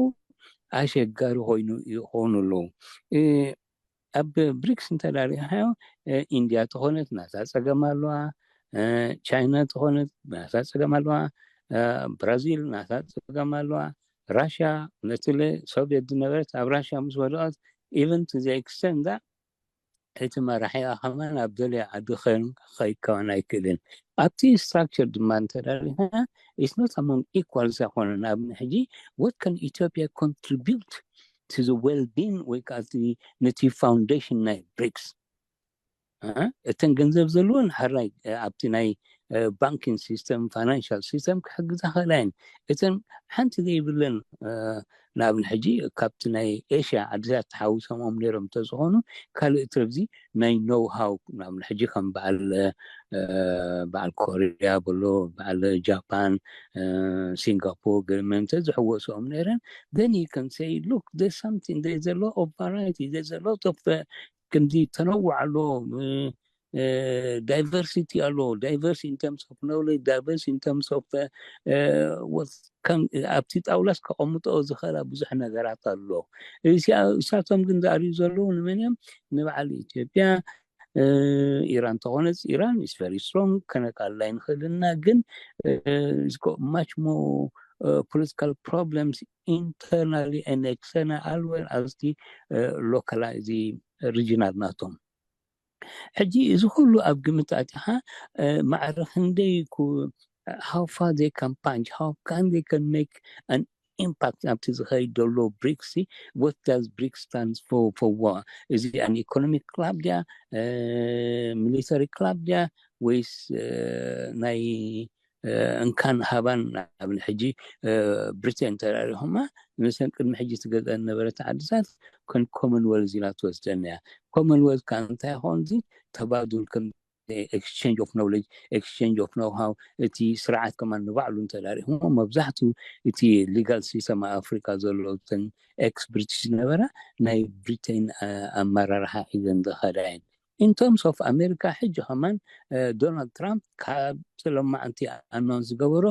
ኣሸጋሪ ኮይኑ ይኾኑ ኣለዉ። ኣብ ብሪክስ እንተዳሪኻዮ ኢንድያ ተኾነት ናታ ፀገም ኣለዋ፣ ቻይና ተኾነት ናታ ፀገም ኣለዋ፣ ብራዚል ናታ ፀገም ኣለዋ፣ ራሽያ ነትለ ሶቪየት ዝነበረት ኣብ ራሽያ ምስ ወደቐት even to the extent that እቲ መራሒኣ ከማን ኣብ ደለየ ዓዲ ክኸይድ ከማን ኣይክእልን። ኣብቲ ስትራክቸር ድማ እንተዳሪኻ it's not among equals ኣይኮነን። ኣብ ሕጂ what can Ethiopia contribute to the well-being ወይ ከዓ ነቲ ፋውንዴሽን ናይ ብሪክስ እተን ገንዘብ ዘለወን ሕራይ ኣብቲ ናይ ባንኪንግ ሲስተም ፋይናንሻል ሲስተም ክሕግዛ ክእላ እየን። እተን ሓንቲ ዘይብለን ንኣብን ሕጂ ካብቲ ናይ ኤሽያ ዓድታት ተሓዊሶምኦም ነይሮም እንተዝኾኑ ካልእ ትረብዚ ናይ ኖው ሃው ንኣብን ሕጂ ከም በዓል በዓል ኮሪያ በሎ በዓል ጃፓን ሲንጋፖር ገመንተ ዝሕወሶም ነይረን then you can say look there's something there's a lot of variety there's a lot of ከምዚ ተነውዕ ኣሎ diversity ኣሎ diverse in terms of knowledge diverse in terms of ኣብቲ ጣውላስ ከቐምጦ ዝኽእላ ብዙሕ ነገራት ኣሎ። እሳቶም ግን ዝኣርዩ ዘለዉ ንመን እዮም? ንበዓል ኢትዮጵያ ኢራን ተኾነስ ኢራን is very strong ከነቃልላ ይንኽእል እና ግን much more political problems internally and external as well as the localized regional ናቶም። ሕጂ እዚ ኩሉ ኣብ ግምት ኣቲኻ ማዕረ ክንደይ how far they can punch how can they can make an ኢምፓክት ኣብቲ ዝኸይድ ዘሎ ብሪክስ? What does ብሪክስ stand for? For what? እዚ ኣን ኢኮኖሚክ ክላብ ድያ? ሚሊተሪ ክላብ ድያ? ወይስ ናይ እንካን ሃባን? ኣብ ሕጂ ብሪቴን ተራሪኹማ፣ መሰን ቅድሚ ሕጂ ትገዝአን ነበረት ዓድታት ከም ኮመንወልዝ ኢላ ትወስደን እያ። ኮመንወልዝ ከዓ እንታይ ይኸውን? እዚ ተባዱል ከም ኤክስቼንጅ ኦፍ ኖውሌጅ፣ ኤክስቼንጅ ኦፍ ኖውሃው፣ እቲ ስርዓት ከማን ንባዕሉ እንተዳሪኹሞ፣ መብዛሕትኡ እቲ ሊጋል ሲስተም ኣብ ኣፍሪካ ዘሎ፣ እተን ኤክስ ብሪቲሽ ዝነበራ ናይ ብሪቴን ኣመራርሓ ሒዘን ዝኸዳ እየን። ኢን ተርምስ ኦፍ ኣሜሪካ፣ ሕጂ ከማን ዶናልድ ትራምፕ ካብ ሎማዓንቲ ኣናውንስ ዝገበሮ፣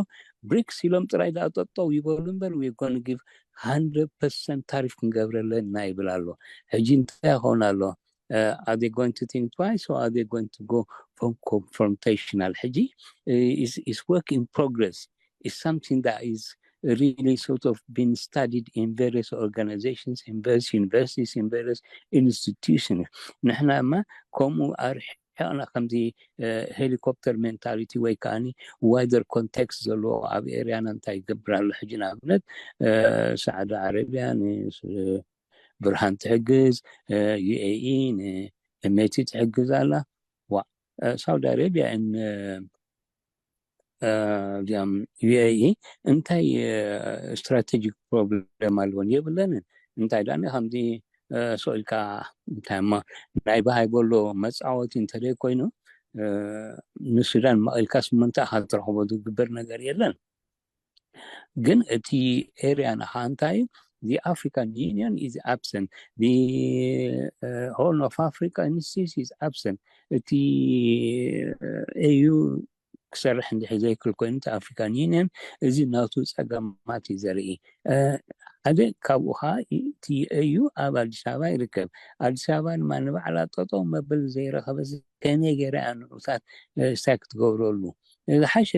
ብሪክስ ኢሎም ጥራይ ደኣ ጠጠው ይበሉ እምበር፣ we gonna give hundred percent ታሪፍ ክንገብረለን ኢና ይብል ኣሎ። ሕጂ እንታይ ይኸውን ኣሎ? Are they going to think twice, or are they going to go for confrontational? ሕጂ is work in progress, is something that is really sort of been studied in various organizations, in various universities, in various institutions. ንሕና እማ ከምኡ ኣርሒቕና፣ ከምዚ ሄሊኮፕተር ሜንታሊቲ ወይ ከዓኒ ዋይደር ኮንቴክስት ዘለዎ ኣብ ኤርያና እንታይ ይገብር ኣሎ? ሕጂ ንኣብነት ሳዕዲ ዓረብያ ብርሃን ትሕግዝ፣ ዩኤኢ ንመይቲ ትሕግዝ ኣላ። ዋ ሳውዲ ኣረብያ እዚኣም ዩኤኢ እንታይ ስትራቴጂክ ፕሮብለም ኣለዎን? የብለንን። እንታይ ዳኒ ከምዚ ስኢልካ እንታይ እሞ ናይ በሃይ በሎ መፃወቲ እንተደይ ኮይኑ ንሱዳን መቒልካ ስምንተ ኢኻ ትረኽቦ፣ ዝግበር ነገር የለን። ግን እቲ ኤርያ ንኻ እንታይ እዩ? The African Union is absent, the Horn of Africa Institute is absent. እቲ ኤዩ ክሰርሕ እንድሕር ዘይክል ኮይኑ፣ እቲ ኣፍሪካን ዩኒየን እዚ ናቱ ፀገማት እዩ ዘርኢ። ሓደ ካብኡ ከዓ እቲ ኤዩ ኣብ ኣዲስ ኣበባ ይርከብ። ኣዲስ ኣበባ ድማ ንባዕላ ጠጠው መበል ዘይረኸበ ከመይ ገይራ እያ ንዑታት ስታይ ክትገብረሉ? ዝሓሸ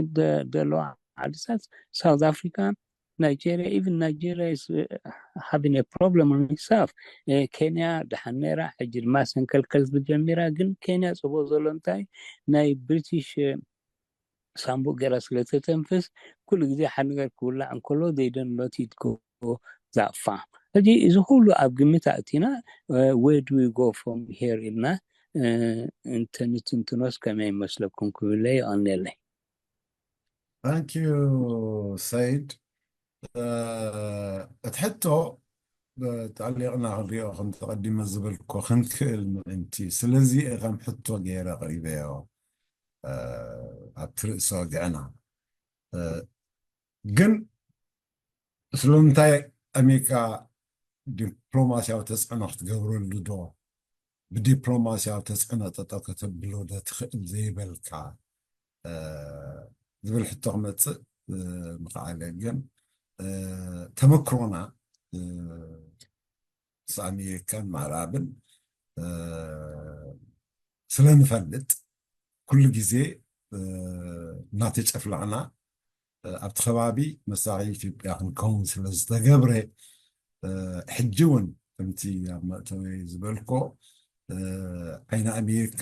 ዘሎ ዓድታት ሳውት ኣፍሪካ፣ ናይጀርያ፣ ኢቭን ናይጀርያ is having a problem on itself። ኬንያ ደሓን ነይራ፣ ሕጂ ድማ ሰንከልከል ጀሚራ። ግን ኬንያ ፅቡቅ ዘሎ እንታይ ናይ ብሪቲሽ ሳምቡእ ገይራ ስለተተንፍስ ኩሉ ግዜ ሓደ ነገር ክውላዕ እንከሎ they don't let it go that far። ሕጂ እዚ ኩሉ ኣብ ግምት ኣእቲና where do we go from here ኢልና እንተንትንትኖስ ከመይ ይመስለኩም ክብለ ይቐንየለይ። Thank you ሰይድ። እቲ ሕቶ ተዕሊቕና ክንሪኦ ከም ተቐዲመ ዝበልኮ ክንክእል ምእንቲ፣ ስለዚ ከም ሕቶ ገይረ ኣቕሪበዮ ኣብቲ ርእሲ ወግዕና። ግን ስለምንታይ ኣሜሪካ ዲፕሎማስያዊ ተፅዕኖ ክትገብረሉ ዶ ብዲፕሎማስያዊ ተፅዕኖ ጠጠው ከተብሎ ዶ ትኽእል ዘይበልካ ዝብል ሕቶ ክመፅእ ምኽኣለ። ግን ተመክሮና ምስ ኣሜሪካን ምዕራብን ስለንፈልጥ ኩሉ ግዜ እናተጨፍለቕና ኣብቲ ከባቢ መሳኺ ኢትዮጵያ ክንከውን ስለዝተገብረ ሕጂ እውን ከምቲ ኣብ መእተዊ ዝበልኮ ዓይኒ ኣሜሪካ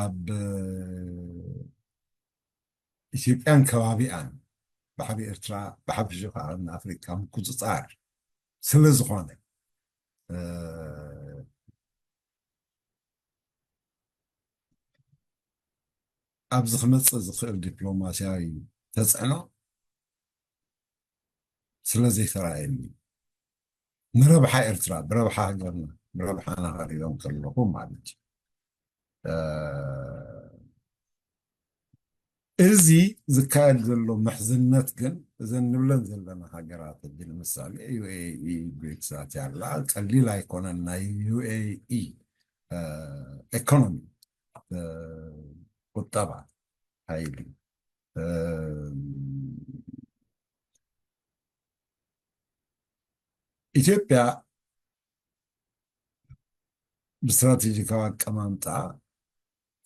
ኣብ ኢትዮጵያን ከባቢኣን ብሓቢ ኤርትራ ብሓፈሻ ከዓ ንኣፍሪካ ምቁፅፃር ስለዝኾነ ኣብዚ ክመፅእ ዝኽእል ዲፕሎማስያዊ ተፅዕኖ ስለዘይተራእየኒ ንረብሓ ኤርትራ ብረብሓ ሃገርና ብረብሓና ክሪኦም ከለኹ ማለት እዩ። እዚ ዝካየድ ዘሎ ምሕዝነት ግን እዘን ንብለን ዘለና ሃገራት ሕጂ ንምሳሌ ዩኤኢ ብሪክስ ኣትያ ኣላ። ቀሊል ኣይኮነን ናይ ዩኤኢ ኢኮኖሚ ቁጠባ ሓይሊ ኢትዮጵያ ብስትራቴጂካዊ ኣቀማምጣ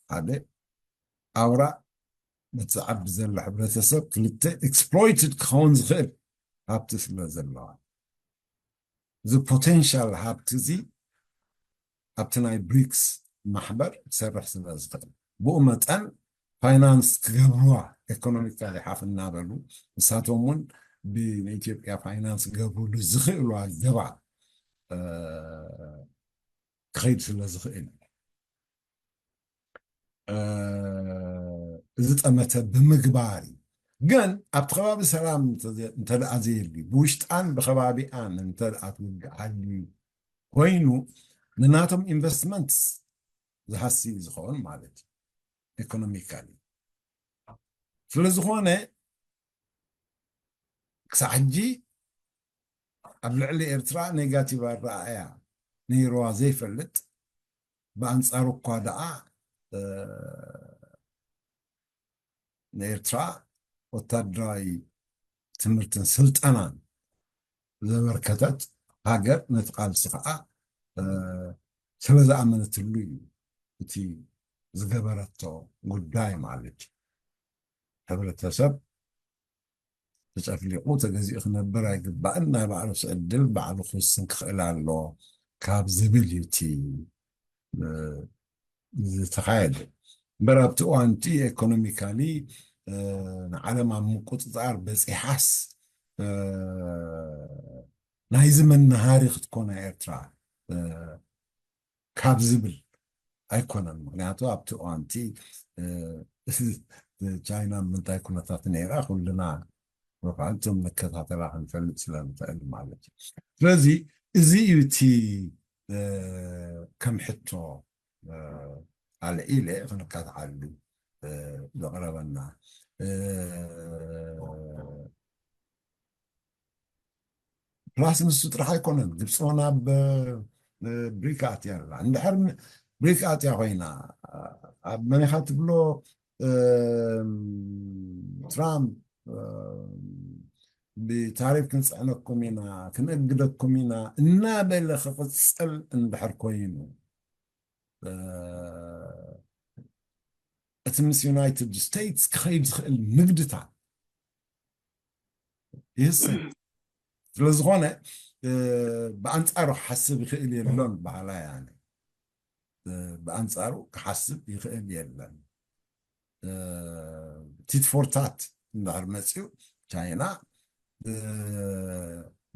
ሓደ ኣውራ በቲ ዝዓቢ ዘሎ ሕብረተሰብ ክልተ ኤክስፕሎይትድ ክኸውን ዝኽእል ሃብቲ ስለ ዘለዋ እዚ ፖቴንሻል ሃብቲ እዚ ኣብቲ ናይ ብሪክስ ማሕበር ክሰርሕ ስለ ዝኽእል ብኡ መጠን ፋይናንስ ክገብርዋ ኤኮኖሚካሊ ሓፍ እናበሉ ንሳቶም እውን ብንኢትዮጵያ ፋይናንስ ክገብርሉ ዝኽእሉ ኣገባብ ክኸይድ ስለ ዝኽእል እዚ ጠመተ ብምግባር እዩ። ግን ኣብቲ ከባቢ ሰላም እንተ ደኣ ዘየልዩ፣ ብውሽጣን ብከባቢኣን እንተ ደኣ ትውግእ ሃልዩ ኮይኑ፣ ንናቶም ኢንቨስትመንት ዝሃሲ ዝኸውን ማለት እዩ፣ ኢኮኖሚካሊ። ስለዝኾነ ክሳዕ ሕጂ ኣብ ልዕሊ ኤርትራ ኔጋቲቭ ኣረኣእያ ነይርዋ ዘይፈልጥ፣ ብኣንጻሩ እኳ ደኣ ንኤርትራ ወታደራዊ ትምህርትን ስልጠናን ዘበርከተት ሃገር፣ ነቲ ቃልሲ ከዓ ስለ ዝኣመነትሉ እዩ እቲ ዝገበረቶ ጉዳይ ማለት እዩ። ሕብረተሰብ ተጨፍሊቑ ተገዚኡ ክነብር ኣይግባእን፣ ናይ ባዕሉ ዕድል ባዕሉ ክውስን ክኽእል ኣለዎ ካብ ዝብል እዩ እቲ ዝተኻየደ። እምበር ኣብቲ እዋንቲ ኤኮኖሚካሊ ንዓለም ኣብ ምቁፅፃር በፂሓስ ናይዚ መናሃሪ ክትኮና ኤርትራ ካብ ዝብል ኣይኮነን። ምክንያቱ ኣብቲ እዋንቲ ቻይና ምንታይ ኩነታት ነይራ ኩልና መፋልቶም ንከታተላ ክንፈልጥ ስለ ንኽእል ማለት እዩ። ስለዚ እዚ እዩ እቲ ከም ሕቶ ኣልዒለ ክንከታተዓሉ ዘቕረበና። ፕላስ ንሱ ጥራሕ ኣይኮነን፣ ግብፂ እውን ኣብ ብሪክ ኣትያ ኣላ። እንድሕር ብሪክ ኣትያ ኮይና ኣብ መን ኢኻ ትብሎ ትራምፕ ብታሪፍ ክንፅዕነኩም ኢና፣ ክንእግደኩም ኢና እናበለ ክቕፅል እንድሕር ኮይኑ እቲ ምስ ዩናይትድ ስቴትስ ክኸይድ ዝኽእል ንግድታት ይህሰ ስለዝኾነ ብኣንፃሩ ክሓስብ ይኽእል የሎን በሃላ ያነ ብኣንፃሩ ክሓስብ ይኽእል የለን። ቲትፎርታት እንድሕር መፅኡ ቻይና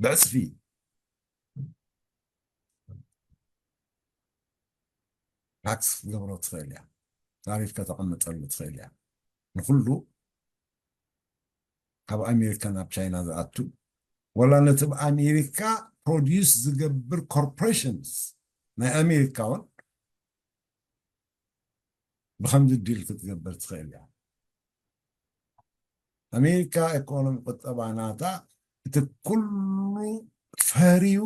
ብዕፅፊ ታክስ ክትገብሮ ትኽእል እያ፣ ታሪፍ ከተቐምጠሉ ትኽእል እያ። ንኩሉ ካብ ኣሜሪካ ናብ ቻይና ዝኣቱ ወላ ነቲ ብ ኣሜሪካ ፕሮዲዩስ ዝገብር ኮርፖሬሽንስ ናይ ኣሜሪካ እውን ብከምዚ ዲል ክትገብር ትኽእል እያ። ኣሜሪካ ኢኮኖሚ ቁጠባ ናታ እቲ ኩሉ ፈርዩ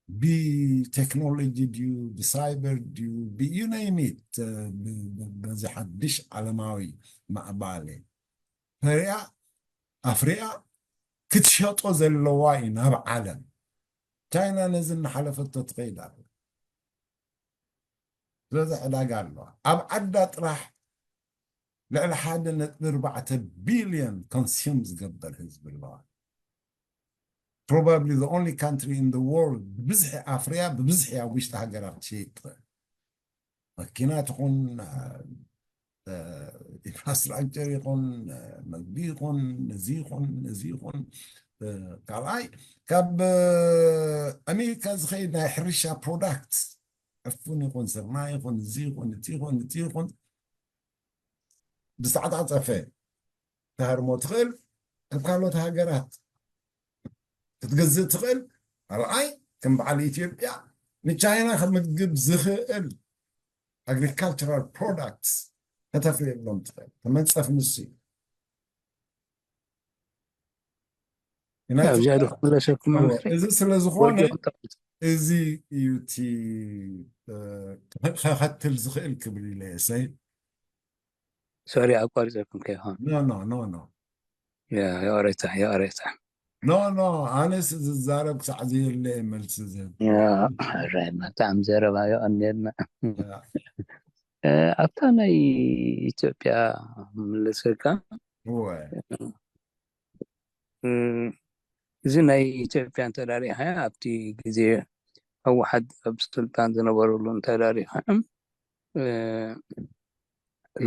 ብቴክኖሎጂ ድዩ ብሳይበር ድዩ ብዩ ነይሚት በዚ ሓድሽ ዓለማዊ ማዕባለ ፈሪያ ኣፍሪያ ክትሸጦ ዘለዋ እዩ ናብ ዓለም። ቻይና ነዚ እናሓለፈቶ ትኸይድ ኣለ። ስለዚ ዕዳጋ ኣለዋ። ኣብ ዓዳ ጥራሕ ልዕሊ ሓደ ነጥቢ ኣርባዕተ ቢልዮን ኮንሱም ዝገብር ህዝቢ ኣለዋ። Probably the only country in the world ብብዝሒ ኣፍርያ ብብዝሒ ኣብ ውሽጢ ሃገራ ክትሸይጥ ትኽእል። መኪና ትኹን ኢንፍራስትራክቸር ይኹን መግቢ ይኹን እዚ ይኹን እዚ ይኹን ካልኣይ ካብ ኣሜሪካ ዝኸይድ ናይ ሕርሻ ፕሮዳክት ዕፉን ይኹን ስርናይ ይኹን እዚ ይኹን እቲ ይኹን እቲ ይኹን ብዝተዓፃፀፈ ተሃርሞ ትኽእል ካብ ካልኦት ሃገራት ክትገዝእ ትኽእል ካልኣይ ከም በዓል ኢትዮጵያ ንቻይና ክምግብ ዝኽእል ኣግሪካልቸራል ፕሮዳክትስ ከተፍርየሎም ትኽእል ተመንፀፍ ንሱ እዩ። እዚኣ ዶ ክምለሰኩም እዚ ስለ ዝኾነ እዚ እዩ እቲ ከኸትል ዝኽእል ክብል ኢለ እሰይ ሶሪ ኣቋሪፀኩም ከይኾን no no no no ይቕሬታ ይቕሬታ no no ኣነስ ዝዛረብ ክሳዕ ዘየለ መልሲ ዝህብ ብጣዕሚ ዘረባ የቐንየልና ኣብታ ናይ ኢትዮጵያ ምልሰካ እዚ ናይ ኢትዮጵያ እንተዳሪኻ ኣብቲ ግዜ ህወሓት ኣብ ስልጣን ዝነበረሉ እንተዳሪኻ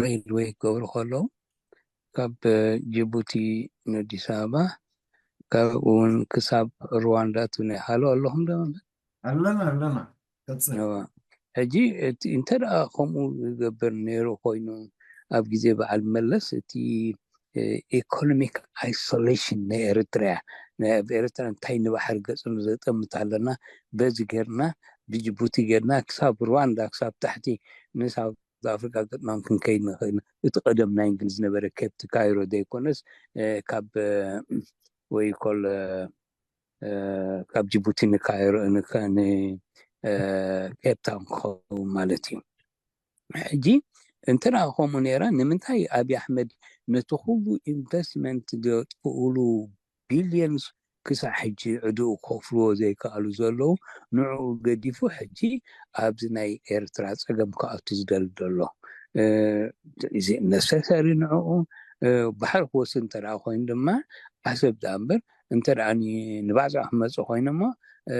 ሬልወይ ክገብሩ ከለዉ ካብ ጅቡቲ ንኣዲስ ኣበባ፣ ካብኡ እውን ክሳብ ሩዋንዳ ትብኒ። ሃሎ ኣለኹም ዶ? ኣለና ኣለና። ቀጽል። እዋ። ሕጂ እቲ እንተ ደኣ ከምኡ ዝገብር ነይሩ ኮይኑ፣ ኣብ ግዜ በዓል መለስ፣ እቲ ኢኮኖሚክ ኣይሶሌሽን ናይ ኤርትራ፣ ናይ ኣብ ኤርትራ እንታይ ንባሕሪ ገጽ ዘጠምት ኣለና፣ በዚ ጌርና፣ ብጅቡቲ ጌርና ክሳብ ሩዋንዳ፣ ክሳብ ታሕቲ ንሳውት ኣፍሪካ ገጥማም ክንከይድ ንኽእል። እቲ ቀደም ናይ እንግሊዝ ነበረ ኬፕ ቱ ካይሮ ዘይኮነስ፣ እ፣ ካብ እ፣ ወይ ኮል እ፣ ካብ ጅቡቲ ንካይሮ ንከ- ን እ፣ ኬፕ ታውን ክኸውን ማለት እዩ። ሕጂ እንተ ደኣ ከምኡ ነይራ፣ ንምንታይ ኣብይ ኣሕመድ ነቲ ኩሉ ኢንቨስትመንት ዘጥፍኡሉ ቢልዮንስ ክሳዕ ሕጂ ዕድኡ ክኸፍልዎ ዘይከኣሉ ዘለዉ፣ ንዕኡ ገዲፉ ሕጂ ኣብዚ ናይ ኤርትራ ጸገም ክኣቱ ዝደሊ ዘሎ? እ፣ is it necessary ንዕኡ? እ፣ ባሕሪ ክወስድ እንተ ደኣ ኮይኑ ድማ ዓሰብ ደኣ እምበር፣ እንተ ደኣ ን-፣ ንባጽዕ ክመጽእ ኮይኑ እሞ፣ እ፣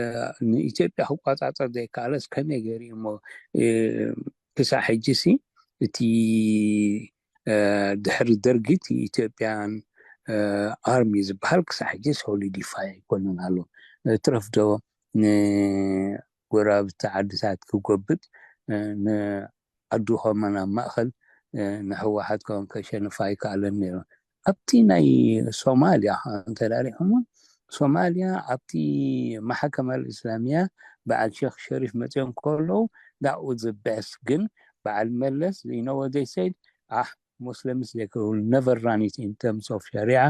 ንኢትዮጵያ ክቆጻጸር ዘይከኣለስ ከመይ ገይሩ እዩ እሞ፣ እ፣ ክሳዕ ሕጂ ሲ እቲ፣ እ፣ ድሕሪ ደርጊ እቲ ኢትዮጵያን፣ እ፣ ኣርሚ ዝበሃል ክሳዕ ሕጂ ሶሊዲፋይ ኣይኮነን ኣሎ። እ፣ ትረፍ ዶ ንጎረባብቲ ዓድታት ክጎብጥ፣ እ፣ ንዓዱ ከማን ኣብ ማእከል፣ እ፣ ንህወሓት ከማን ከሸንፋ ኣይከኣለን ነይሩ። ኣብቲ ናይ ሶማልያ እንተ ዳሪኹም፣ ሶማልያ ኣብቲ ማሕከማ እስላሚያ በዓል ሼክ ሸሪፍ መፅኦም ከለዉ፣ that was the best። ግን በዓል መለስ፣ you know what they said? Ah, Muslims, they will never run it in terms of Sharia,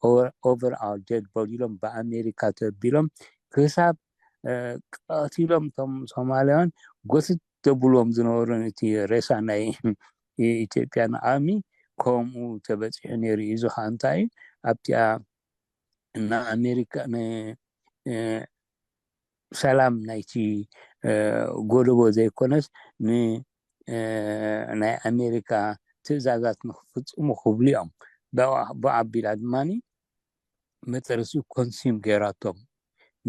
or over our dead body ኢሎም ብኣሜሪካ ተቢሎም ክሳብ፣ እ፣ ቀቲሎም እቶም ሶማልያውያን ጎስት ዘብልዎም ዝነበሩን እቲ ሬሳ ናይ ኢትዮጵያን ኣርሚ ከምኡ ተበፂሑ ነይሩ እዩ። እዚ ከዓ እንታይ እዩ? ኣብቲኣ ንኣሜሪካ ን-፣ እ፣ ሰላም ናይቲ፣ እ፣ ጎደቦ ዘይኮነስ ን-፣ እ፣ ናይ ኣሜሪካ ትእዛዛት ንክፍፅሙ ክብሉ እዮም። ብኣ-፣ ብኣቢላ ድማ መጨረሲኡ ኮንሲም ገይራቶም፣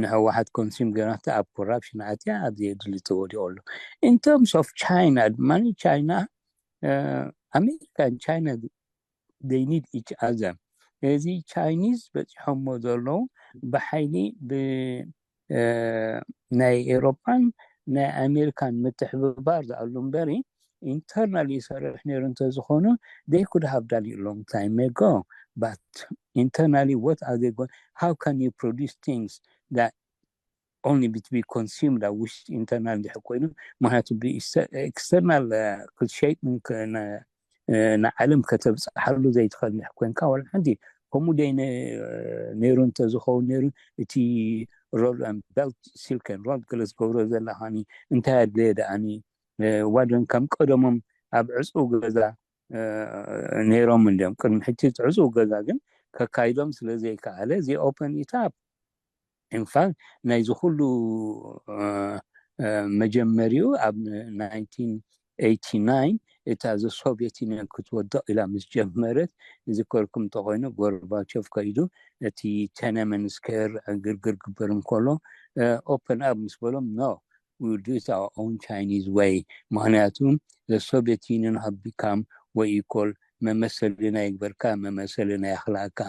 ንህወሓት ኮንሲም ገይራቶ ኣብ ኮራፕሽን ኣትያ ኣብ ዘየድሊ ተወዲቑ ኣሎ። In terms of China ድማ፣ ቻይና፣ እ፣ ኣሜሪካን ቻይና they need each other። እዚ ቻይኒዝ በፂሖሞ ዘለዉ ብሓይሊ ብ-፣ እ፣ ናይ ኤሮፓን ናይ ኣሜሪካን ምትሕብባር ዝኣሉ እምበሪ፣ ኢንተርናሊ ይሰርሕ ነይሩ እንተዝኾኑ፣ they could have done it long time ago, but internally, what are they going, how can you produce things that only to be consumed ኣብ ውሽጢ ኢንተርናል እንድሕር ኮይኑ? ምክንያቱ ብኤክስተርናል ክትሸይጥ ንዓለም ከተብፅሓሉ ዘይትኽእል እንድሕር ኮይንካ፣ ዋላ ሓንቲ ከምኡ ደይ ነይሩ እንተዝኸውን ነይሩ፣ እቲ ሮድ ቤልት፣ ሲልከን ሮድ ገለ ዝገብሮ ዘለኻኒ እንታይ ኣድለየ ደኣኒ? ዋደን ከም ቀደሞም ኣብ ዕፁ ገዛ ነይሮም እንዲም። ቅድሚ ሕጂ እቲ ዕፁ ገዛ ግን ከካይዶም ስለ ዘይከኣለ፣ they open it up። In fact፣ ናይዚ ኩሉ መጀመሪኡ ኣብ ናይንቲን ኤይቲ ናይን እታ ዘ ሶቪየት ዩኒየን ክትወድቕ ኢላ ምስ ጀመረት፣ ዝከርኩም እንተኮይኑ፣ ጎርባቾቭ ከይዱ እቲ ቴነመን ስኬር ግርግር ግበር እንከሎ፣ ኦፐን ኣፕ ምስ በሎም፣ no, we will do it our own Chinese way። ምክንያቱ the Soviet Union have become what you call መመሰልና ይግበርካ፣ መመሰልና ያኽላካ።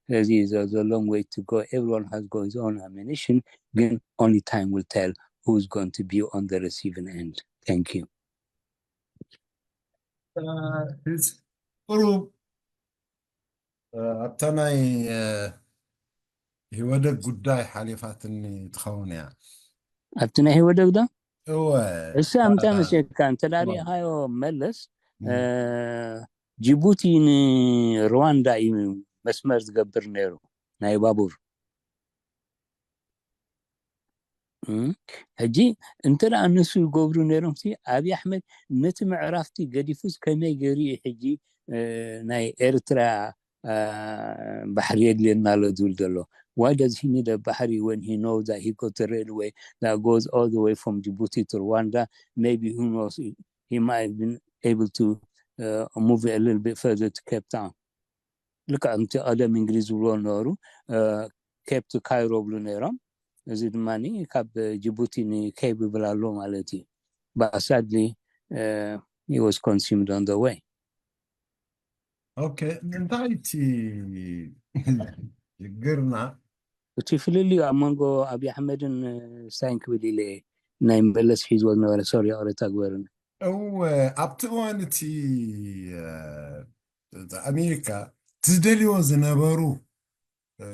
ስለዚ ዘ long way to go, everyone has got his own ammunition, ግን only time will tell who's going to be on the receiving end. Thank you. ጥሩ። ኣብታ ናይ ህወደግ ጉዳይ ሓሊፋትኒ ትኸውን እያ። ኣብቲ ናይ ህወደግ ዶ? እወ። እሳ እንታይ መሲልካ እንተ ዳኣ ሪኢኻዮ፣ መለስ ጅቡቲ ንሩዋንዳ እዩ መስመር ዝገብር ነይሩ፣ ናይ ባቡር። ሕጂ እንተ ደኣ ንሱ ይገብሩ ነይሮም ሲ፣ ኣብይ ኣሕመድ ነቲ ምዕራፍቲ ገዲፉስ ከመይ ገይሩ እዩ ሕጂ ናይ ኤርትራ ባሕሪ የድልየና ኣሎ ዝብል ዘሎ? Why does he need a ባሕሪ when he knows that he got the railway that goes all the way from Djibouti to Rwanda? Maybe, who knows, he might have been able to move a little bit further to Cape Town. ልክዕ ከምቲ ቀደም እንግሊዝ ዝብልዎ ነበሩ፣ ኬፕ ቱ ካይሮ ብሉ ነይሮም። እዚ ድማ ካብ ጅቡቲ ንኬብ ይብል ኣሎ ማለት እዩ። But sadly, he was consumed on the way. ኦኬ፣ እንታይ እቲ ሽግርና? እቲ ፍልልዩ ኣብ መንጎ ኣብይ ኣሕመድን ስታይን ክብል ኢለ ናይ መለስ ሒዝዎ ዝነበረ ሶሪ ይቕሬታ ግበሩኒ። እወ፣ ኣብቲ እዋን እቲ ኣሜሪካ ዝደልዮ ዝነበሩ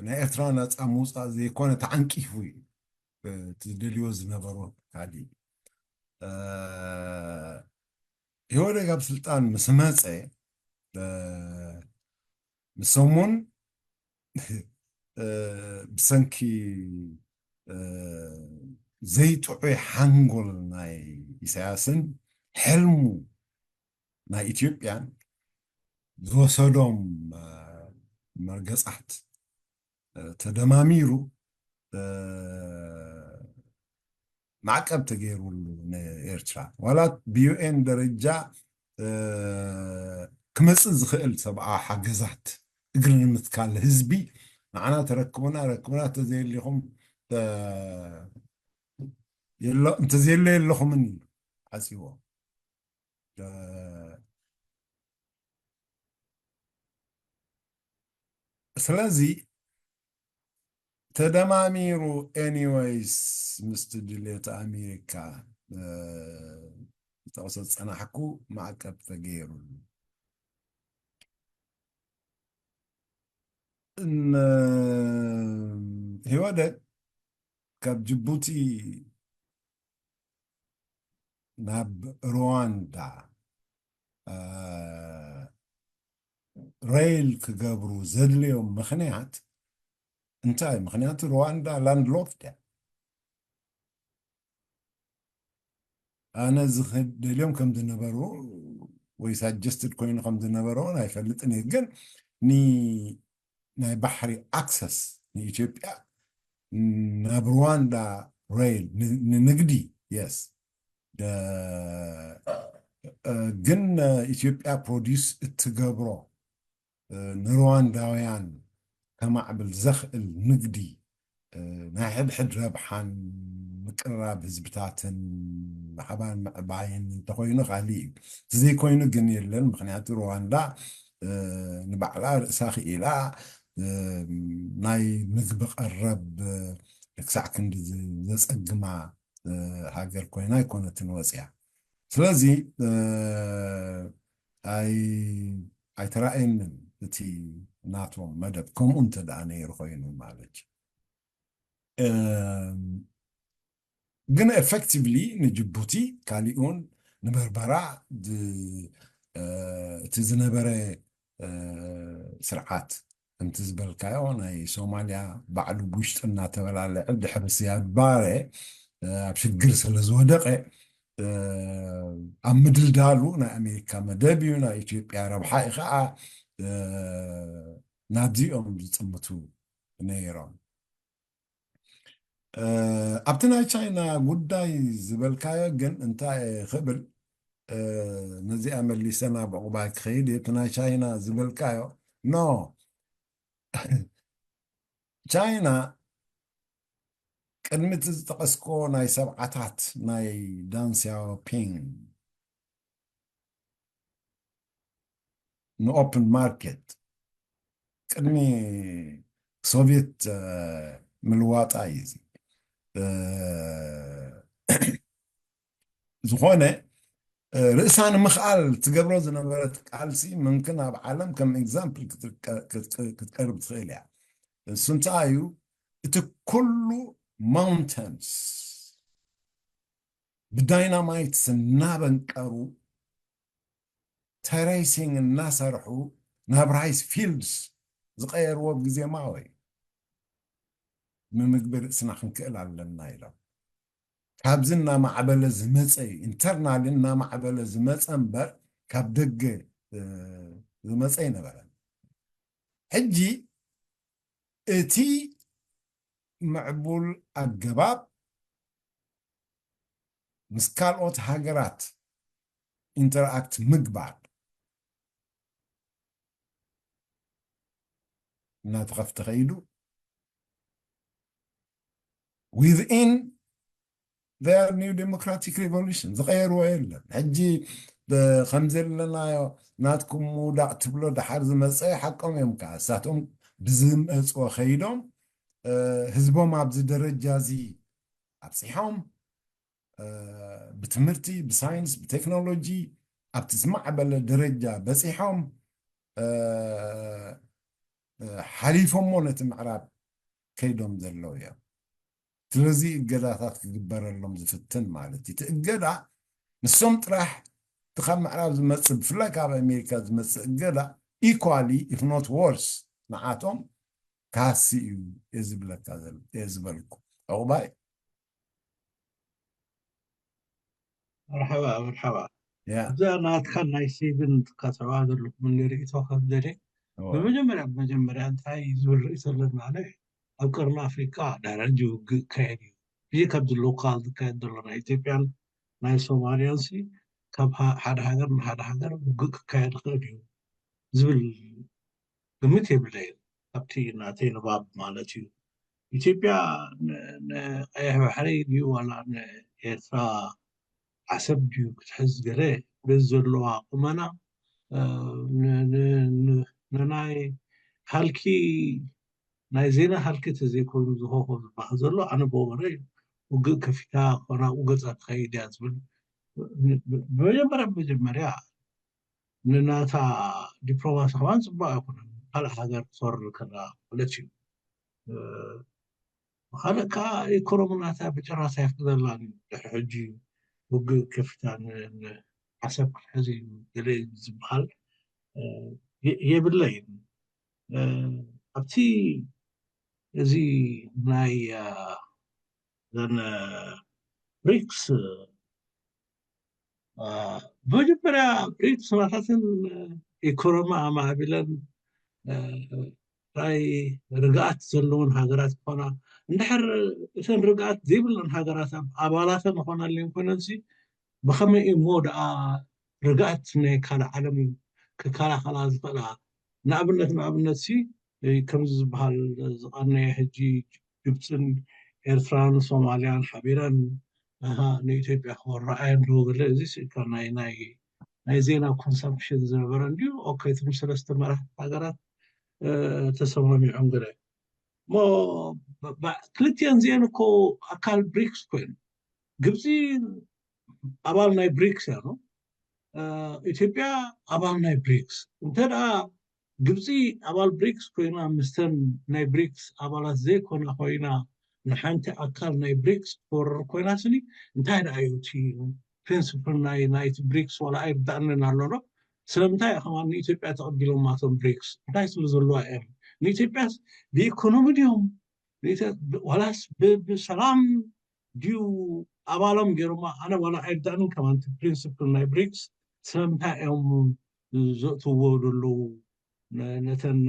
ናይ ኤርትራ ናፃ ምውፃእ ዘይኮነ ተዓንቂፉ እዩ። እቲ ዝደልዮ ዝነበሩ ካሊእ ኢህወደግ ኣብ ስልጣን ምስ መፀ ምስ ሰሙን ብሰንኪ ዘይጥዑይ ሓንጎል ናይ ኢሳያስን ሕልሙ ናይ ኢትዮጵያን ዝወሰዶም መርገጻት ተደማሚሩ ማዕቀብ ተገይሩሉ ንኤርትራ። ዋላ ብዩኤን ደረጃ ክመፅእ ዝኽእል ሰብኣዊ ሓገዛት እግሪ ንምትካል ህዝቢ ንዓና ተረክቡና ረክቡና እንተዘየሊኹም እንተዘየለ የለኹምን ኢሉ ዓፂዎ። ስለዚ ተደማሚሩ ኤኒወይስ ምስቲ ድሌት ኣሜሪካ ዝጠቕሶ ዝፀናሕኩ ማዕቀብ ተገይሩሉ። ህወደግ ካብ ጅቡቲ ናብ ሩዋንዳ ሬይል ክገብሩ ዘድልዮም ምኽንያት እንታይ? ምኽንያቱ ሩዋንዳ ላንድ ሎክድ እያ። ኣነ ዝኽደልዮም ከም ዝነበሩ ወይ ሳጀስትድ ኮይኑ ከም ዝነበረውን ኣይፈልጥን እየ፣ ግን ናይ ባሕሪ ኣክሰስ ንኢትዮጵያ ናብ ሩዋንዳ ሬይል ንንግዲ የስ ግን ኢትዮጵያ ፕሮዲስ እትገብሮ ንሩዋንዳውያን ከማዕብል ዘኽእል ንግዲ ናይ ሕድሕድ ረብሓን ምቅርራብ ህዝብታትን ሓባን ምዕባይን እንተኾይኑ ካሊእ እዩ። እቲ ዘይኮይኑ ግን የለን። ምክንያቱ ሩዋንዳ ንባዕላ ርእሳ ክኢላ ናይ ምግቢ ቀረብ ክሳዕ ክንዲ ዘፀግማ ሃገር ኮይና ኣይኮነትን ወፅያ። ስለዚ ኣይተራእየንን እቲ ናቶም መደብ ከምኡ እንተ ደኣ ነይሩ ኮይኑ ማለት ግን ኤፌክቲቭሊ ንጅቡቲ ካሊኡን ንበርበራ እቲ ዝነበረ ስርዓት ከምቲ ዝበልካዮ ናይ ሶማልያ ባዕሉ ብውሽጢ እናተበላለዐ ድሕሪ ስያድ ባረ ኣብ ሽግር ስለ ዝወደቀ ኣብ ምድልዳሉ ናይ ኣሜሪካ መደብ እዩ፣ ናይ ኢትዮጵያ ረብሓ እዩ ከዓ ናብዚኦም ዝፅምቱ ነይሮም። ኣብቲ ናይ ቻይና ጉዳይ ዝበልካዮ ግን እንታይ ክብል ነዚኣ መሊሰ ናብ ዕቑባይ ክኸይድ እቲ ናይ ቻይና ዝበልካዮ ኖ ቻይና ቅድሚ እቲ ዝጠቐስኮ ናይ ሰብዓታት ናይ ዳን ሲያኦፒንግ ንኦፕን ማርኬት ቅድሚ ሶቪየት ምልዋጣ እዩ። ዝኾነ ርእሳ ንምኽኣል ትገብሮ ዝነበረት ቃልሲ ምምክን ኣብ ዓለም ከም ኤግዛምፕል ክትቀርብ ትኽእል እያ። እሱ እንታይ እዩ? እቲ ኩሉ ማውንተንስ ብዳይናማይትስ እናበንቀሩ ተሬሲንግ እናሰርሑ ናብ ራይስ ፊልድስ ዝቀየርዎ ግዜ ማወ እዩ። ንምግቢ ርእስና ክንክእል ኣለና ኢሎም ካብዚ እናማዕበለ ዝመፀ እዩ። ኢንተርናል እናማዕበለ ዝመፀ እምበር ካብ ደገ ዝመፀ ኣይነበረን። ሕጂ እቲ ምዕቡል ኣገባብ ምስ ካልኦት ሃገራት ኢንተርኣክት ምግባር እናተኸፍተ ከይዱ within their new democratic revolution ዝቀየርዎ የለን። ሕጂ ከም ዘለናዮ ናትኩም ምውዳቕ ትብሎ ድሓር ዝመፀ ሓቆም እዮም። ከዓ እሳቶም ብዝመፅዎ ከይዶም ህዝቦም ኣብዚ ደረጃ እዚ ኣብፂሖም፣ ብትምህርቲ፣ ብሳይንስ፣ ብቴክኖሎጂ ኣብቲ ዝማዕበለ ደረጃ በፂሖም ሓሊፎሞ ነቲ ምዕራብ ከይዶም ዘለዉ እዮም። ስለዚ እገዳታት ክግበረሎም ዝፍትን ማለት እዩ። እቲ እገዳ ንሶም ጥራሕ እቲ ካብ ምዕራብ ዝመፅእ ብፍላይ ካብ ኣሜሪካ ዝመፅእ እገዳ equally if not worse ንዓቶም ካሲ እዩ እየ ዝብለካ እየ ዝበልኩ። ዕቑባይ መርሓባ መርሓባ። እዛ ናትካ ናይ ሴቭን ትካትዕዋ ዘለኹም ርኢቶ ከም ደለ ብመጀመርያ ብመጀመርያ እንታይ ዝብል ርኢ ዘለና ኣነ ኣብ ቀርኒ ኣፍሪካ ዳይረክት ውግእ ይካየድ እዩ። እዚ ካብዚ ሎካል ዝካየድ ዘሎ ናይ ኢትዮጵያን ናይ ሶማልያን ሲ ካብ ሓደ ሃገር ንሓደ ሃገር ውግእ ክካየድ ይኽእል እዩ ዝብል ግምት የብለይን። ኣብቲ ናተይ ንባብ ማለት እዩ። ኢትዮጵያ ንቀይሕ ባሕሪ ድዩ ዋላ ንኤርትራ ዓሰብ ድዩ ክትሕዝ ገለ በዚ ዘለዋ ቁመና ንናይ ሃልኪ ናይ ዜና ሃልኪ ተዘይኮይኑ ዝኸኾ ዝበሃል ዘሎ ኣነ ብወረ ውግእ ከፊታ ኮና ውገፃ ትኸይድ እያ ዝብል ብመጀመርያ ብመጀመርያ ንናታ ዲፕሎማሲ ከማን ፅቡቅ ኣይኮነን። ካልእ ሃገር ክትወርር ከላ ማለት እዩ። ካልእ ከዓ ኢኮኖሚ ናታ ብጭራሽ ኣይፍቅደላን እዩ። ድሕሪ ሕጂ ውግእ ከፊታ ዓሰብ ክትሕዝ እዩ ገለ ዝበሃል የብለይን። ኣብቲ እዚ ናይ ዘን ብሪክስ ብመጀመርያ ብሪክስ ናታተን ኢኮኖሚ ኣማዕቢለን ናይ ርግኣት ዘለውን ሃገራት ክኾና እንድሕር እተን ርግኣት ዘይብለን ሃገራት ኣባላተን ዝኾናለን ኮይነን ብኸመይ እሞ ደኣ ርግኣት ናይ ካልእ ዓለም ክከላኸላ ዝኽእላ? ንኣብነት ንኣብነት ሲ ከምዚ ዝበሃል ዝቐነየ ሕጂ ግብፅን ኤርትራን ሶማልያን ሓቢረን ንኢትዮጵያ ክወረኣየን ዶ ገለ እዚ ስእካ ናይ ናይ ናይ ዜና ኮንሰምፕሽን ዝነበረ እንዲዩ። ኦኬ እቶም ሰለስተ መራሕቲ ሃገራት ተሰማሚዖም ገለ እሞ ክልቲአን እዚአን እኮ ኣካል ብሪክስ ኮይኑ ግብፂ ኣባል ናይ ብሪክስ እያ ነው። ኢትዮጵያ ኣባል ናይ ብሪክስ እንተ ደኣ ግብፂ ኣባል ብሪክስ ኮይና ምስተን ናይ ብሪክስ ኣባላት ዘይኮና ኮይና ንሓንቲ ኣካል ናይ ብሪክስ ትወርር ኮይና ስኒ እንታይ ደኣ እዩ እቲ ፕሪንስፕል ናይ ናይቲ ብሪክስ ዋላ ኣይርዳእንን ኣሎ ዶ? ስለምንታይ እያ ከማን ንኢትዮጵያ ተቐቢሎማቶም ብሪክስ እንታይ ስለ ዘለዋ እዮም? ንኢትዮጵያስ ብኢኮኖሚ ድዮም ዋላስ ብሰላም ድዩ ኣባሎም ገይሮማ? ኣነ ዋላ ኣይርዳእንን ከማን እቲ ፕሪንስፕል ናይ ብሪክስ ስለምንታይ እዮም ዘእትዎ ዘለዉ ነተን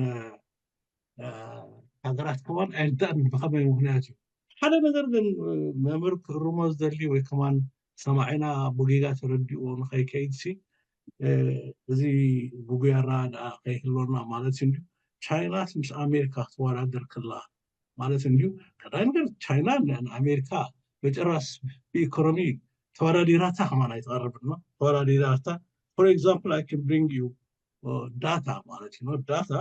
ሃገራት ከማን ኣይርዳእን ብኸመይ ምክንያት እዩ። ሓደ ነገር ግን መምህር ክእርሞ ዝደሊ ወይ ከማን ሰማዒና ብጌጋ ተረዲእዎ ንኸይከይድሲ እዚ ብጉያራ ደኣ ከይህልወና ማለት እዩ። ቻይናስ ምስ ኣሜሪካ ክትወዳደር ከላ ማለት እንዲዩ ቀዳይ ነገር ቻይና ንኣሜሪካ በጭራስ ብኢኮኖሚ ተወዳዲራታ ከማን ኣይትቐርብን ነው ተወዳዲራታ for example I can bring you data ማለት እዩ data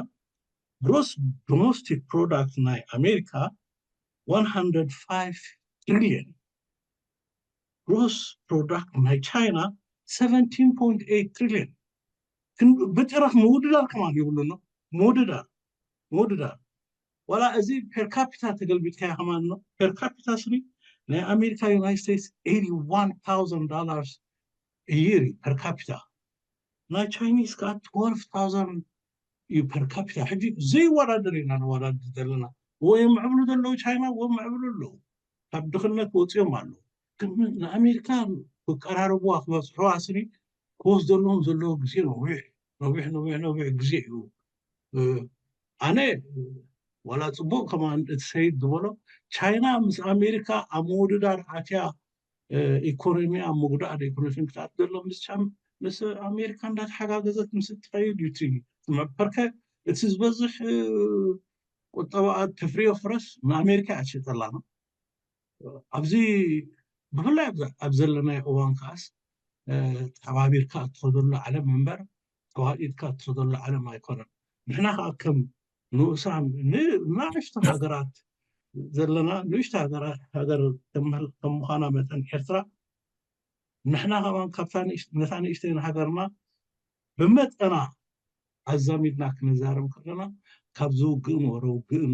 gross domestic product ናይ ኣሜሪካ one hundred five trillion gross product ናይ ቻይና seventeen point eight trillion በጭራሽ ምውድዳር ከማን ይብሉ ነው ምውድዳር ምውድዳር ዋላ እዚ per capita ተገልቢጥካዮ ከማን ነው per capita ስሪ ናይ ኣሜሪካ ዩናይትድ ስቴትስ eighty one thousand dollars a year per capita ናይ ቻይኒዝ ከዓ twelve thousand እዩ per capita ሕጂ ዘይወዳደር ኢና ነወዳድር ዘለና ወይ ምዕብሉ ዘለዉ ቻይና ወይ ምዕብሉ ኣለዉ ካብ ድኽነት ወፂኦም ኣለዉ ንኣሜሪካ ክቀራረብዋ ክበፅሕዋ ስኒ ክወስደሎም ዘለዎ ግዜ ነዊሕ ነዊሕ ነዊሕ ነዊሕ ግዜ እዩ ኣነ ዋላ ፅቡቅ ከማን እቲ ሰይድ ዝበሎ ቻይና ምስ ኣሜሪካ ኣብ ምውድዳር ኣትያ ኢኮኖሚ ኣብ ምጉዳእ ኢኮኖሚ ክትኣት ዘሎ ምስ ኣሜሪካ እንዳተሓጋገዘት ምስ እትኸይድ እዩ እቲ መበርከ እቲ ዝበዝሕ ቁጠባኣ ተፍርዮ ፍረስ ንኣሜሪካ እያ ትሸጠላ ነው ኣብዚ ብፍላይ ኣብ ዘለናይ እዋን ከዓስ ተሓባቢርካ እትኸደሉ ዓለም እምበር ተዋጢጥካ እትኸደሉ ዓለም ኣይኮነን። ንሕና ከዓ ከም ንኡሳን ንናሽቶ ሃገራት ዘለና ንእሽቶ ሃገር ከም ምዃና መጠን ኤርትራ ንሕና ከማን ካብታ ነታ ንእሽተይን ሃገርና ብመጠና ኣዛሚድና ክንዛረብ ከለና ካብ ዝውግእን ወረ ውግእን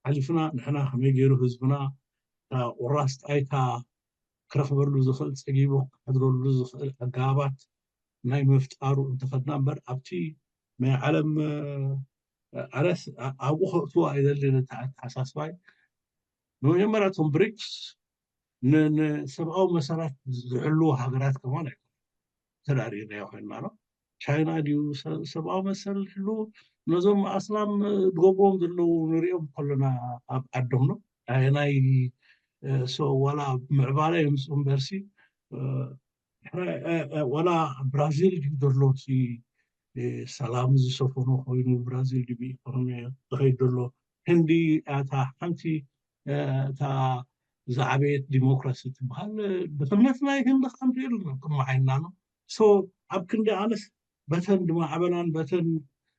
ሓሊፍና ንሕና ከመይ ገይሩ ህዝብና ቁራስ ጣይታ ክረኽበሉ ዝኽእል ጸጊቡ ክሕድረሉ ዝኽእል ኣገባባት ናይ ምፍጣሩ እንተኸድና እምበር ኣብቲ ናይ ዓለም ኣነስ ኣብኡ ከእትዎ ኣይደልን። ኣተሓሳስባይ ብመጀመርያ እቶም ብሪክስ ንሰብኣዊ መሰላት ዝሕልዉ ሃገራት ከማን ኣይኮኑ ተዳሪእናዮ ኮይንና ሎ ቻይና ድዩ ሰብኣዊ መሰል ዝሕልዉ ነዞም ኣስላም ድገብዎም ዘለዉ ንሪኦም ከለና ኣብ ዓዶም ሎ ናይ ዋላ ምዕባለ የምፅኡ እምበርሲ ዋላ ብራዚል ድዩ ዘሎ እቲ ሰላም ዝሰፈኖ ኮይኑ ብራዚል ድዩ ብኢኮኖሚ ዝኸይድ ዘሎ ህንዲ እታ ሓንቲ እታ ዝዓበየት ዲሞክራሲ ትበሃል ድኽነት ናይ ህንዲ ከምዚ ኢሉ ቅድሚ ዓይንና ሎ ሶ ኣብ ክንዲ ኣነስ በተን ዝማዕበላን በተን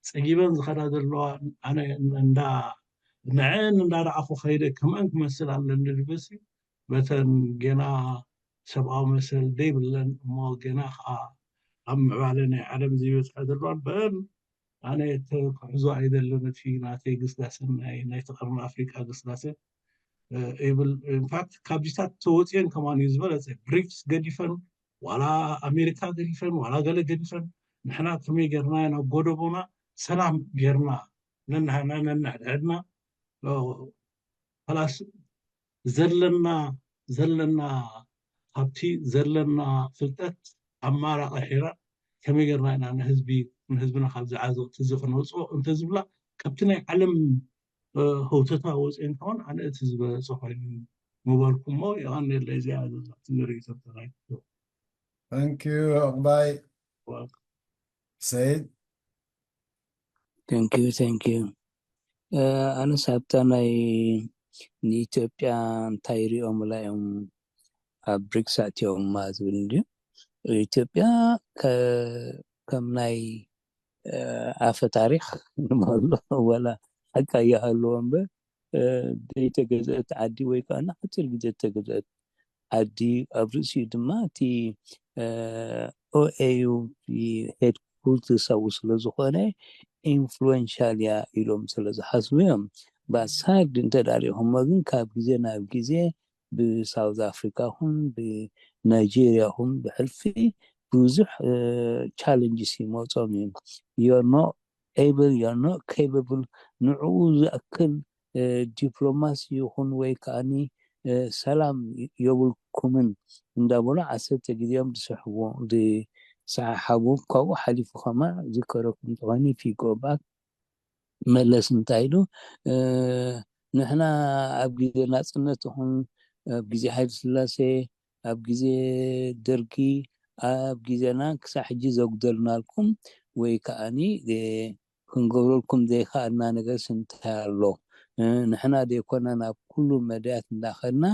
ፀጊበን ዝኸዳ ዘለዋ ኣነ እንዳ ንዐን እንዳረኣኹ ከይደ ከምአን ክመስል ኣለኒ ዝበሲ በተን ጌና ሰብኣዊ መሰል ዘይብለን እሞ ጌና ከዓ ኣብ ምዕባለ ናይ ዓለም ዘይበፅሐ ዘለዋን በአን ኣነ ክሕዞ ኣይደልን እቲ ናተይ ግስጋሰን ናይ ናይቲ ቀርኒ ኣፍሪቃ ግስጋሰ ብል ኢንፋክት ካብዚታት ተወፅየን ከማን እዩ ዝበለፀ ብሪክስ ገዲፈን ዋላ ኣሜሪካ ገዲፈን ዋላ ገለ ገዲፈን ንሕና ከመይ ገርና ናብ ጎደቦና ሰላም ገርና ነናህና ነናሕድሕድና ላስ ዘለና ዘለና ሃብቲ ዘለና ፍልጠት ኣማራቂ ሒራ ከመይ ገርና ኢና ንህዝቢ ንህዝብና ካብ ዝዓዘቕቲ እዚ ክነውፅኦ እንተዝብላ ካብቲ ናይ ዓለም ህውተታ ወፅኤ እንተኾን ኣነ እቲ ዝበለፀ ኮይኑ ምበልኩ እሞ የቐንየለይ እዚኣ ዘዛቲ ንርኢ ተተናይ Thank you ዕቑባይ ሰይድ Thank you, thank you. ኣነስ ኣብታ ናይ ንኢትዮጵያ እንታይ ይሪኦምላ እዮም ኣብ ብሪክስ ኣትዮምማ ዝብል እንድዩ ኢትዮጵያ ከም ናይ ኣፈ ታሪክ ንመሃሎ ወላ ሓቂ ኣይሃለዎ እምበር ዘይተገዝአት ዓዲ ወይ ከዓ ንሓፂር ግዜ ዝተገዝአት ዓዲ ኣብ ርእሲኡ ድማ እቲ ኦኤዩ ሄድኩርትስ ኣብኡ ስለ ዝኾነ ኢንፍሉዌንሻል እያ ኢሎም ስለ ዝሓስቡ እዮም ባሳድ እንተዳሪኹሞ ግን ካብ ግዜ ናብ ግዜ ብሳውዝ ኣፍሪካ ኹን ብናይጀርያ ኹን ብሕልፊ ብዙሕ ቻለንጅስ ይመፆም እዮም you're not able you're not capable ንዕኡ ዝኣክል ዲፕሎማሲ ይኹን ወይ ከዓኒ ሰላም የብልኩምን እንዳበሉ ዓሰርተ ግዜኦም ዝስሕቡ ዝሰሓሓቡ ካብኡ ሓሊፉ ከማ ዝከረኩም ተኾይኑ ፊጎባክ መለስ እንታይ ኢሉ ንሕና ኣብ ግዜ ናፅነት ይኹን ኣብ ግዜ ሓይለ ስላሴ ኣብ ግዜ ደርጊ ኣብ ግዜና ክሳብ ሕጂ ዘጉደልናልኩም ወይ ከዓኒ ክንገብረልኩም ዘይከኣልና ነገርስ እንታይ ኣሎ ንሕና ዘይኮና ናብ ኩሉ መዳያት እንዳኸድና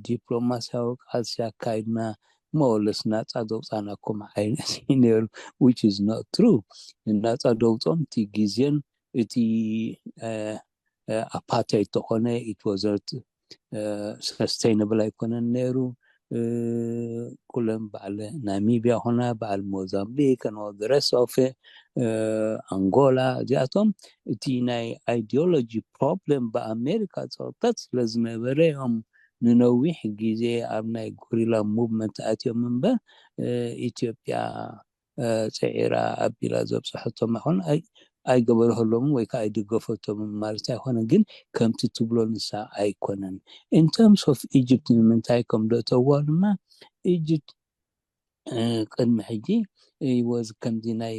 ዲፕሎማሲያዊ ቃልሲ ኣካይድና መወለስ ናፃ ዘውፃናኩም ዓይነት እዩ ነይሩ which is not true ናፃ ዘውፅኦም እቲ ግዜን እቲ ኣፓርታይድ ተኾነ it wasn't sustainable ኣይኮነን ነይሩ ኩለን በዓል ናሚብያ ኾና በዓል ሞዛምቢክ and all the rest of ኣንጎላ እዚኣቶም እቲ ናይ ideology problem ብኣሜሪካ ፀቕጠት ስለ ዝነበረ እዮም ንነዊሕ ግዜ ኣብ ናይ ጉሪላ ሙቭመንት ኣትዮም እምበር ኢትዮጵያ ፅዒራ ኣቢላ ዘብፅሐቶም ኣይኮን ኣይገበረህሎምን ወይ ከዓ ኣይደገፈቶምን ማለት ኣይኮነን ግን ከምቲ ትብሎ ንሳ ኣይኮነን in terms of Egypt ንምንታይ ከም ደእተዋ ድማ ኢጅፕት ቅድሚ ሕጂ was ከምዚ ናይ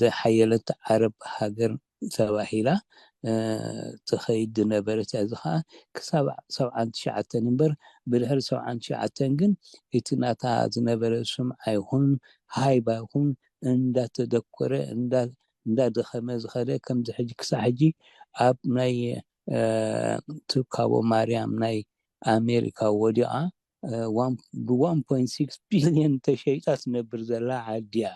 ዝሓየለት ዓረብ ሃገር ተባሂላ ትኸይድ ዝነበረት እያ እዚ ከዓ ክሳብ ሰብዓን ትሽዓተን እምበር ብድሕሪ ሰብዓን ትሽዓተን ግን እቲ ናታ ዝነበረ ስምዓ ይኹን ሃይባ ይኹን እንዳተደኮረ እንዳደኸመ ዝኸደ ከምዚ ሕጂ ክሳብ ሕጂ ኣብ ናይ ትካቦ ማርያም ናይ ኣሜሪካ ወዲቓ ብ one point six billion ተሸይጣ ትነብር ዘላ ዓዲ እያ።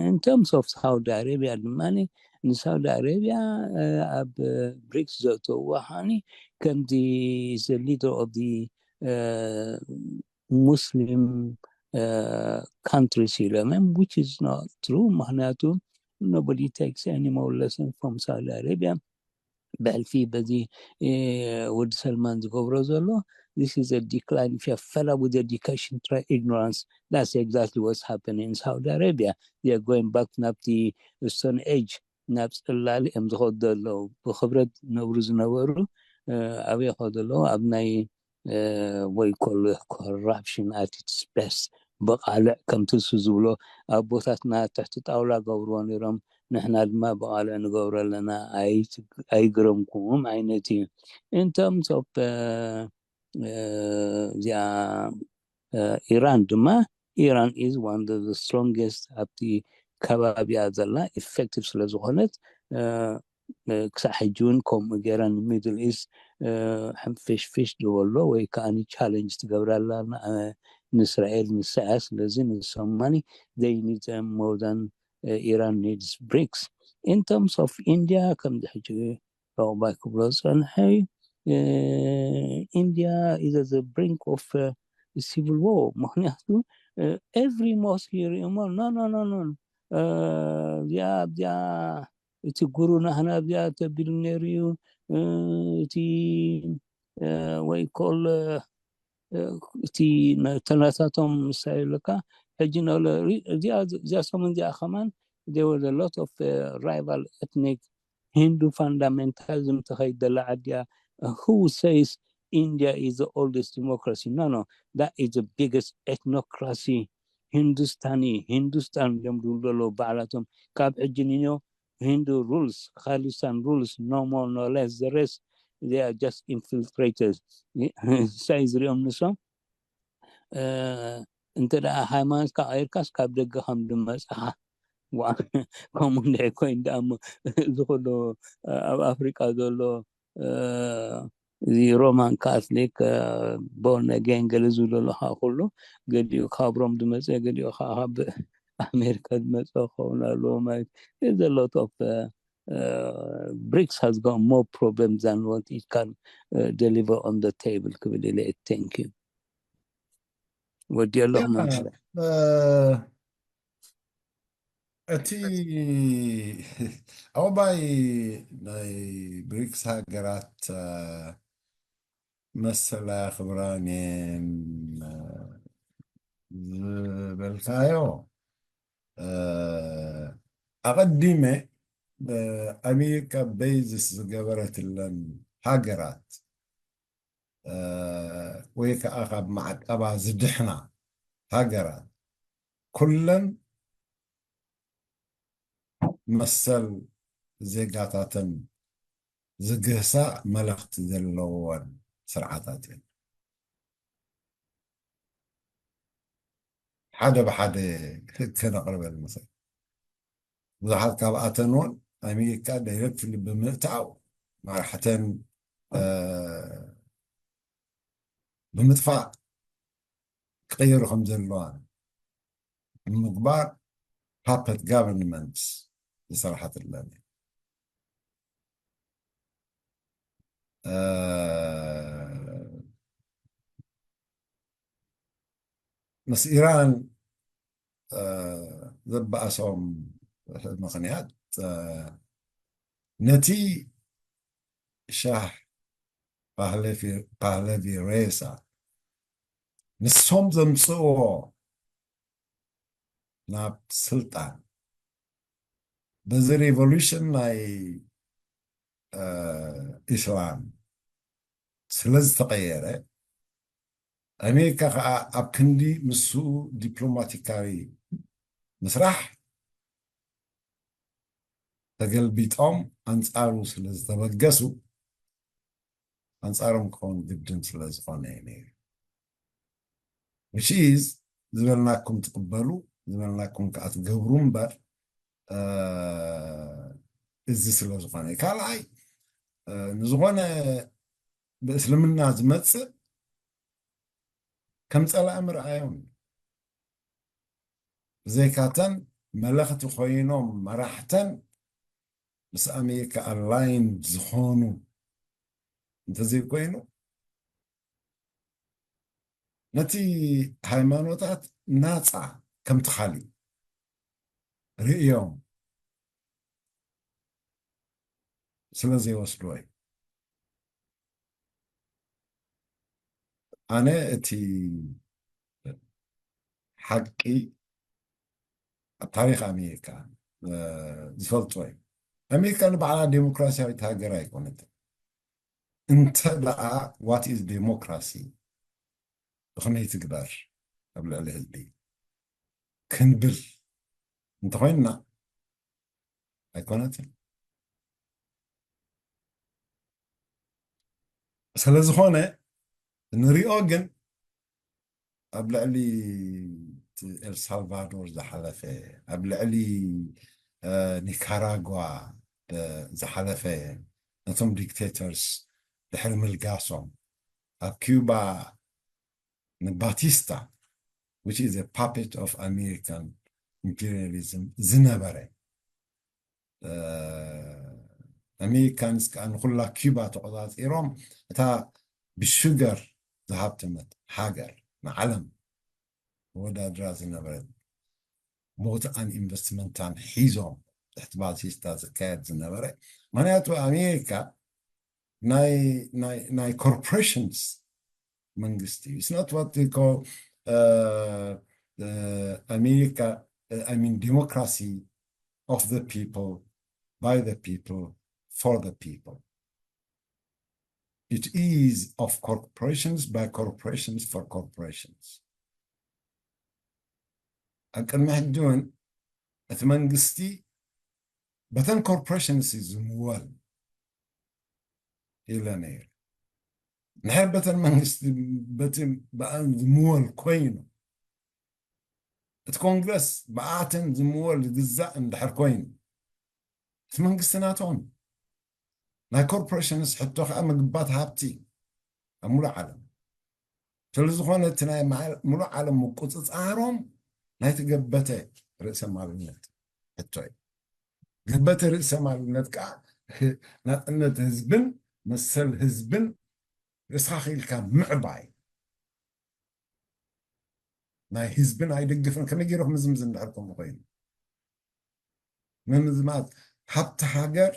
In terms of ሳውዲ ኣረቢያ ድማ ንሳውዲ ኣረቢያ ኣብ ብሪክስ ዘእተውዋ ከዓኒ ከምዚ the leader of the Muslim countries ኢሎም እዮም, which is not true። ምክንያቱ nobody takes any more lesson from ሳውዲ ኣረቢያ። ብሕልፊ በዚ ወዲ ሰልማን ዝገብሮ ዘሎ this is a decline if you fell up with education try ignorance. That's exactly what's happening in Saudi Arabia. They are going back ናብቲ stone age ናብ ጽላል እዮም ዝኸዱ ዘለዉ። ብክብረት ነብሩ ዝነበሩ ኣበይ ይኸዱ ኣለዉ? ኣብ ናይ ወይ ኮል corruption at its best። ብቓልዕ ከምቲ እሱ ዝብሎ ኣቦታትና ትሕቲ ጣውላ ገብርዎ ነይሮም፣ ንሕና ድማ ብቓልዕ ንገብሮ ኣለና፣ ኣይግረምኩም ዓይነት እዩ። In terms of እዚኣ ኢራን ድማ ኢራን is one of the strongest ኣብቲ ከባቢያ ዘላ ኢፌክቲቭ ስለ ዝኾነት ክሳብ ሕጂ እውን ከምኡ ገይራ ን Middle East ሕንፍሽፍሽ ዝበሎ ወይ ከዓ ቻለንጅ ትገብራላ ንእስራኤል ንሳያ። ስለዚ ንሶም ማኒ they need them more than ኢራን needs ብሪክስ። In terms of ኢንዲያ ከምዚ ሕጂ ሮባይ ክብሎ ዝፀንሐ እዩ። ኢንዲያ is at the brink of civil war። ምክንያቱ every mosque you remember no no no no እዚኣ ኣብዚኣ እቲ ጉሩ ናህና ኣብዚኣ ተቢሉ ነይሩ እዩ። እቲ ወይ ኮል እቲ ተናታቶም ምሳይ ኣለካ ሕጂ እዚኣ ሰሙን እዚኣ ከማን there was a lot of rival ethnic Hindu fundamentalism ተኸይድ ዘላ ዓዲ እያ። Who says India is the oldest democracy? No, no, that is the biggest ethnocracy. ሂንዱስታኒ ሂንዱስታን እዮም ዝብሉ ዘለዉ ባዕላቶም። ካብ ሕጂ ንዮ Hindu rules, Khalistan rules, no more, no less. The rest, they are just infiltrators. ሳይ ዝሪኦም ንሶም እንተ ደኣ ሃይማኖትካ ቀይርካስ ካብ ደገ ከም ዝመፅኻ ከምኡ እንድዒ ኮይኑ ደኣ እሞ እዚ ኩሉ ኣብ ኣፍሪቃ ዘሎ እዚ ሮማን ካትሊክ ቦርነጌን ገለ ዝብሉ ኣለካ ኩሉ ገሊኡ ካብ ሮም ዝመፀ ገሊኡ ከዓ ካብ ኣሜሪካ ዝመፀ ክኸውን ኣለዎ ማለት is a lot of ብሪክስ has got more problems than what it can deliver on the table ክብል ኢለ thank you ወዲ ኣለኹ እቲ ኣባይ ናይ ብሪክስ ሃገራት መሰላ ክብራን ዝበልካዮ ኣቐዲመ ኣሜሪካ በይዝስ ዝገበረትለን ሃገራት ወይ ከዓ ካብ ማዕቀባ ዝድሕና ሃገራት ኩለን መሰል ዜጋታተን ዝግህሳ መለኽቲ ዘለወን ስርዓታት እየን። ሓደ ብሓደ ከነቕርበል ንኽእል። ብዙሓት ካብኣተን እውን ኣሜሪካ ዳይረክትሊ ብምእታው መራሕተን ብምጥፋእ ክቕየሩ ከም ዘለዋ ንምግባር ፓፐት ጋቨርንመንት ዝሰርሓትለን ምስ ኢራን ዘበኣሶም ምኽንያት ነቲ ሻህ ፓህለቪ ሬሳ ንሶም ዘምፅእዎ ናብ ስልጣን በዚ ሬቮሉሽን ናይ ኢስላም ስለ ዝተቐየረ ኣሜሪካ ከዓ ኣብ ክንዲ ምስኡ ዲፕሎማቲካዊ ምስራሕ ተገልቢጦም ኣንፃሩ ስለ ዝተበገሱ ኣንፃሮም ክኸውን ግድን ስለ ዝኾነ እዩ ነይሩ። Which is ዝበልናኩም ትቕበሉ ዝበልናኩም ከዓ ትገብሩ እምበር እዚ ስለ ዝኾነ ካልኣይ ንዝኾነ ብእስልምና ዝመፅእ ከም ጸላኢ ምርኣዮም። ብዘይካተን መለኽቲ ኮይኖም መራሕተን ምስ ኣሜሪካ ኣላይን ዝኾኑ እንተዘይኮይኑ፣ ነቲ ሃይማኖታት ናጻ ከምቲ ካሊእ ርእዮም ስለ ዘይወስድዎ እዩ። ኣነ እቲ ሓቂ ኣብ ታሪኽ ኣሜሪካ፣ እ፣ ዝፈልጦ እዩ። ኣሜሪካ ንባዕላ ዴሞክራሲያዊት ሃገር ኣይኮነትን። እንተ ደኣ what is democracy፣ ብኸመይ ትግበር ኣብ ልዕሊ ህዝቢ ክንብል እንተኾይንና ኣይኮነትን። ስለ ዝኾነ ንሪኦ ግን ኣብ ልዕሊ ኤልሳልቫዶር ዝሓለፈ፣ ኣብ ልዕሊ፣ እ፣ ኒካራጓ፣ እ፣ ዝሓለፈ፣ ነቶም ዲክቴተርስ ድሕሪ ምልጋሶም፣ ኣብ ኪዩባ ንባቲስታ፣ which is a puppet of American imperialism፣ ዝነበረ፣ እ፣ ኣሜሪካንስ ከኣ ንኹላ ኪዩባ ተቖጻጺሮም፣ እታ ብሹገር ዝሃብተመት ሃገር ንዓለም ተወዳድራ ዝነበረት ቦታኣን ኢንቨስትመንታን ሒዞም ትሕቲ ባቲስታ ዝካየድ ዝነበረ። ምኽንያቱ ኣሜሪካ ናይ፣ ናይ፣ ናይ ኮርፖሬሽንስ መንግስቲ እዩ። It's not what they call, uh, uh, ኣሜሪካ፣ uh, I mean democracy of the people, by the people, for the people. It is of corporations, by corporations, for corporations. ኣብ ቅድሚ ሕጂ እውን እቲ መንግስቲ በተን ኮርፖሬሽንስ እዩ ዝምወል ኢለ ነይረ። ንሕር በተን መንግስቲ በቲ ብኣን ዝምወል ኮይኑ፣ እቲ ኮንግረስ ብኣተን ዝምወል ዝግዛእ እንድሕር ኮይኑ፣ እቲ መንግስቲ ናቶም። ናይ ኮርፖሬሽንስ ሕቶ ከዓ ምግባት ሃብቲ ኣብ ሙሉእ ዓለም። ስለ ዝኾነ እቲ ናይ መዓል-፣ ሙሉእ ዓለም ምቁፅፃሮም ናይ ተገበተ ርእሰ ማልነት ሕቶ እዩ። ገበተ ርእሰ ማልነት ከዓ ህ-፣ ናፅነት ህዝብን መሰል ህዝብን ርእስኻ ክኢልካ ምዕባይ ናይ ህዝብን ኣይድግፍን። ከመይ ገይሩ ክምዝምዝ እንድሕር ከምኡ ኮይኑ? ምምዝማዝ ሃብቲ ሃገር፣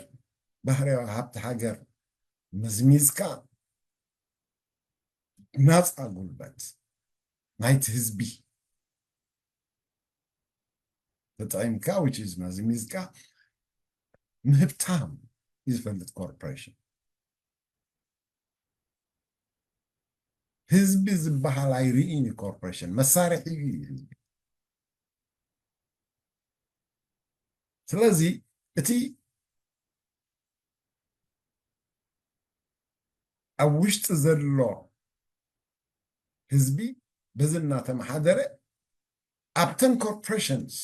ባህርያዊ ሃብቲ ሃገር መዝሚዝካ ናፃ ጉልበት ናይቲ ህዝቢ ተጠቒምካ፣ which is መዝሚዝካ ምህብታም እዩ ዝፈልጥ ኮርፖሬሽን። ህዝቢ ዝበሃል ኣይርእይን እዩ ኮርፖሬሽን፣ መሳርሒ እዩ ህዝቢ። ስለዚ እቲ ኣብ ውሽጢ ዘሎ ህዝቢ በዚ እናተመሓደረ ኣብተን ኮርፖሬሽንስ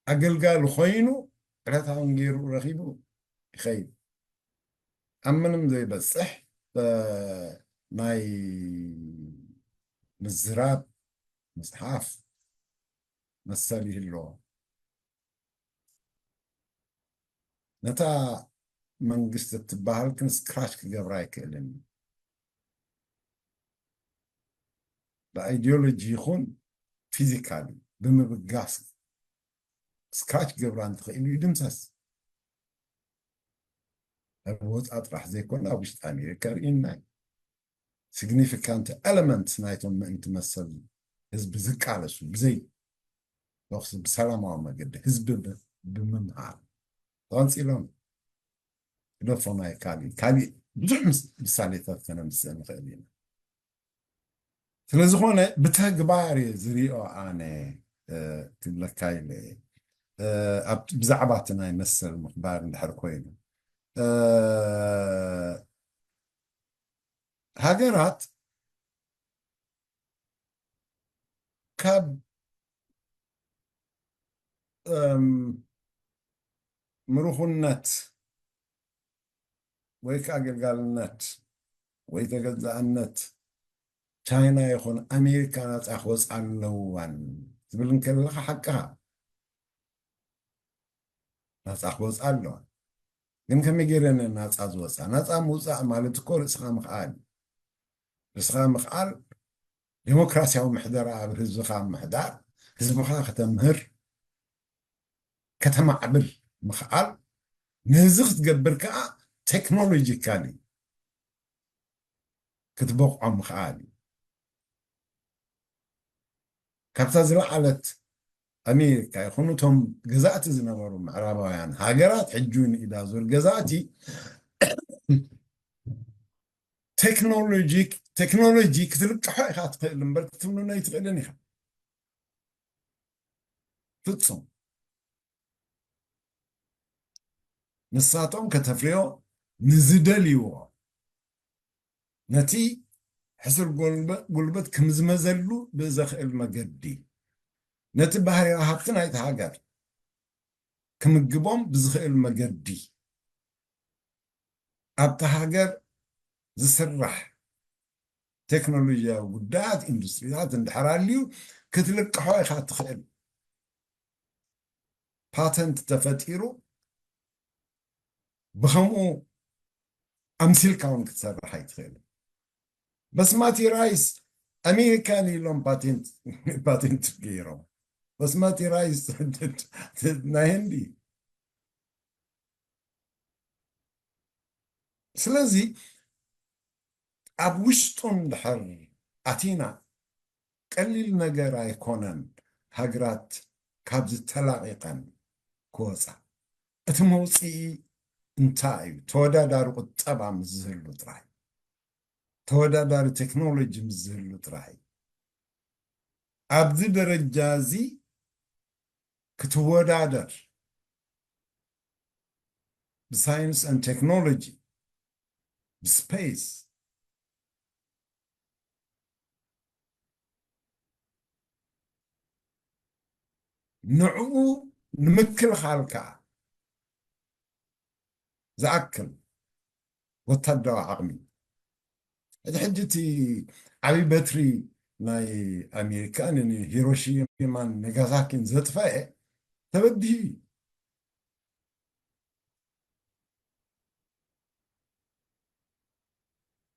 ኣገልጋሊ ኮይኑ ዕለታውን ገይሩ ረኺቡ ይኸይድ። ኣብ ምንም ዘይበጽሕ፣ እ፣ ናይ ምዝራብ፣ ምጽሓፍ መሰል ይህልዎ። ነታ መንግስቲ እትበሃል ግን ስክራች ክገብራ ኣይክእልን እዩ። ብኣይዲዮሎጂ ይኹን ፊዚካሊ ብምብጋስ ስክራች ክገብራ እንተኽእል እዩ ድምሰስ። ኣብ ወፃ ጥራሕ ዘይኮነ ኣብ ውሽጢ ኣሜሪካ ርኢና እዩ። ሲግኒፊካንት ኤለመንትስ ናይቶም ምእንቲ መሰል ህዝቢ ዝቃለሱ ብዘይ ተኹሲ ብሰላማዊ መገዲ ህዝቢ ብ-፣ ብምምሃር ተቐንፂሎም። ግደፎ ናይ ካሊእ፣ ካሊእ ብዙሕ ምስ-፣ ምሳሌታት ከነምፅእ ንኽእል ኢና። ስለ ዝኾነ ብተግባር እየ ዝሪኦ ኣነ፣ እ፣ ክብለካ ኢለ እየ። እ፣ ኣብ፣ ብዛዕባ እቲ ናይ መሰል ምኽባር እንድሕር ኮይኑ፣ እ፣ ሃገራት ካብ፣ እም፣ ምሩኹነት ወይ ከዓ ገልጋልነት ወይ ተገዛእነት ቻይና ይኹን ኣሜሪካ ናፃ ክወፃ ኣለዋን ትብል እንከለኻ ሓቅኻ፣ ናፃ ክወፃ ኣለዋን። ግን ከመይ ገይረን ናፃ ዝወፃ? ናፃ ምውፃእ ማለት እኮ ርእስኻ ምኽኣል እዩ። ርእስኻ ምኽኣል፣ ዴሞክራሲያዊ ምሕደራ ኣብ ህዝብኻ ምሕዳር፣ ህዝብኻ ከተምህር፣ ከተማዕብል ምኽኣል፣ ነዚ ክትገብር ከዓ ቴክኖሎጂካሊ ክትበቕዖ ምኽኣል እዩ። ካብታ ዝለዓለት ኣሜሪካ ይኹኑ እቶም ገዛእቲ ዝነበሩ ምዕራባውያን ሃገራት፣ ሕጂ እውን ኢዳ ዙር ገዛእቲ፣ ቴክኖሎጂ ቴክኖሎጂ ክትልቅሖ ኢኻ ትኽእል እምበር ክትምንኖ ኣይትኽእልን ኢኻ። ፍጹም። ንሳቶም ከተፍርዮ ንዝደልይዎ፣ ነቲ ሕሱር ጎልበ-፣ ጉልበት ክምዝመዘሉ ብዘኽእል መገዲ፣ ነቲ ባህርያዊ ሃብቲ ናይቲ ሃገር ክምግቦም ብዝኽእል መገዲ፣ ኣብቲ ሃገር ዝስራሕ ቴክኖሎጂያዊ ጉዳያት፣ ኢንዱስትሪታት እንድሕር ኣልዩ ክትልቅሖ ኢኻ ትኽእል። ፓተንት ተፈጢሩ ብኸምኡ ኣምሲልካ እውን ክትሰርሕ ኣይትኽእልን። በስማቲ ራይስ ኣሜሪካን ኢሎም ፓቴንት፣ ፓቴንት ገይሮም። በስማቲ ራይስ ናይ ህንዲ። ስለዚ ኣብ ውሽጡ እንድሕር ኣቲና ቀሊል ነገር ኣይኮነን ሃገራት ካብዚ ተላቒቐን ክወፃ። እቲ መውፅኢ እንታይ እዩ? ተወዳዳሪ ቁጠባ ምስ ዝህሉ ጥራይ፣ ተወዳዳሪ ቴክኖሎጂ ምስ ዝህሉ ጥራይ። ኣብዚ ደረጃ እዚ ክትወዳደር ብሳይንስ and ቴክኖሎጂ፣ ብስፔስ፣ ንዕኡ ንምክልኻል ከዓ ዝኣክል ወታደራዊ ዓቕሚ። እቲ ሕጂ እቲ ዓብዪ በትሪ ናይ ኣሜሪካ ንሂሮሺማን ናጋሳኪን ዘጥፈአ ተበዲሁ እዩ።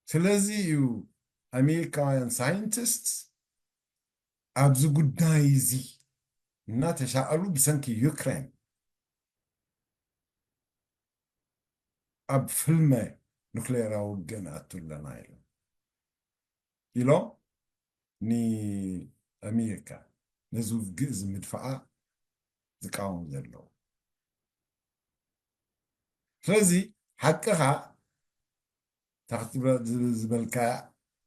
ስለዚ እዩ ኣሜሪካውያን ሳይንቲስት ኣብዚ ጉዳይ እዚ እናተሻቐሉ ብሰንኪ ዩክሬን ኣብ ፍልመ ኑክሌራዊ ውግእ ንኣቱ ኣለና ኢሎም፣ ኢሎም ንኣሜሪካ ነዚ ውግእ እዚ ምድፋኣ ዝቃወሙ ዘለዉ። ስለዚ ሓቅኻ እታ ክትበ-፣ ዝብ-፣ ዝበልካ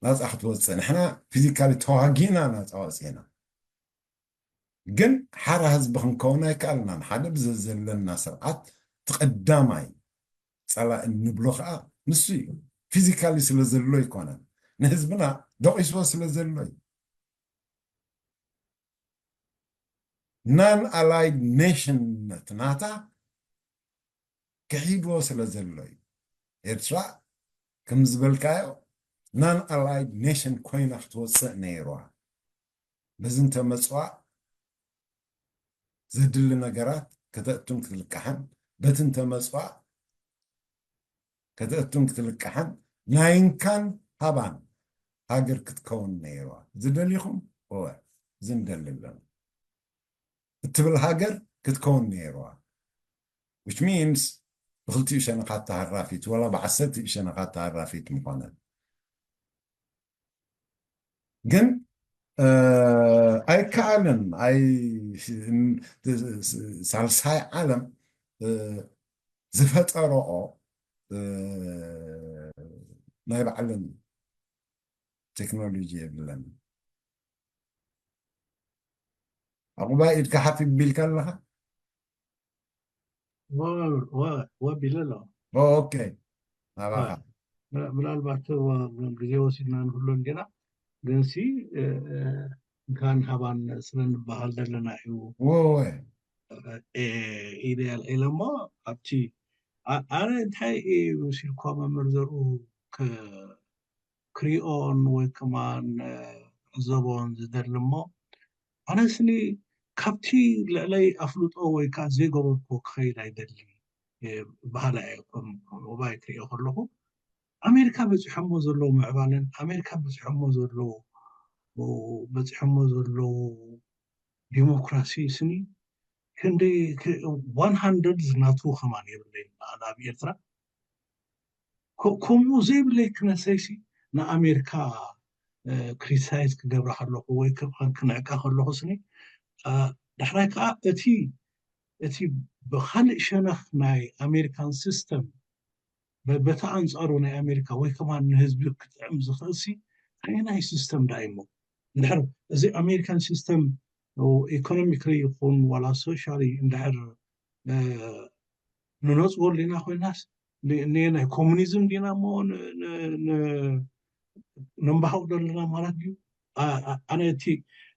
ናፃ ክትወፅእ፣ ንሕና ፊዚካሊ ተዋጊና ናፃ ወፂና፣ ግን ሓራ ህዝቢ ክንከውን ኣይከኣልናን። ሓደ ብዘ-፣ ዘለና ስርዓት እቲ ቀዳማይ ፀላኢ እንብሎ ከዓ ንሱ እዩ። ፊዚካሊ ስለ ዘሎ ኣይኮነን፣ ንህዝብና ደቂስዎ ስለ ዘሎ እዩ። ናን ኣላይድ ኔሽንነት ናታ ክሒድዎ ስለ ዘሎ እዩ። ኤርትራ ከም ዝበልካዮ ናን ኣላይድ ኔሽን ኮይና ክትወፅእ ነይርዋ። በዚ እንተመፅዋ ዘድሊ ነገራት ከተእቱን ክትልቃሕን፣ በቲ እንተመፅዋ ከተእቱን ክትልቃሕን ናይ እንካን ሃባን ሃገር ክትከውን ነይርዋ። ዝደሊኹም እወ፣ እዚ ንደሊ ኣለና እትብል ሃገር ክትከውን ነይርዋ። Which means ብክልቲኡ ሸነኻት ተሃራፊት ወላ ብዓሰርቲኡ ሸነኻት ተሃራፊት ምኾነት። ግን፣ እ፣ ኣይከኣልን። ኣይ፣ ሳልሳይ ዓለም፣ እ፣ ዝፈጠረኦ፣ እ፣ ናይ ባዕለን ቴክኖሎጂ የብለን። ኣቑባ ኢድካ ሓፍ ቢልካ ኣለኻ? ወ-፣ ወ-፣ ወ ቢለ ኣለኹ። ኦ፣ ኦኬ። ናባኻ። ወ-፣ ምና-፣ ምናልባት ወ-፣ ግዜ ወሲድና ንህሉ እንዲና፣ ግንሲ፣ እ፣ እ፣ እንካን ሃባን ስለ ንበሃል ዘለና እዩ። ወ-፣ ወ-፣ እ፣ ኢለ ኣልዒለ እሞ፣ ኣብቲ፣ ኣ-፣ ኣነ እንታይ እዩ ሲልኳ መምህር ዘርኡ ከ-፣ ክሪኦን ወይ ከማን ክዕዘቦን ዝደሊ እሞ ኣነስኒ ካብቲ ልዕለይ ኣፍልጦ ወይ ከዓ ዘይገበርኩ ክኸይድ ኣይደሊ በሃላ እየ። ሞባይል ክሪኦ ከለኹ ኣሜሪካ በፂሖሞ ዘለዉ ምዕባለን ኣሜሪካ በፂሖሞ ዘለዉ በፂሖሞ ዘለዉ ዲሞክራሲ ስኒ ክንደይ one hundred ዝናቱ ከማን የብለይ ኣብ ኤርትራ። ከምኡ ዘይብለይ ክነሰይሲ ንኣሜሪካ ክሪቲሳይዝ ክገብራ ከለኹ ወይ ክንዕቃ ከለኹ ስኒ ዳሕራይ ከዓ እቲ እቲ ብካልእ ሸነኽ ናይ ኣሜሪካን ሲስተም በቲ ኣንፃሩ ናይ ኣሜሪካ ወይ ከማን ንህዝቢ ክጥዕም ዝኽእል ሲ ኣየናይ ሲስተም ዳ እሞ እንድሕር እዚ ኣሜሪካን ሲስተም ኢኮኖሚክሊ ይኹን ዋላ ሶሻሊ እንድሕር ንነፅወሉ ኢና ኮይናስ ናይ ኮሙኒዝም ዲና እሞ ነንባሃቕ ዘለና ማለት ድዩ? ኣነ እቲ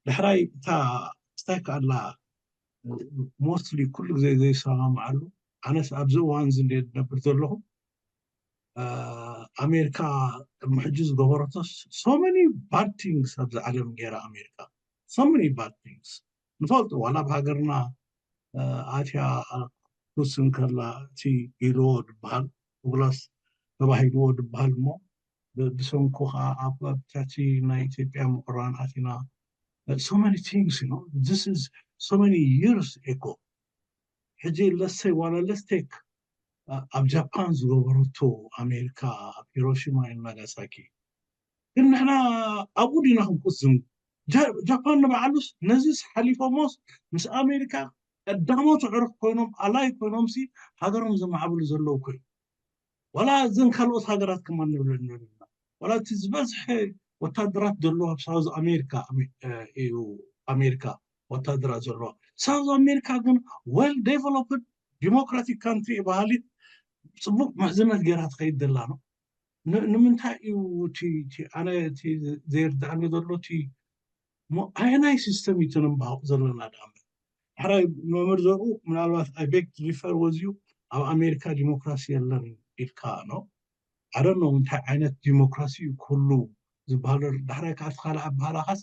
ዳሕራይ እታ ስታይ ከኣላ ሞስትሊ ኩሉ ግዜ ዘይሰማምዓሉ ኣነስ ኣብዚ እዋን እዚ እንደ ነብር ዘለኹ ኣሜሪካ ቅድሚ ሕጂ ዝገበረቶ so many bad things ኣብዚ ዓለም ገይራ ኣሜሪካ so many bad things ንፈልጦ ዋላ ኣብ ሃገርና ኣትያ ክውስን ከላ እቲ ኢልዎ ዝበሃል ኡግላስ ተባሂልዎ ዝበሃል እሞ ብሰንኩ ከዓ ኣብ ትሕቲ ናይ ኢትዮጵያ ምቁራን ኣቲና so many things you know this is so many years ago ሕጂ ለሰይ ዋላ ለስቴክ ኣብ ጃፓን ዝገበረቶ ኣሜሪካ ኣብ ሂሮሺማ ናጋሳኪ ግን ንሕና ኣብኡ ዲና ክንቁዝም ጃፓን ንባዕሉስ ነዚስ ሓሊፎሞስ ምስ ኣሜሪካ ቀዳሞት ኣዕሩኽ ኮይኖም ኣላይ ኮይኖም ሲ ሃገሮም ዘማዕብሉ ዘለዉ ኮይኑ ዋላ እዘን ካልኦት ሃገራት ከማን ንብለን ንብልና ዋላ እቲ ዝበዝሐ ወታደራት ዘለዎ ኣብ ሳውዝ ኣሜሪካ እዩ ኣሜሪካ ወታደራት ዘለዎ ሳውዝ ኣሜሪካ ግን well developed democratic country በሃሊት ፅቡቅ ምሕዝነት ገይራ ትኸይድ ዘላ ነው ንምንታይ እዩ ኣነ ዘየርድኣኒ ዘሎ እቲ ኣየናይ ሲስተም እዩ ተንባሃቕ ዘለና ዳኣ ሕራይ መምህር ዘርኡ ምናልባት I beg to differ with you ኣብ ኣሜሪካ ዲሞክራሲ የለን ኢልካ ነው ኣደኖ እንታይ ዓይነት ዲሞክራሲ እዩ ክህሉ ዝበሃል ዳሕራይ ከዓ ካልእ ኣበሃላኻስ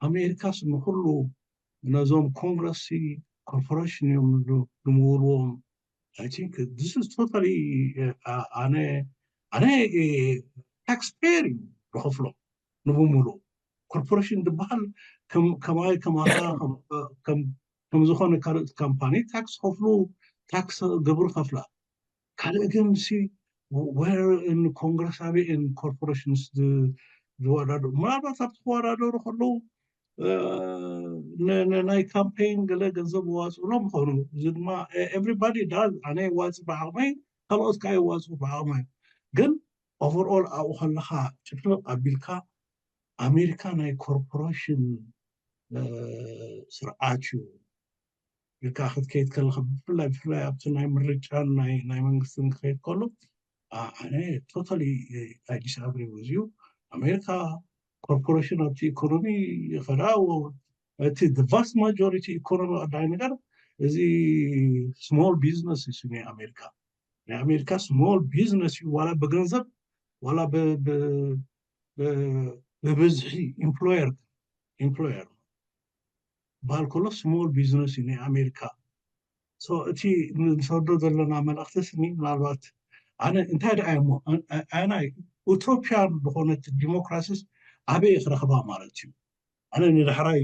ኣሜሪካስ ንኩሉ ነዞም ኮንግረስ ኮርፖሬሽን እዮም ንምውልዎም I think this is totally ኣነ ኣነ taxpayer እዩ ዝኸፍሎ ንብሙሉ ኮርፖሬሽን ዝበሃል ከማይ ከማኻ ከም ዝኾነ ካልኦት ካምፓኒ ታክስ ከፍሉ ታክስ ግብሪ ከፍላ ካልእ ግን ሲ where in ኮንግረስ ኣበይ in ኮርፖሬሽንስ ዝወዳደሩ ምናልባት ኣብቲ ክወዳደሩ ከለዉ ናይ ካምፔን ገለ ገንዘብ ዋፅሎም ይኾኑ እዚ ድማ everybody does ኣነ ዋፅ ብዓቕመይ ካልኦት ከዓ ይዋፅኡ ብዓቕመይ ግን overall ኣብኡ ከለካ ጭፍልቕ ኣቢልካ ኣሜሪካ ናይ ኮርፖሬሽን ስርዓት እዩ ኢልካ ክትከይድ ከለካ ብፍላይ ብፍላይ ኣብቲ ናይ ምርጫን ናይ መንግስትን ክኸይድ ከሎ ኣነ totally I disagree with you ኣሜሪካ ኮርፖሬሽን ኣብቲ ኢኮኖሚ ይኸዳ እቲ vast majority ኢኮኖሚ ቀዳይ ነገር እዚ small business እዩ ናይ ኣሜሪካ ናይ ኣሜሪካ small business እዩ ዋላ ብገንዘብ ዋላ ብብዝሒ employer employer በሃል ከሎ small business እዩ ናይ ኣሜሪካ እቲ ንሰዶ ዘለና መልእክቲ ስኒ ምናልባት ኣነ እንታይ ደኣ እሞ ኣናይ ኡቶፒያን ዝኾነት ዲሞክራሲስ ኣበይ ክረኽባ ማለት እዩ ኣነ ንዳሕራይ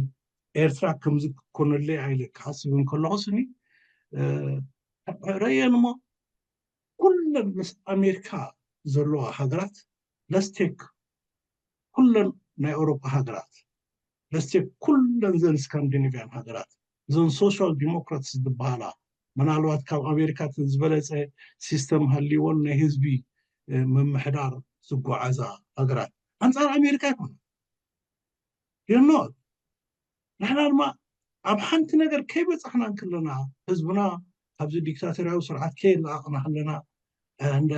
ኤርትራ ከምዚ ክኮነለይ ኣይለ ክሓስብ እንከለኹ ስኒ ረየን እሞ ኩለን ምስ ኣሜሪካ ዘለዋ ሃገራት ለስቴክ ኩለን ናይ ኣውሮፓ ሃገራት ለስቴክ ኩለን ዘን ስካንዲኔቪያን ሃገራት እዘን ሶሻል ዲሞክራትስ ዝበሃላ ምናልባት ካብ ኣሜሪካ ዝበለፀ ሲስተም ሃልይወን ናይ ህዝቢ ምምሕዳር ዝጓዓዛ ሃገራት ኣንፃር ኣሜሪካ ይኮነ የኖት ንሕና ድማ ኣብ ሓንቲ ነገር ከይበፃሕና እንክለና ህዝብና ካብዚ ዲክታቶርያዊ ስርዓት ከየለኣቕና ከለና እንደ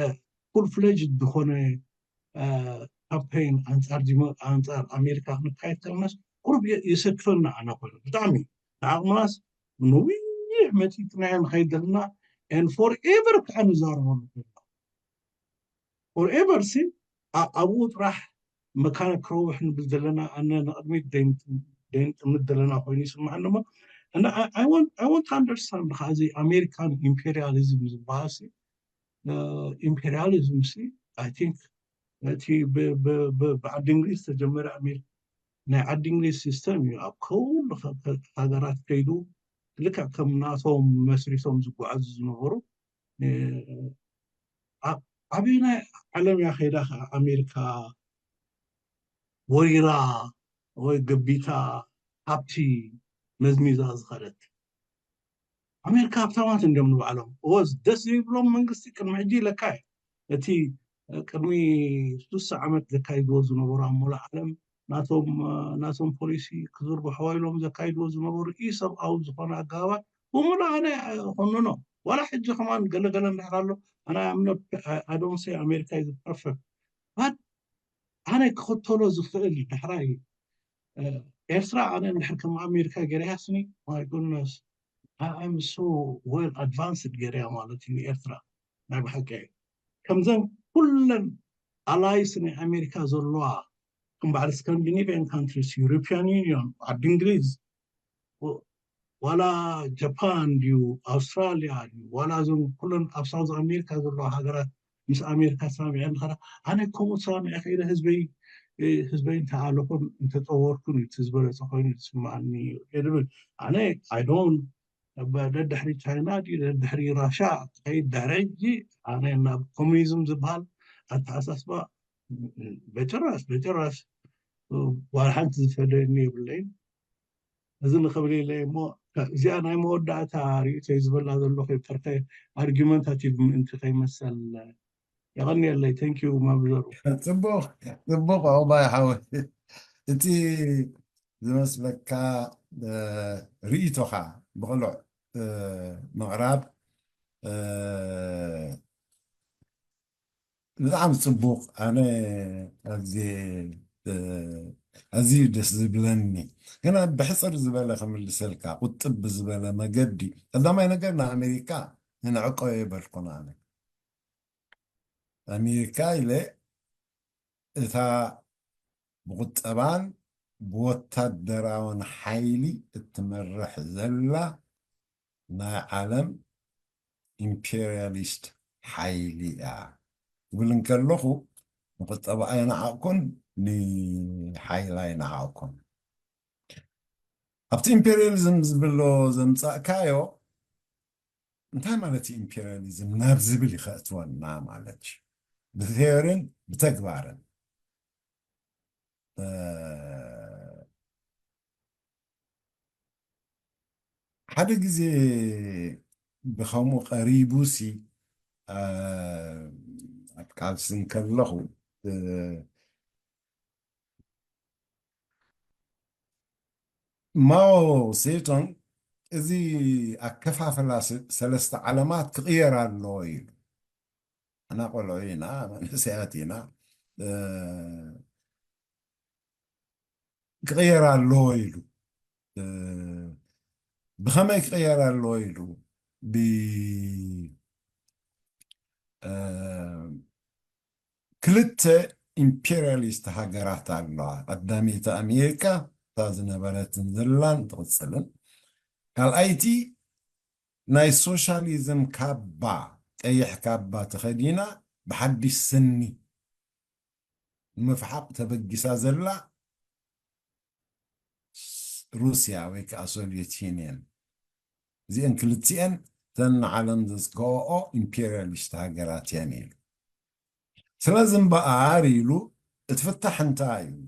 full fledged ዝኾነ ካምፔን ኣንፃር ኣንፃር ኣሜሪካ ክንካየድ ከለናስ ቁሩብ የሰክፈና ኣነ ኮይኑ ብጣዕሚ ንዓቕምናስ ንዊሕ መፂፅናዮ ንኸይድ ዘለና and forever ከዓ ንዛረበሉ forever ሲ ኣብኡ ጥራሕ መካነ ክረውሕ ንብል ዘለና ኣነ ንቕድሚት ደይንጥምት ዘለና ኮይኑ ይስምዓኒ። እሞ እና I want to understand ከዚ ኣሜሪካን ኢምፔሪያሊዝም ዝበሃል ኢምፔሪያሊዝም ሲ I think እቲ ብዓዲ እንግሊዝ ዝተጀመረ ኣሜሪካ ናይ ዓዲ እንግሊዝ ሲስተም እዩ ኣብ ኩሉ ሃገራት ከይዱ ልክዕ ከም ናቶም መስሪቶም ዝጓዓዙ ዝነበሩ ዓበይናይ ዓለም እያ ከይዳ ከዓ ኣሜሪካ ወሪራ ወይ ገቢታ ሃብቲ መዝሚዛ ዝኸደት ኣሜሪካ ሃብታማት እንዲም ንባዕሎም እወ ደስ ዘይብሎም መንግስቲ ቅድሚ ሕጂ ኢለካ እዩ እቲ ቅድሚ ስሳ ዓመት ዘካይድዎ ዝነበሩ ኣብ ሙሉእ ዓለም ናቶም ናቶም ፖሊሲ ክዝርግሕዎ ኢሎም ዘካይድዎ ዝነበሩ ኢ ሰብኣዊ ዝኾነ ኣገባባት ብምሉእ ኣነ ኮንኖ ዋላ ሕጂ ከማን ገለገለ እንድሕር ኣሎ ኣነ ኣምነ ኣዶንሰ ኣሜሪካ እዩ ፐርፌክት ባት ኣነ ክኽተሎ ዝኽእል ዳሕራይ ኤርትራ ኣነ እንድሕር ከም ኣሜሪካ ገይረያስኒ my goodness I'm so well advanced ገይረያ ማለት እዩ ኤርትራ ናይ ብሓቂ ከምዘን ኩለን allies ናይ ኣሜሪካ ዘለዋ ከም በዓል Scandinavian countries European Union ዓዲ እንግሊዝ ዋላ ጃፓን ድዩ ኣውስትራልያ ድዩ ዋላ እዞም ኩለን ኣብ ሳውዝ ኣሜሪካ ዘለዋ ሃገራት ምስ ኣሜሪካ ተሰማሚዐን ከላ ኣነ ከምኡ ተሰማሚዐ ከይደ ህዝበይ ህዝበይ እንተኣለኹን እንተፀወርኩን እዩ ዝበለፀ ኮይኑ ዝስማዓኒ እየ ዝብል ኣነ I don't ደድሕሪ ቻይና ድዩ ደድሕሪ ራሻ ከይድ ድሕሪ ሕጂ ኣነ ናብ ኮሚኒዝም ዝበሃል ኣተሓሳስባ በጭራሽ በጭራሽ ዋላ ሓንቲ ዝፈደኒ የብለይን እዚ ንኽብል ኢለ እሞ እዚኣ ናይ መወዳእታ ርእቶይ ዝበላ ዘለኹ ተርተ argumentative ምእንቲ ከይመሰል የቐንየለይ thank you መብዘሩ ፅቡቕ ፅቡቕ ኦባይ ሓወይ እቲ ዝመስለካ ርእቶኻ ብቕሉዕ ምቕራብ ብጣዕሚ ፅቡቕ ኣነ ኣዝየ ኣዝዩ ደስ ዝብለኒ ግና ብሕፅር ዝበለ ክምልሰልካ ቁጥብ ብዝበለ መገዲ ቀዳማይ ነገር ንኣሜሪካ ንንዕቆ የበልኩን ኣነ ኣሜሪካ ኢለ እታ ብቁጠባን ብወታደራውን ሓይሊ እትመርሕ ዘላ ናይ ዓለም ኢምፔሪያሊስት ሓይሊ እያ ክብል እንከለኹ ንቁጠባ ኣይነዓቕኩን ንሓይሊ ኣይነዓቕኩን ኣብቲ ኢምፔሪያሊዝም ዝብሎ ዘምፃእካዮ እንታይ ማለት እዩ ኢምፔሪያሊዝም ናብ ዝብል ይኸእትወና ማለት እዩ ብቴዮሪን ብተግባርን ሓደ ግዜ ብኸምኡ ቀሪቡ ሲ ኣብ ቃልሲ እንከለኹ ማኦ ሴቶን እዚ ኣከፋፍላ ሰለስተ ዓለማት ክቕየር ኣለዎ ኢሉ ኣና ቆልዑ ኢና መንእሰያት ኢና ክቕየር ኣለዎ ኢሉ ብኸመይ ክቕየር ኣለዎ ኢሉ ብ ክልተ ኢምፔሪያሊስት ሃገራት ኣለዋ ቀዳመይቲ ኣሜሪካ እታ ዝነበረትን ዘላን ትቕፅልን ካልኣይቲ ናይ ሶሻሊዝም ካባ ቀይሕ ካባ ተኸዲና ብሓድሽ ስኒ ንምፍሓቕ ተበጊሳ ዘላ ሩስያ ወይ ከዓ ሶቪየት ዩኒየን እዚአን ክልቲአን ተን ንዓለም ዘዝከኦኦ ኢምፔሪያሊስት ሃገራት እየን ኢሉ ስለዚ እምበኣር ኢሉ እቲ ፍታሕ እንታይ እዩ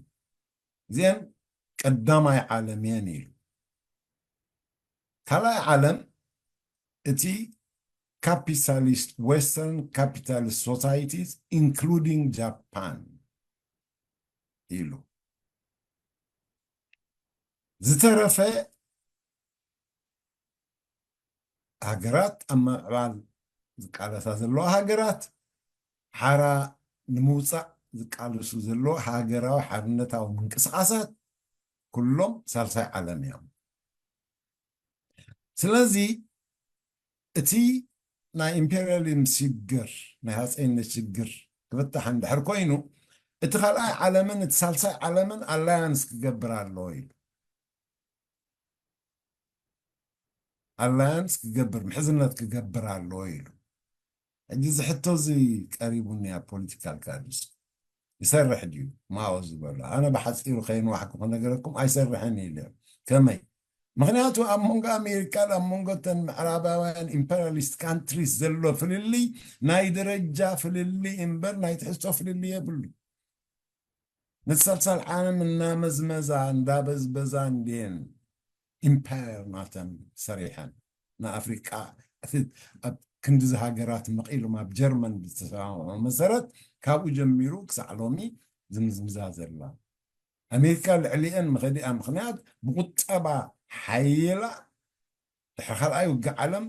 እዚአን ቀዳማይ ዓለም እየን ኢሉ ካልኣይ ዓለም እቲ capitalist western capitalist societies including Japan ኢሉ ዝተረፈ ሃገራት ኣብ ምዕባል ዝቃለሳ ዘለዋ ሃገራት ሓራ ንምውፃእ ዝቃለሱ ዘለዉ ሃገራዊ ሓርነታዊ ምንቅስቃሳት ኩሎም ሳልሳይ ዓለም እዮም ስለዚ እቲ ናይ ኢምፔሪያሊዝም ሽግር ናይ ሃፀይነት ሽግር ክፍታሕ እንድሕር ኮይኑ እቲ ካልኣይ ዓለምን እቲ ሳልሳይ ዓለምን ኣላያንስ ክገብር ኣለዎ ኢሉ። ኣላያንስ ክገብር፣ ምሕዝነት ክገብር ኣለዎ ኢሉ። ሕጂ እዚ ሕቶ እዚ ቀሪቡኒ ኣብ ፖለቲካል ካድርስ። ይሰርሕ ድዩ? ማኦ ዝበሎ። ኣነ ብሓጺሩ ከይንዋሕኩ ክነገረኩም ኣይሰርሕን ኢለ። ከመይ? ምኽንያቱ ኣብ መንጎ ኣሜሪካን ኣብ መንጎ እተን ምዕራባውያን ኢምፐሪያሊስት ካንትሪስ ዘሎ ፍልልይ ናይ ደረጃ ፍልልይ እምበር ናይ ትሕዝቶ ፍልልይ የብሉ። ነቲ ሳልሳይ ዓለም እናመዝመዛ እንዳበዝበዛ እንድየን ኢምፓየር ናተን ሰሪሐን። ንኣፍሪቃ እቲ ኣብ ክንዲዚ ሃገራት መቒሎም ኣብ ጀርመን ብዝተሰማምዖ መሰረት ካብኡ ጀሚሩ ክሳዕ ሎሚ ዝምዝምዛ ዘላ። ኣሜሪካ ልዕሊአን መኸዲኣ ምኽንያት ብቁጠባ ሓይላ ድሕሪ ካልኣይ ውግእ ዓለም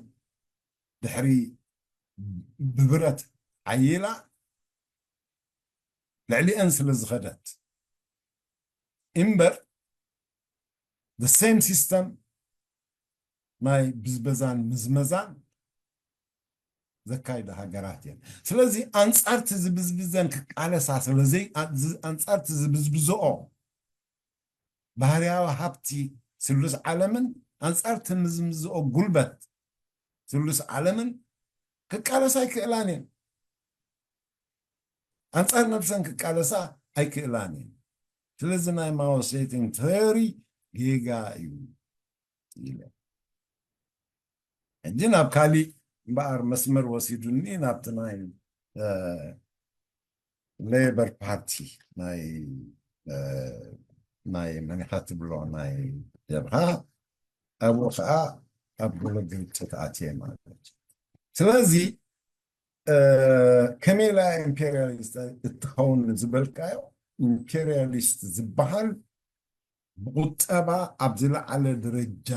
ድሕሪ ብብረት ሓይላ ልዕሊአን ስለ ዝኸደት እምበር the same system ናይ ብዝበዛን ምዝመዛን ዘካይዳ ሃገራት እየን። ስለዚ ኣንጻርቲ ዝብዝብዘን ክቃለሳ ስለዘይ ኣንጻርቲ ዝብዝብዝኦ ባህርያዊ ሃብቲ ስሉስ ዓለምን ኣንጻርቲ ምዝምዝኦ ጉልበት ስሉስ ዓለምን ክቃለሳ ኣይክእላን እየን። ኣንጻር ነብሰን ክቃለሳ ኣይክእላን እየን። ስለዚ ናይ ማኦ ሴቲንግ ተሪ ጌጋ እዩ ኢለ። ሕጂ ናብ ካሊእ እምበኣር መስመር ወሲዱኒ ናብቲ ናይ ሌበር ፓርቲ ናይ ናይ መን ኢኻ ትብሎ ናይ ጀብሃ ኣብኡ ከዓ ኣብ ገለ ግርጭት ኣትየ ማለት እዩ። ስለዚ ከመይ ኢላ ኢምፔሪያሊስት እትኸውን ዝበልካዮ ኢምፔሪያሊስት ዝበሃል ብቁጠባ ኣብ ዝለዓለ ደረጃ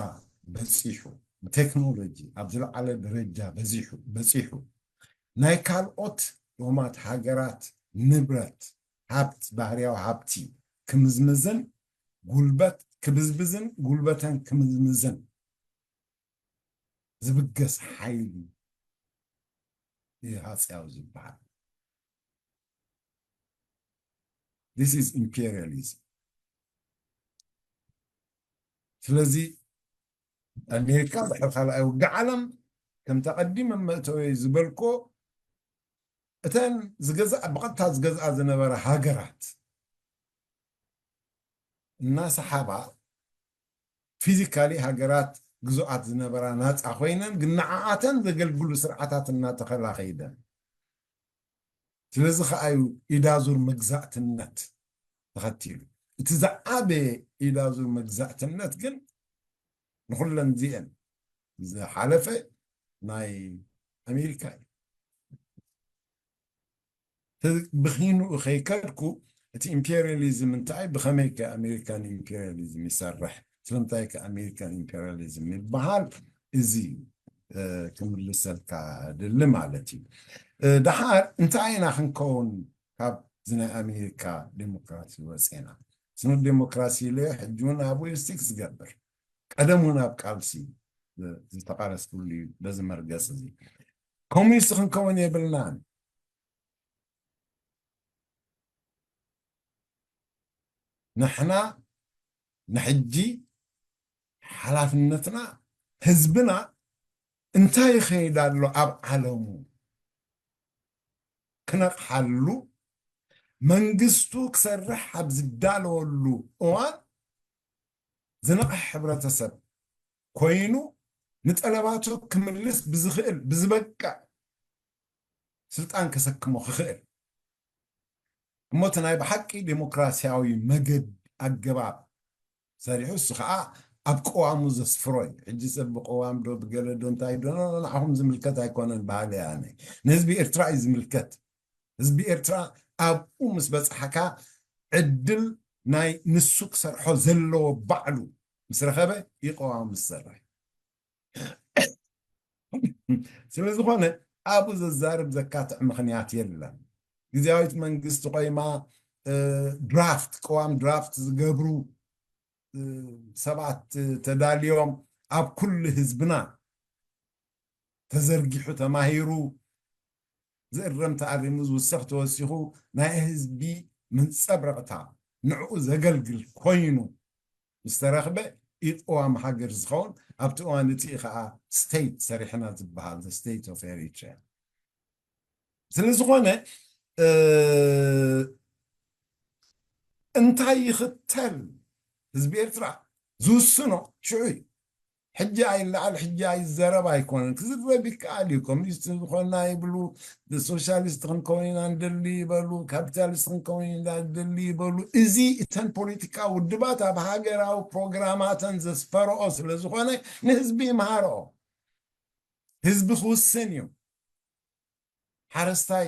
በፂሑ ብቴክኖሎጂ ኣብ ዝለዓለ ደረጃ በዚሑ በፂሑ ናይ ካልኦት ዶማት ሃገራት ንብረት ሃብት ባህርያዊ ሃብቲ ክምዝምዝን ጉልበት ክብዝብዝን ጉልበተን ክምዝምዝን ዝብገስ ሓይሊ እዩ ሃፅያዊ ዝበሃል። This is imperialism። ስለዚ ኣሜሪካ ድሕሪ ካልኣይ ውግእ ዓለም ከምቲ ኣቐዲመ መእተወይ ዝበልኮ እተን ዝገዝኣ ብቐጥታ ዝገዝኣ ዝነበረ ሃገራት እናሰሓባ ፊዚካሊ ሃገራት ግዙኣት ዝነበራ ናፃ ኮይነን ግን ንዓኣተን ዘገልግሉ ስርዓታት እናተኸላ ከይደን ስለዚ ከዓ እዩ ኢዳዙር መግዛእትነት ተኸቲሉ። እቲ ዝዓበየ ኢዳዙር መግዛእትነት ግን ንኩለን እዚአን ዝሓለፈ ናይ ኣሜሪካ እዩ። ብኪንኡ ከይከድኩ እቲ ኢምፔሪያሊዝም እንታይ ብኸመይ ከ ኣሜሪካን ኢምፔሪያሊዝም ይሰርሕ ስለምንታይ ከ ኣሜሪካን ኢምፔሪያሊዝም ይበሃል እዚ ክምልሰልካ ድሊ ማለት እዩ። ደሓር እንታይ ኢና ክንከውን ካብዚ ናይ ኣሜሪካ ዴሞክራሲ ወፅና ስኑድ ዴሞክራሲ ኢለ ሕጂ እውን ኣብ ዌልስቲክ ዝገብር ቀደም እውን ኣብ ቃልሲ ዝተቃለስኩሉ እዩ በዚ መርገፂ እዚ ኮሚኒስት ክንከውን የብልናን ንሕና ንሕጂ ሓላፍነትና ህዝብና እንታይ ይኸይድ ኣሎ ኣብ ዓለሙ ክነቕሓሉ መንግስቱ ክሰርሕ ኣብ ዝዳለወሉ እዋን ዝነቕሕ ሕብረተሰብ ኮይኑ ንጠለባቱ ክምልስ ብዝኽእል ብዝበቅዕ ስልጣን ከሰክሞ ክኽእል እሞ እቲ ናይ ብሓቂ ዴሞክራሲያዊ መገድ ኣገባብ ሰሪሑ እሱ ከዓ ኣብ ቅዋሙ ዘስፍሮ እዩ ሕጂ ሰብ ብቅዋም ዶ ብገለ ዶ እንታይ ዶ ንዓኹም ዝምልከት ኣይኮነን በሃሊ ኣነ ንህዝቢ ኤርትራ እዩ ዝምልከት ህዝቢ ኤርትራ ኣብኡ ምስ በፅሓካ ዕድል ናይ ንሱ ክሰርሖ ዘለዎ ባዕሉ ምስ ረኸበ እዩ ቅዋሙ ዝሰርሕ ስለዝኾነ ኣብኡ ዘዛርብ ዘካትዕ ምኽንያት የለን ግዝያዊት መንግስቲ ቆይማ ድራፍት ቅዋም ድራፍት ዝገብሩ ሰባት ተዳልዮም ኣብ ኩሉ ህዝብና ተዘርጊሑ ተማሂሩ ዝእረም ተኣሪሙ ዝውሰኽ ተወሲኹ ናይ ህዝቢ መንጸብረቕታ ንዕኡ ዘገልግል ኮይኑ ምስ ተረኽበ እዩ ቅዋም ሃገር ዝኸውን። ኣብቲ እዋን እቲ ከዓ ስቴት ሰሪሕና ዝበሃል ስቴት ኦፍ ኤሪትሪያ። ስለ ዝኾነ እንታይ ይኽተል ህዝቢ ኤርትራ ዝውስኖ ሽዑ እዩ። ሕጂ ኣይለዓል ሕጂ ኣይዘረብ ኣይኮነን። ክዝረብ ይከኣል እዩ። ኮሚኒስት ዝኾንና ይብሉ፣ ሶሻሊስት ክንከውን ኢና ንደሊ ይበሉ፣ ካፒታሊስት ክንከውን ኢና ንደሊ ይበሉ። እዚ እተን ፖለቲካ ውድባት ኣብ ሃገራዊ ፕሮግራማተን ዘስፈረኦ ስለ ዝኾነ ንህዝቢ ይምሃርኦ። ህዝቢ ክውስን እዩ። ሓረስታይ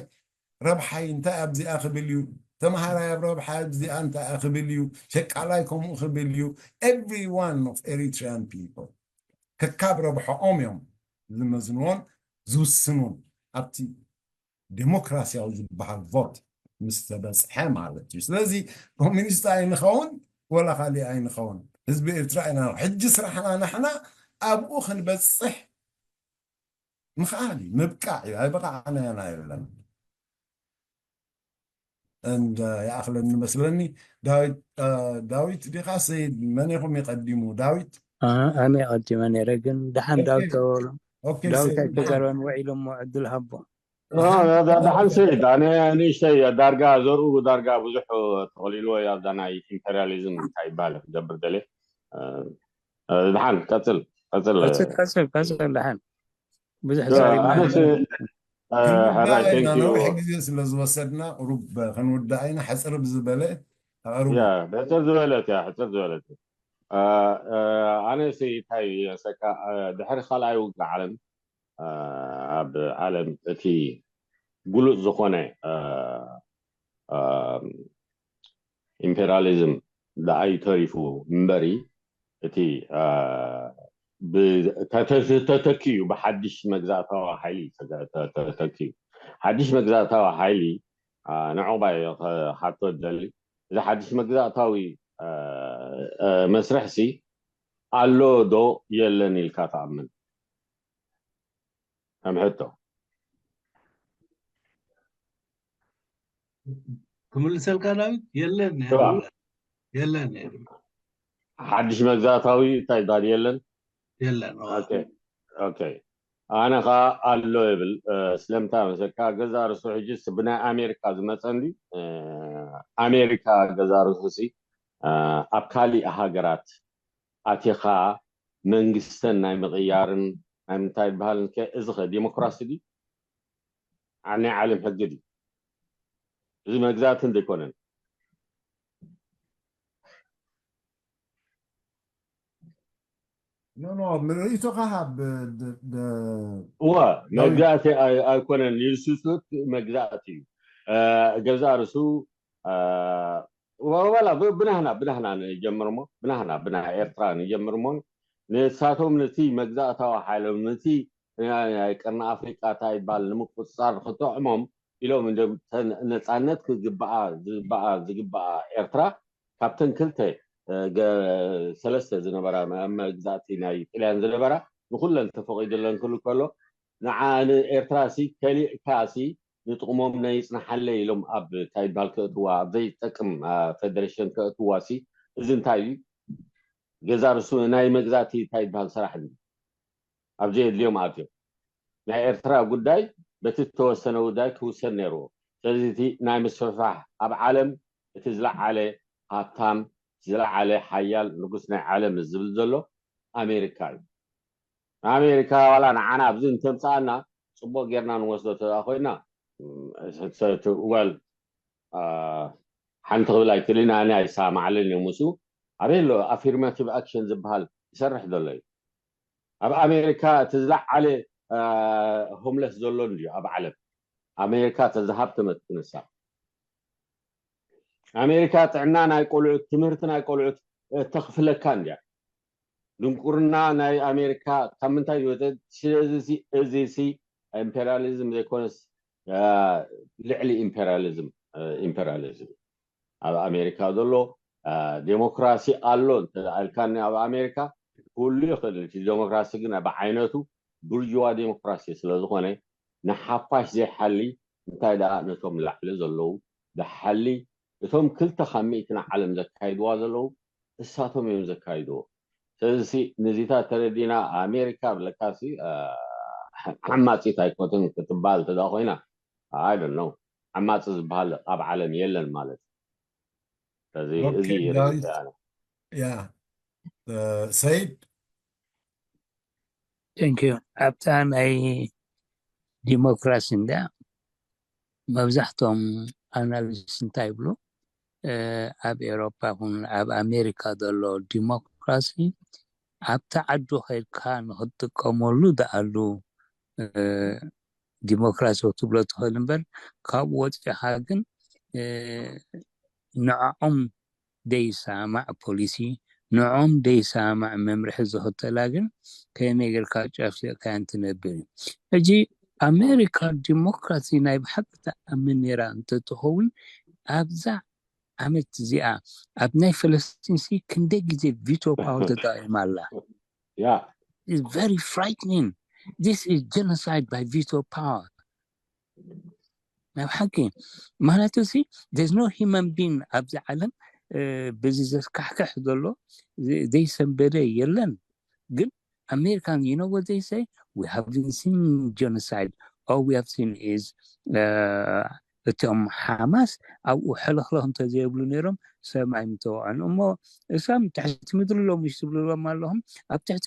ረብሓይ እንታይ ኣብዚኣ ክብል እዩ፣ ተምሃራይ ኣብ ረብሓይ ኣብዚኣ እንታይ ክብል እዩ፣ ሸቃላይ ከምኡ ክብል እዩ። Every one of Eritrean people ከካብ ረብሓኦም እዮም ዝመዝንዎን ዝውስኑን ኣብቲ ዴሞክራሲያዊ ዝበሃል ቮት ምስ ተበፅሐ ማለት እዩ። ስለዚ ኮሚኒስት ኣይንኸውን ወላ ካሊእ ኣይንኸውን፣ ህዝቢ ኤርትራ ኢና። ሕጂ ስራሕና ንሕና ኣብኡ ክንበፅሕ ምኽኣል እዩ፣ ምብቃዕ እዩ። ኣይበቃዕናዮን ኣይብለን። እንደ ይኣኽለኒ መስለኒ። ዳዊት ዳዊት ዲኻ ሰይድ መን ኢኹም ይቀዲሙ? ዳዊት ኣነ ቀዲመ ነይረ፣ ግን ደሓን ዳዊት ተበሎ። ዳዊት ኣይተዛረበን ውዒሉ እሞ ዕድል ሃቦ። ደሓን ሰይድ፣ ኣነ ንእሽተይ ዳርጋ ዘርኡ ዳርጋ ብዙሕ ተቐሊልዎ እዩ ኣብዛ ናይ ኢምፔሪያሊዝም እንታይ ይባሃል ክገብር ደልየ። ደሓን ቀፅል ቀፅል። ቀፅል ቀፅል ደሓን ብዙሕ ዛሪብና ነዊሕ ግዜ ስለ ዝወሰድና ቁሩብ ክንውዳእ ኢና። ሕፅር ብዝበለ ኣቅርቡ። ሕፅር ዝበለት እያ፣ ሕፅር ዝበለት። ኣነ ሲ እንታይ የሰካ ድሕሪ ካልኣይ ውግእ ዓለም ኣብ ዓለም እቲ ግሉፅ ዝኾነ ኢምፔሪያሊዝም ደኣይ ተሪፉ እምበሪ እቲ ተተኪዩ ብሓድሽ መግዛእታዊ ሓይሊ ተተኪዩ። ሓድሽ መግዛእታዊ ሓይሊ ንዕቑባይ ሓቶ ደሊ እዚ ሓድሽ መግዛእታዊ መስርሕ ሲ ኣሎ ዶ የለን ኢልካ ትኣምን? ከም ሕቶ ክምልሰልካ ዳዊት የለን የለን። ሓድሽ መግዛእታዊ እንታይ ይባል የለን የለን። ኣነ ከዓ ኣሎ ይብል። ስለምንታይ መሰልካ ገዛ ርሱ ሕጂ ብናይ ኣሜሪካ ዝመፀ እንዲ ኣሜሪካ ገዛ ርሱ ሲ ኣብ ካሊእ ሃገራት ኣቲኻ መንግስተን ናይ ምቕያርን ናይ ምንታይ ዝበሃልን ከ እዚ ኸ ዲሞክራሲ ድዩ? ናይ ዓለም ሕጊ ድዩ? እዚ መግዛእቲ እንተይኮነን ኖ ኖ ርእይቶኻ ሃብ። እዋ መግዛእቲ ኣይኮነን፣ ንሱ መግዛእቲ እዩ። ገዛ ርሱ ዋላ ብናህና ብናህና ንጀምር እሞ ብናህና ብና ኤርትራ ንጀምር እሞ ንሳቶም ነቲ መግዛእታዊ ሓይሎም ነቲ ናይ ቀርኒ ኣፍሪቃ እንታይ ይባል ንምቁፅፃር ክጥዕሞም ኢሎም ነፃነት ክግበኣ ዝግበኣ ዝግበኣ ኤርትራ ካብተን ክልተ ሰለስተ ዝነበራ መግዛእቲ ናይ ጥልያን ዝነበራ ንኩለን ተፈቂድለን ክሉ ከሎ ንዓ ንኤርትራ ሲ ከሊእካ ሲ ንጥቕሞም ናይ ይጽናሓለይ ኢሎም ኣብ እንታይ ይበሃል ከእትዋ ኣብ ዘይጠቅም ፌደሬሽን ከእትዋ ሲ እዚ እንታይ እዩ? ገዛ ርሱ ናይ መግዛእቲ እንታይ ይበሃል ስራሕ እንዲ ኣብ ዘየድልዮም ኣትዮም ናይ ኤርትራ ጉዳይ በቲ ዝተወሰነ ጉዳይ ክውሰን ነይርዎ። ስለዚ እቲ ናይ ምስፍሕፋሕ ኣብ ዓለም እቲ ዝለዓለ ሃብታም ዝለዓለ ሓያል ንጉስ ናይ ዓለም ዝብል ዘሎ ኣሜሪካ እዩ። ኣሜሪካ ዋላ ንዓና ኣብዚ እንተምፅኣና ፅቡቅ ጌርና ንወስዶ ተኣ ኮይና ወል ሓንቲ ክብል ኣይክእልን ኣነ ኣይሰማማዕን እየ ምስኡ ኣበይ ኣሎ ኣፊርማቲቭ ኣክሽን ዝበሃል ይሰርሕ ዘሎ እዩ ኣብ ኣሜሪካ እቲ ዝለዓለ ሆምለስ ዘሎ እንድዩ ኣብ ዓለም ኣሜሪካ ተዝሃብተመት ትንሳ ኣሜሪካ ጥዕና ናይ ቆልዑት ትምህርቲ ናይ ቆልዑት ተኽፍለካ እንድያ ድንቁርና ናይ ኣሜሪካ ካብ ምንታይ ዝወፀ ስለዚ እዚ ሲ ኢምፔሪያሊዝም ዘይኮነስ ልዕሊ ኢምፔሪያሊዝም ኢምፔሪያሊዝም ኣብ ኣሜሪካ ዘሎ ዴሞክራሲ ኣሎ እንተልካኒ ኣብ ኣሜሪካ ኩሉ ይኽእል እቲ ዴሞክራሲ ግን ብዓይነቱ ቡርጅዋ ዴሞክራሲ ስለዝኾነ ንሓፋሽ ዘይሓሊ እንታይ ደኣ ነቶም ላዕሊ ዘለዉ ብሓሊ እቶም ክልተ ካብ ሚእቲ ንዓለም ዘካይድዋ ዘለዉ እሳቶም እዮም ዘካይድዎ። ስለዚ ንዚታት ተረዲና ኣሜሪካ ብለካሲ ዓማፂት ኣይኮትን ክትበሃል እንተ ኮይና፣ I don't know፣ ዓማፂ ዝበሃል ኣብ ዓለም የለን ማለት እዩ። ስለዚ እዚ ያ ሰይድ ቴንክዩ። ኣብታ ናይ ዲሞክራሲ እንዳ መብዛሕቶም ኣናሊስት እንታይ ይብሉ? ኣብ ኤሮፓ ኹን ኣብ ኣሜሪካ ዘሎ ዲሞክራሲ ኣብታ ዓዱ ከድካ ንክትጥቀመሉ ደኣሉ ዲሞክራሲ ክትብሎ ትኽእል እምበር፣ ካብኡ ወፂኻ ግን ንዕኦም ደይሰማዕ ፖሊሲ፣ ንዕኦም ደይሰማዕ መምርሒ ዝኽተላ ግን ከመይ ጌርካ ጨፍሊቕካያን ትነብር እዩ። ሕጂ ኣሜሪካ ዲሞክራሲ ናይ ብሓቂ ትኣምን ነይራ እንተትኸውን ኣብዛ ዓመት እዚኣ ኣብ ናይ ፈለስቲንሲ ክንደይ ግዜ ቪቶ ፓወር ተጠቒማ ኣላ? Yeah. It's very frightening. This is genocide by veto power. ናይ ሓቂ ማለት እዚ there's no human being ኣብዚ ዓለም በዚ ዘስካሕክሕ ዘሎ ዘይሰንበደ የለን። ግን ኣሜሪካን you know what they say? We haven't seen genocide. All we have seen is እቶም ሓማስ ኣብኡ ሕልኽልኽ እንተዘይብሉ ነይሮም ሰማይ ምተወዐን እሞ እሳም ትሕቲ ምድሪ ኣለዉ ምሽ ትብልሎም ኣለኹም። ኣብ ትሕቲ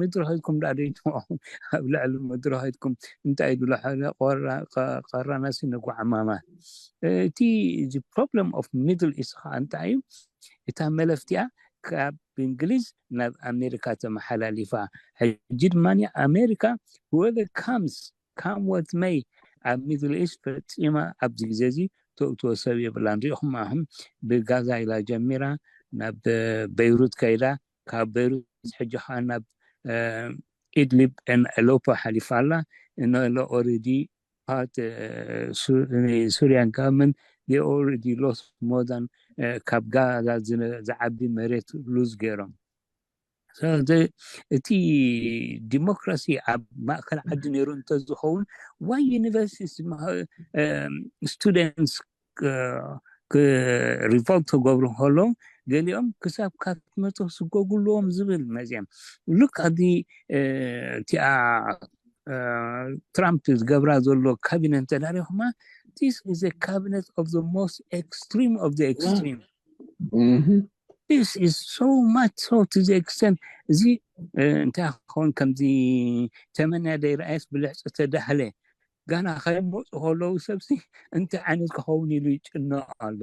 ምድሪ ከድኩም ዳ ደይትወኹም ኣብ ልዕሊ ምድሪ ከድኩም እንታይ ይብሉ ሓደ ቀራናሲ ነጓዓማማ። እቲ problem of middle east ከዓ እንታይ እዩ? እታ መለፍቲያ ካብ እንግሊዝ ናብ ኣሜሪካ ተመሓላሊፋ። ሕጂ ድማ ኣሜሪካ whoever comes come with me ኣብ middle east ፈፂማ ኣብዚ ግዜ እዚ ተእትዎ ሰብ የብላን። ሪኢኹም ኣኹም ብጋዛ ኢላ ጀሚራ ናብ በይሩት ከይዳ ካብ በይሩት ሕጂ ከዓ ናብ ኢድሊብ ን ኣሌፖ ሓሊፋ ኣላ። እነሎ already part Syrian government they already lost more than ካብ ጋዛ ዝዓቢ መሬት lose ገይሮም። እቲ ዲሞክራሲ ኣብ ማእከል ዓዲ ነይሩ እንተዝኸውን why university students revolt ክገብሩ ከለዉ ገሊኦም ክሳብ ካትመቶ ስጎጉ ኣለዎም ዝብል መፅኦም። Look at the እቲኣ ትራምፕ ዝገብራ ዘሎ ካቢነ እንተዳሪኹማ this is a cabinet of the most extreme of the extreme. This is so much so to the extent እዚ እንታይ ክኸውን ከምዚ ተመንያ ደይረኣየስ ብልሕፂ ተዳህለ ጋና ከይመፁ ከለዉ ሰብሲ እንታይ ዓይነት ክኸውን ኢሉ ይጭነቕ ኣሎ።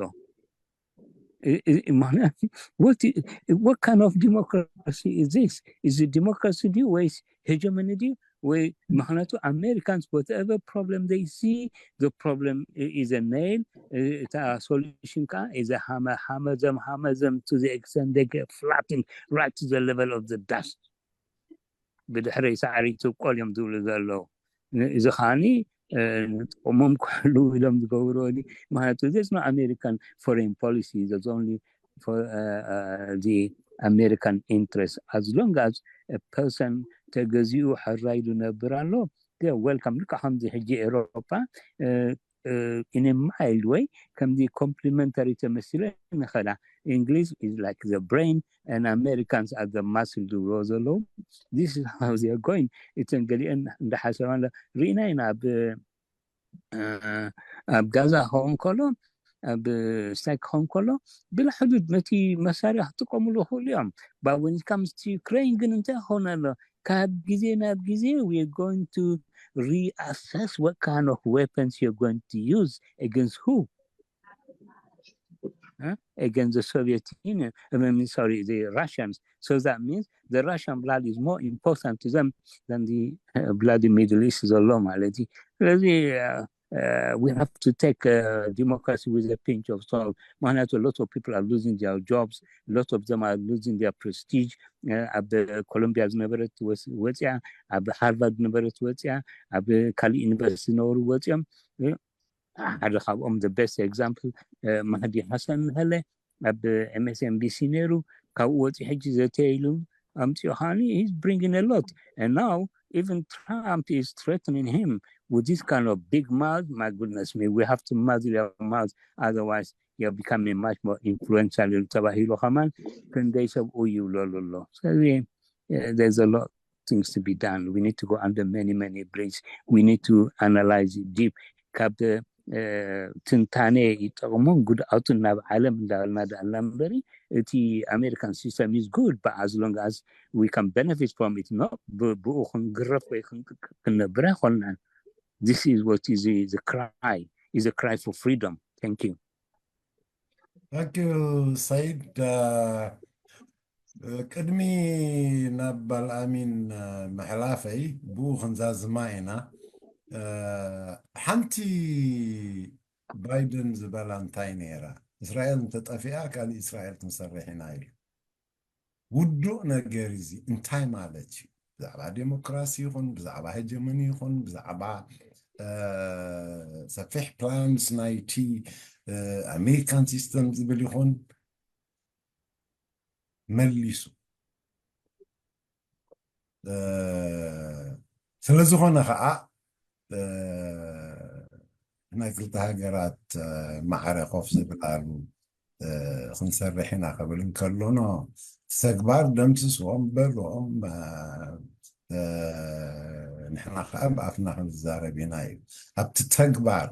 What kind of democracy is this? Is it democracy ድዩ ወይስ hegemony ድዩ? ወይ ምክንያቱ Americans whatever problem they see the problem is a nail. እታ solution ከዓ is a hammer, hammer them, hammer them to the extent they get flattened right to the level of the dust. ብድሕረይ ሳዕሪ ትብቆል እዮም ዝብሉ ዘለዉ። እዚ ከዓኒ ንጥቕሞም ክሕልዉ ኢሎም ዝገብርዎ ምክንያቱ there's no American foreign policy, there's only for the American interest. As long as a person ተገዚኡ ሕራይ ዝነብር ኣሎ welcome። ልካ ከምዚ ሕጂ ኤሮፓ in a mild way ከምዚ complimentary ተመሲለ ንኸዳ English is like the brain and Americans are the muscle ዝብልዎ ዘለዉ this is how they are going። እተን ገሊአን እንዳሓሰባ ኣሎ ርኢና ኢና ኣብ ኣብ ጋዛ ክኸውን ከሎ ኣብ ስታይ ክኸውን ከሎ ብላ ሕዱድ ነቲ መሳርያ ክጥቀምሉ ይኽእሉ እዮም። But when it comes to Ukraine ግን እንታይ ክኸውን ኣሎ? ካብ ግዜ ናብ ግዜ we are going to reassess what kind of weapons you're going to use against who? Against the Soviet Union, I mean, sorry, the Russians. So that means the Russian blood is more important to them than the blood in Middle East ዘሎ ማለት እዩ። ስለዚ we have to take democracy with a pinch of salt. ምክንያቱ lot of people are losing their jobs, lot of them are losing their prestige. ኣብ ኮሎምቢያ ዝነበረት ወፅያ፣ ኣብ ሃርቫርድ ዝነበረት ወፅያ፣ ኣብ ካልእ ዩኒቨርሲቲ ዝነበሩ ወፅኦም። ሓደ ካብኦም the best example ማህዲ ሓሰን ንሀለ ኣብ M S N B C ነይሩ። ካብኡ ወፂ ሕጂ ዘተየ ኢሉ ኣምፅኡ ከዓኒ he's bringing a lot and now even Trump is threatening him with this kind of big mouth. My goodness me, we have to muzzle your mouth, otherwise you're becoming much more influential ተባሂሉ ከማን ክንደይ ሰብኡ ይብለሉ ኣሎ። ስለዚ there's a lot things to be done. We need to go under many, many bridges. We need to analyze it deep. ካብ ትንታኔ ይጠቕሙን ጉድኣቱን ናብ ዓለም እንዳበልና ዳኣልና እምበሪ እቲ American system is good, but as long as we can benefit from it, no? ብኡ ክንግረፍ ወይ ክንነብር ኣይኮንናን። This is what is the cry, is a cry for freedom. Thank you. Thank you, Said. ቅድሚ ናብ ባልኣሚን ምሕላፈይ ብኡ ክንዛዝማ ኢና። ሓንቲ ባይደን ዝበላ እንታይ ነይራ? እስራኤል እንተጠፊኣ ካልእ እስራኤል ክንሰርሕ ኢና ኢሉ። ውዱእ ነገር እዚ እንታይ ማለት እዩ? ብዛዕባ ዴሞክራሲ ይኹን ብዛዕባ ሄጀሞኒ ይኹን ብዛዕባ ሰፊሕ ፕላንስ ናይቲ ኣሜሪካን ሲስተም ዝብል ይኹን መሊሱ። ስለዝኾነ ከዓ ናይ ክልተ ሃገራት ማዕረ ኮፍ ዝብላሉ ክንሰርሕ ኢና ክብል እንከሎ፣ ተግባር ደምስስዎም በልዎም፣ ንሕና ከዓ ብኣፍና ክንዛረብ ኢና እዩ። ኣብቲ ተግባር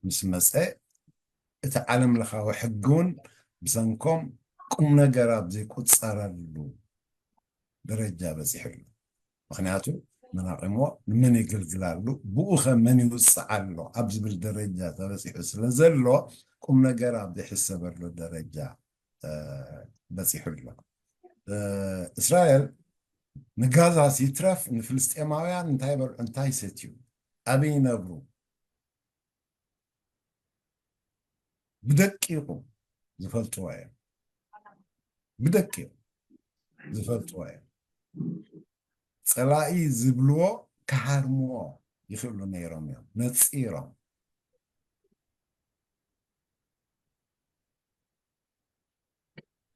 ምስ መፀ እቲ ዓለም ለኻዊ ሕጊ እውን ብሰንኮም ቁም ነገር ኣብ ዘይቁፀረሉ ደረጃ በፂሑ ኣሎ። ምክንያቱ መናቂሞ ንመን የገልግላሉ፣ ብኡ ከ መን ይውፅዓሎ ኣብ ዝብል ደረጃ ተበፂሑ ስለ ዘሎ ቁም ነገር ኣብ ዘይሕሰበሉ ደረጃ በፂሑ ኣሎ። እስራኤል ንጋዛ ሲትረፍ ንፍልስጤማውያን እንታይ በልዑ እንታይ ሰትዩ ኣበይ ይነብሩ ብደቂቁ ዝፈልጥዎ እዮም። ብደቂቁ ዝፈልጥዎ እዮም። ፀላኢ ዝብልዎ ክሃርምዎ ይኽእሉ ነይሮም እዮም ነፂሮም።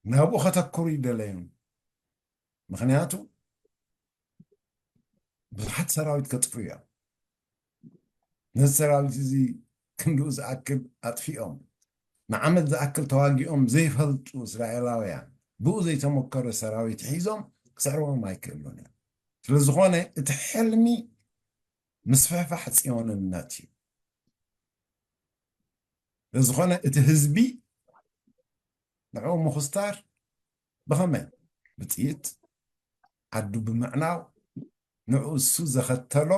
ናብኡ ከተኩሩ ይደለዩን ምክንያቱ ብዙሓት ሰራዊት ከጥፍኡ እዮም። ነዚ ሰራዊት እዚ ክንድኡ ዝኣክል ኣጥፊኦም ንዓመት ዝኣክል ተዋጊኦም ዘይፈልጡ እስራኤላውያን ብኡ ዘይተሞከረ ሰራዊት ሒዞም ክስዕርዎም ኣይክእሉን እዮም። ስለዝኾነ እቲ ሕልሚ ምስፍሕፋሕ ፅዮንነት እዩ። ስለዝኾነ እቲ ህዝቢ ንዕኡ ምኹስታር ብኸመይ? ብጥይት ዓዱ ብምዕናው ንዕኡ እሱ ዘኸተሎ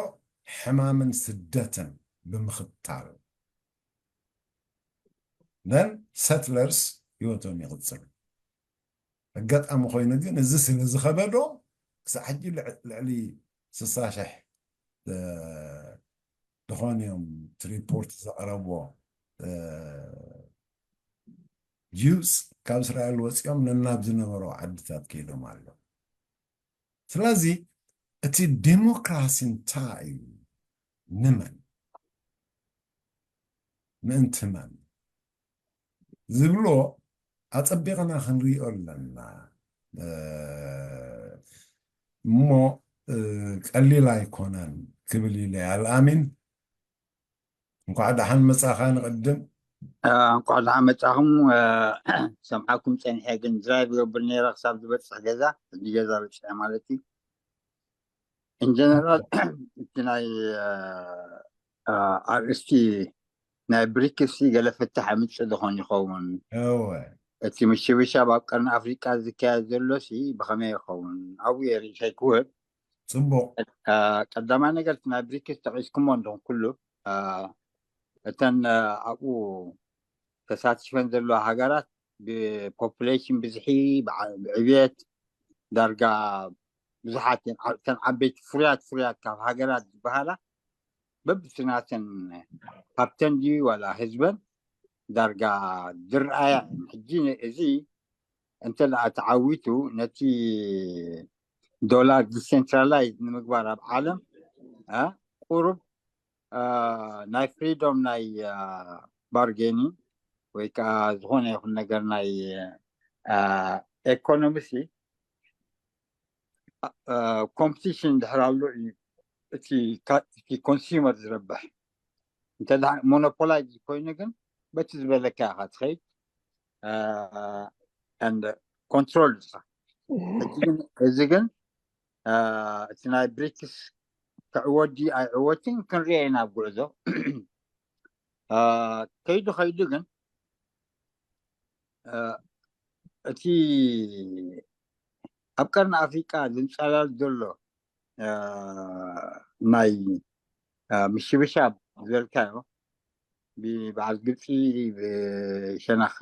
ሕማምን ስደትን ብምኽታል then settlers ህይወቶም ይቕፅሉ። ኣጋጣሚ ኮይኑ ግን እዚ ስለ ዝኸበዶ ክሳዕ ሕጂ ልዕሊ ስሳ ሽሕ ዝኾኑ እዮም እቲ ሪፖርት ዘቕረብዎ ጂውስ ካብ እስራኤል ወፂኦም ነናብ ዝነበሮ ዓድታት ከይዶም ኣለዉ። ስለዚ እቲ ዴሞክራሲ እንታይ እዩ? ንመን ምእንቲ መን ዝብሎ ኣፀቢቕና ክንሪኦ ኣለና እሞ ቀሊል ኣይኮነን ክብል ኢለ። ኣልኣሚን እንኳዕ ደሓን መፃኻ። ንቕድም እንኳዕ ደሓን መፃኹም። ሰምዓኩም ፀኒሐ ግን ድራይቭ ገብር ነይረ ክሳብ ዝበፅሕ ገዛ፣ ሕጂ ገዛ በፂሐ ማለት እዩ። ኢንጀነራል እቲ ናይ ኣርእስቲ ናይ ብሪክስ ገለ ፍታሕ ምፅእ ዝኾን ይኸውን። እቲ ምሽብሻብ ኣብ ቀርኒ ኣፍሪቃ ዝካየድ ዘሎ ሲ ብኸመይ ይኸውን ኣብኡ የርእሰይ ክውህብ። ፅቡቅ። ቀዳማይ ነገር እቲ ናይ ብሪክስ ጠቂስኩሞ ኣለኹም ኩሉ እተን ኣብኡ ተሳቲፈን ዘለዋ ሃገራት ብፖፑሌሽን ብዝሒ ብዕብየት ዳርጋ ብዙሓት እተን ዓበይቲ ፍሩያት ፍሩያት ካብ ሃገራት ዝበሃላ በብስናተን ሃብተን ድዩ ዋላ ህዝበን ዳርጋ ዝረኣያ እየን። ሕጂ እዚ እንተ ደኣ ተዓዊቱ ነቲ ዶላር ዲሴንትራላይዝ ንምግባር ኣብ ዓለም ቁሩብ ናይ ፍሪዶም ናይ ባርጌኒንግ ወይ ከዓ ዝኾነ ይኹን ነገር ናይ ኤኮኖሚሲ ኮምፒቲሽን ድሕር ኣሎ እዩ እቲ ኮንሱመር ዝረብሕ። እንተ ሞኖፖላይዝ ኮይኑ ግን በቲ ዝበለካ ኢኻ ትኸይድ። and control ኢኻ። እዚ ግን እዚ ግን እቲ ናይ ብሪክስ ክዕወት ድዩ ኣይዕወትን ክንሪኦ ኢና ኣብ ጉዕዞ። ከይዱ ከይዱ ግን እቲ ኣብ ቀርኒ ኣፍሪቃ ዝንጸላል ዘሎ ናይ ምሽብሻብ ዝበልካዮ ብበዓል ግብፂ ብሸነኽ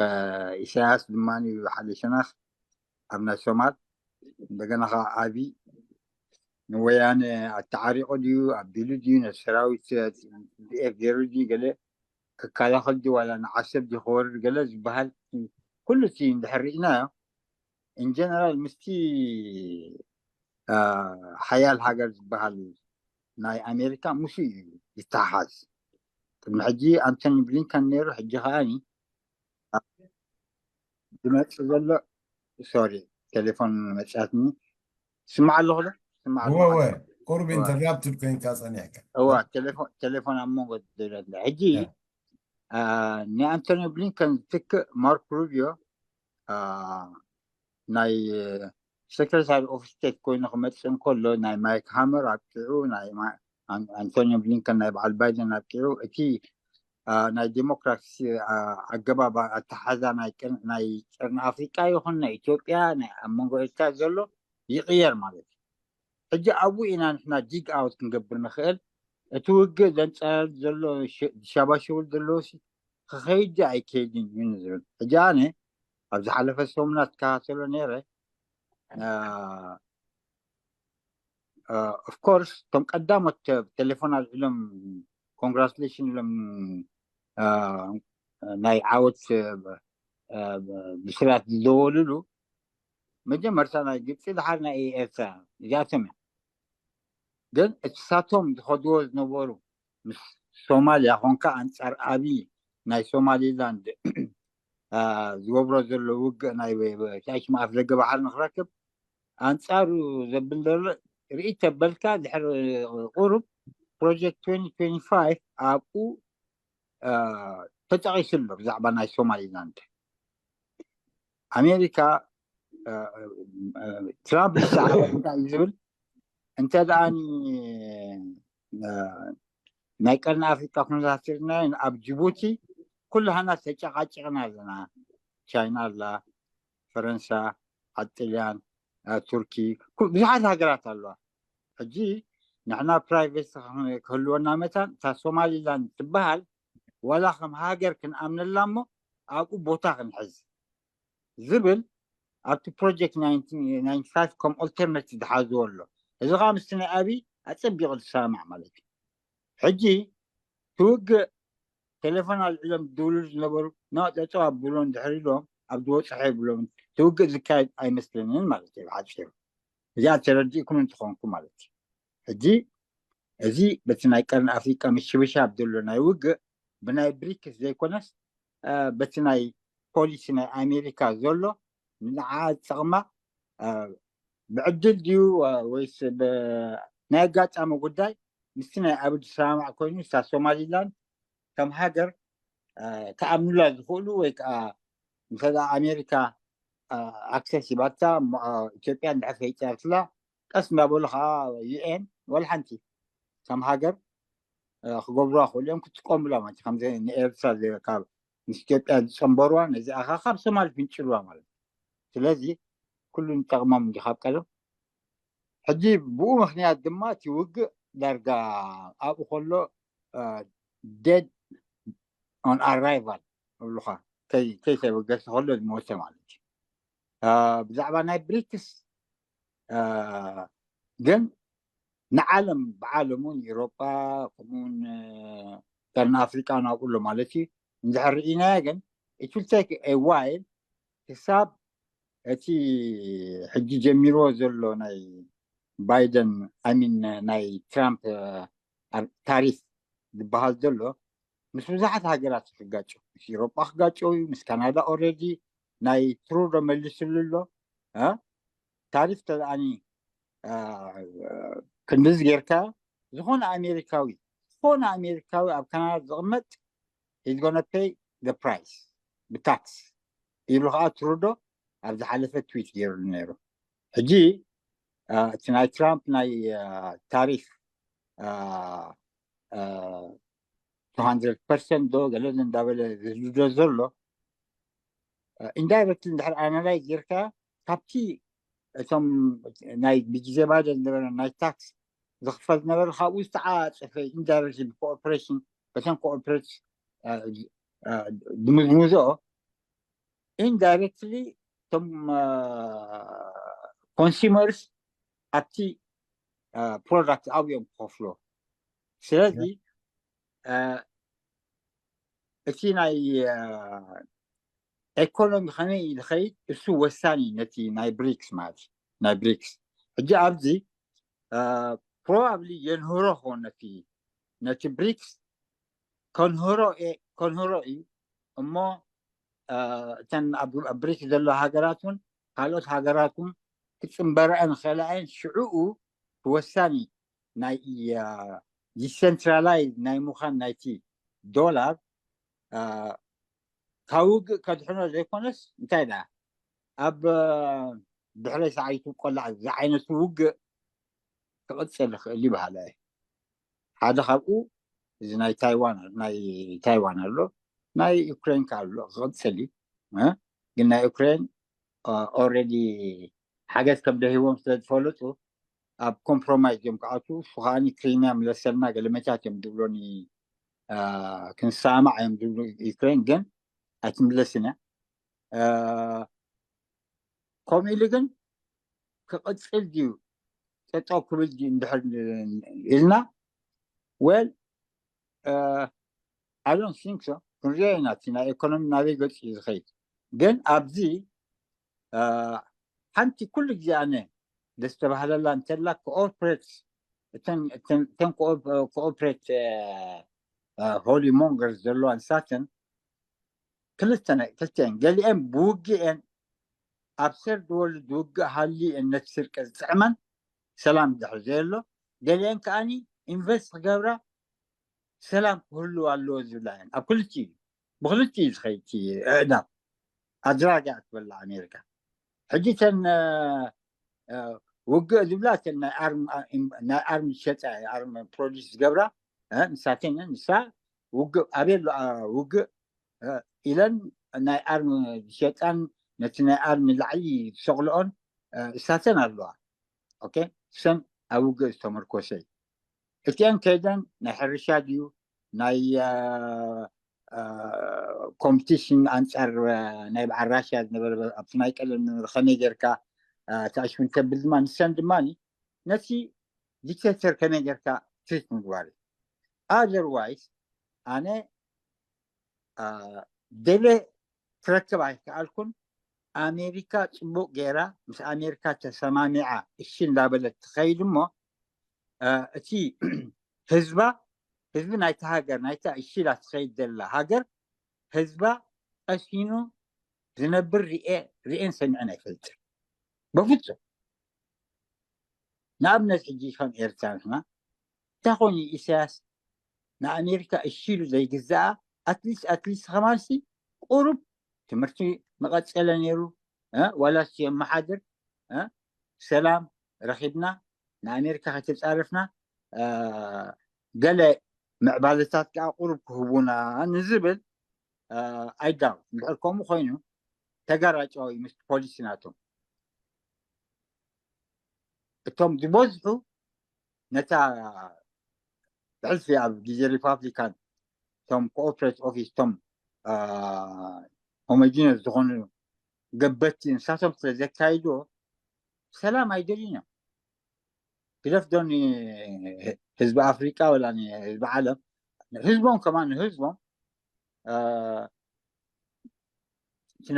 ኢሳያስ ድማ ብሓደ ሸነኽ ኣብ ናይ ሶማል እንደገና ከዓ ኣቢ ንወያነ ኣተዓሪቆ ድዩ ኣቢሉ ድዩ ነቲ ሰራዊት ዲኤፍ ገይሩ ድዩ ገለ ክከላኸል ድዩ ዋላ ንዓሰብ ድዩ ክወርድ ገለ ዝበሃል ኩሉ እቲ እንድሕር ርኢናዮ ኢንጀነራል ምስቲ ሓያል ሃገር ዝበሃል ናይ ኣሜሪካ ምስ እዩ ይተሓሓዝ። ቅድሚ ሕጂ ኣንቶኒ ብሊንከን ነይሩ፣ ሕጂ ከዓኒ ዝመፅእ ዘሎ ሶሪ ቴሌፎን መፅያትኒ ስማዕ ኣለኹ ዶ ስማዕ ኣለኹ ቁሩብ ኢንተራፕትድ ኮይንካ ፀኒሕካ እዋ ቴሌፎን ኣብ መንጎ ደለ ሕጂ ንኣንቶኒ ብሊንከን ዝትክእ ማርክ ሩቢዮ ናይ ሴክሬታሪ ኦፍ ስቴት ኮይኑ ክመፅእ እንከሎ ናይ ማይክ ሃመር ኣብቂዑ ናይ ኣንቶኒ ብሊንከን ናይ በዓል ባይደን ኣብቂዑ እቲ ናይ ዲሞክራሲ ኣገባብ ኣተሓዛ ናይ ቀርኒ ኣፍሪቃ ይኹን ናይ ኢትዮጵያ ኣብ መንጎ ኤርትራ ዘሎ ይቅየር ማለት እዩ። ሕጂ ኣብኡ ኢና ንሕና ዲግ ኣውት ክንገብር ንኽእል። እቲ ውግእ ዘንፀላል ዘሎ ዝሸባሸቡ ዘለዉ ክኸይድ ኣይከይድን እዩ ንዝብል ሕጂ ኣነ ኣብ ዝሓለፈ ሰሙናት ከታተሎ ነይረ። ኦፍኮርስ እቶም ቀዳሞት ቴሌፎን ኣልዒሎም ኮንግራቱሌሽን ኢሎም ናይ ዓወት ብስራት ዝደወልሉ መጀመርታ ናይ ግብፂ ድሓር ናይ ኤርትራ እዚኣቶም እዮም። ግን እቲ ሳቶም ዝኸድዎ ዝነበሩ ምስ ሶማልያ ኮንካ ኣንፃር ኣብይ ናይ ሶማሊላንድ ዝገብሮ ዘሎ ውግእ ናይ ሽማ ኣፍ ደገ ባሕሪ ንክረክብ ኣንፃሩ ዘብል ዘሎ ርኢ ተበልካ ድሕሪ ቁሩብ ፕሮጀክት ትዌንቲ ትዌንቲ ፋይቭ ኣብኡ ተጠቒሱ ኣሎ ብዛዕባ ናይ ሶማሊላንድ ኣሜሪካ ትራምፕ ዝሰዓበ እንታይ እዩ ዝብል እንተ ደኣ ናይ ቀርኒ ኣፍሪቃ ኩነታት ርና ኣብ ጅቡቲ ኩላህና ተጨቃጭቅና ኣለና። ቻይና ኣላ፣ ፈረንሳ፣ ዓጥልያን፣ ቱርኪ፣ ብዙሓት ሃገራት ኣለዋ። ሕጂ ንሕና ፕራይቬሲ ክህልወና መታን እታ ሶማሊላንድ ትበሃል ዋላ ከም ሃገር ክንኣምነላ እሞ ኣብኡ ቦታ ክንሕዝ ዝብል ኣብቲ ፕሮጀክት ናይንቲ ፋይቭ ከም ኦልተርናቲቭ ዝሓዝዎ ኣሎ። እዚ ከዓ ምስቲ ናይ ኣብይ ኣፀቢቑ ዝሰማማዕ ማለት እዩ። ሕጂ ትውግእ ቴሌፎን ኣልዒሎም ዝድውሉ ዝነበሩ ናጠጠው ኣብሎም ድሕር ኢሎም ኣብ ዝወፅሐ ይብሎም ትውግእ ዝካየድ ኣይመስለንን ማለት እዩ ብሓፂሩ። እዚኣ ተረዲእኩም እንትኾንኩ ማለት እዩ። ሕጂ እዚ በቲ ናይ ቀርኒ ኣፍሪቃ ምሽብሻብ ዘሎ ናይ ውግእ ብናይ ብሪክስ ዘይኮነስ በቲ ናይ ፖሊሲ ናይ ኣሜሪካ ዘሎ ንዓ ዝጠቕማ ብዕድል ድዩ ወይስ ናይ ኣጋጣሚ ጉዳይ ምስቲ ናይ ኣብይ ዝሰማማዕ ኮይኑ እሳ ሶማሊላንድ ከም ሃገር ክኣምኑላ ዝኽእሉ ወይ ከዓ እንተ ኣሜሪካ ኣክሰስ ሂባታ ኢትዮጵያ እንድሕር ከይፀርትላ ቀስ እንዳበሉ ከዓ ዩኤን ወላ ሓንቲ ከም ሃገር ክገብሩዋ ክእሉ እዮም ክጥቀሙላ ማለት ከም ንኤርትራ ካብ ምስ ኢትዮጵያ ዝፀንበሩዋ ነዚኣ ከዓ ካብ ሶማል ፍንጭልዋ ማለት እዩ። ስለዚ ኩሉ ንጠቕሞም እንዲ ካብ ቀደም ሕጂ ብኡ ምክንያት ድማ እቲ ውግእ ዳርጋ ኣብኡ ከሎ dead on arrival እብሉካ ከይተበገሰ ከሎ ዝሞተ ማለት እዩ። ብዛዕባ ናይ ብሪክስ ግን ንዓለም ብዓለሙ ንኤሮጳ ከምኡውን ቀርኒ ኣፍሪቃ ናብኡ ኣሎ ማለት እዩ። እንድሕር ርኢናዮ ግን it will take a while ክሳብ እቲ ሕጂ ጀሚርዎ ዘሎ ናይ ባይደን ኣሚን ናይ ትራምፕ ታሪፍ ዝበሃል ዘሎ ምስ ብዙሓት ሃገራት ክጋጨው ምስ ኤሮጳ ክጋጨው እዩ። ምስ ካናዳ ኦረዲ ናይ ትሩዶ መሊስሉ ኣሎ። ታሪፍ ተደኣኒ ክንድዚ ጌርካ ዝኾነ ኣሜሪካዊ ዝኾነ ኣሜሪካዊ ኣብ ካናዳ ዝቕመጥ he's gonna pay the price ብታክስ ኢሉ ከዓ ትሩዶ ኣብ ዝሓለፈ ትዊት ገይሩሉ ነይሩ። ሕጂ እቲ ናይ ትራምፕ ናይ ታሪፍ two hundred percent ዶ ገለ እንዳበለ ዝዝዶ ዘሎ ኢንዳይረክት እንድሕር ኣናላይዝ ጌርካ ካብቲ እቶም ናይ ብግዜ ባይደን ዝነበረ ናይ ታክስ ዝኽፈል ዝነበረ ካብኡ ዝተዓፀፈ ኢንዳይረክት ብኮኦፕሬሽን በተን ኮኦፕሬት ድምዝምዞ ኢንዳይረክትሊ እቶም ኮንሱመርስ ኣብቲ ፕሮዳክት ኣብዮም ክኸፍሎ ስለዚ እቲ ናይ ኤኮኖሚ ከመይ ዝኸይድ እሱ ወሳኒ ነቲ ናይ ብሪክስ ማለት ናይ ብሪክስ ሕጂ ኣብዚ ፕሮባብሊ የንህሮ ክኾን ነቲ ነቲ ብሪክስ ከንህሮ ከንህሮ እዩ እሞ እተን ኣብ ብሪክስ ዘሎ ሃገራት እውን ካልኦት ሃገራት እውን ክፅምበረአን ኸላአን ሽዕኡ ወሳኒ ናይ ዲሰንትራላይዝ ናይ ምዃን ናይቲ ዶላር ካብ ውግእ ከድሕኖ ዘይኮነስ እንታይ ዳ ኣብ ድሕረ ሰዓይቱ ቆላዕ ዝዓይነቱ ውግእ ክቕፅል ይኽእል ይበሃላ እየ ሓደ ካብኡ እዚ ናይ ታይዋን ናይ ታይዋን ኣሎ ናይ ዩክሬን ኣሎ ክቕፅል እዩ ግን ናይ ዩክሬን ኦረዲ ሓገዝ ከም ደሂቦም ስለ ዝፈለጡ ኣብ ኮምፕሮማይዝ እዮም ክኣትዉ እሱ ከዓ ክሪሚያ ምለሰልና ገለመታት እዮም ዝብሎኒ ክንሰማዕ እዮም ዝብሉ ዩክሬን ግን ኣይትምለስን እያ ከምኡ ኢሉ ግን ክቕፅል ድዩ ጠጠው ክብል ድዩ እንድሕር ኢልና well I don't think so ክንሪኦ ኢና እቲ ናይ ኢኮኖሚ ናበይ ገፂ እዩ ዝኸይድ ግን ኣብዚ ሓንቲ ኩሉ ግዜ ኣነ ደስተባህለላ እንተላ ኮኦፕሬት እተን ኮኦፕሬት ሆሊ ሞንገርስ ዘለዋ ንሳተን ክልተ ክልተን ገሊአን ብውግእን ኣብ ሰርድ ወርልድ ውግእ ሃልዩ እየን ነቲ ስርቂ ዝጥዕመን ሰላም ድሕር ዘየሎ ገሊአን ከዓኒ ኢንቨስት ክገብራ ሰላም ክህሉ ኣለዎ ዝብላ እየን ኣብ ክልቲ እዩ ብክልቲ እዩ ዝኸይቲ እዕዳም ኣድራጋ ትበላ ኣሜሪካ ሕጂ ተን ውግእ ዝብላ ተን ናይ ኣርም ዝሸጣ ኣርም ፕሮዲስ ዝገብራ ንሳተን ንሳ ውግእ ኣበሎ ውግእ ኢለን ናይ ኣርሚ ዝሸጣን ነቲ ናይ ኣርሚ ላዕሊ ዝሰቕልኦን እሳተን ኣለዋ ኦኬ እሰን ኣብ ውግእ ዝተመርኮሰ እዩ እቲአን ከይደን ናይ ሕርሻ ድዩ ናይ ኮምፒቲሽን ኣንፃር ናይ በዓል ራሽያ ዝነበረ ኣብቲ ናይ ቀደም ዝነበረ ከመይ ጌርካ ተኣሽሙ ተብል ድማ ንሰን ድማ ነቲ ዲክቴተር ከመይ ጌርካ ትሪት ምግባር እዩ otherwise ኣነ ደለ ክረክብ ኣይከኣልኩን ኣሜሪካ ፅቡቅ ገይራ ምስ ኣሜሪካ ተሰማሚዓ እሺ እንዳበለት ትኸይድ እሞ እቲ ህዝባ ህዝቢ ናይታ ሃገር ናይታ እሺ ኢላ ትኸይድ ዘላ ሃገር ህዝባ ቀሲኑ ዝነብር ርኤን ሰሚዐን ኣይፈልጥን በፍፁም ንኣብነት ሕጂ ከም ኤርትራ ንሕና እንታይ ኮይኑ ኢሳያስ ንኣሜሪካ እሺ ኢሉ ዘይግዛኣ ኣትሊስት ኣትሊስት ከማንሲ ቁሩብ ትምህርቲ መቐፀለ ነይሩ ዋላስ የመሓድር ሰላም ረኺብና ንኣሜሪካ ከተፃርፍና ገለ ምዕባለታት ከዓ ቁሩብ ክህቡና ንዝብል ኣይዳው እንድሕር ከምኡ ኮይኑ ተጋራጫዊ ምስ ፖሊሲ ናቶም እቶም ዝበዝሑ ነታ ብሕልፊ ኣብ ግዜ ሪፓብሊካን እቶም ኮኦፕሬት ኦፊስ እቶም ሆሞጂነስ ዝኾኑ ገበቲ ንሳቶም ስለ ዘካይድዎ ሰላም ኣይደልዩን እዮም ግደፍ ዶ ህዝቢ ኣፍሪቃ ወላ ህዝቢ ዓለም ህዝቦም ከማን ንህዝቦም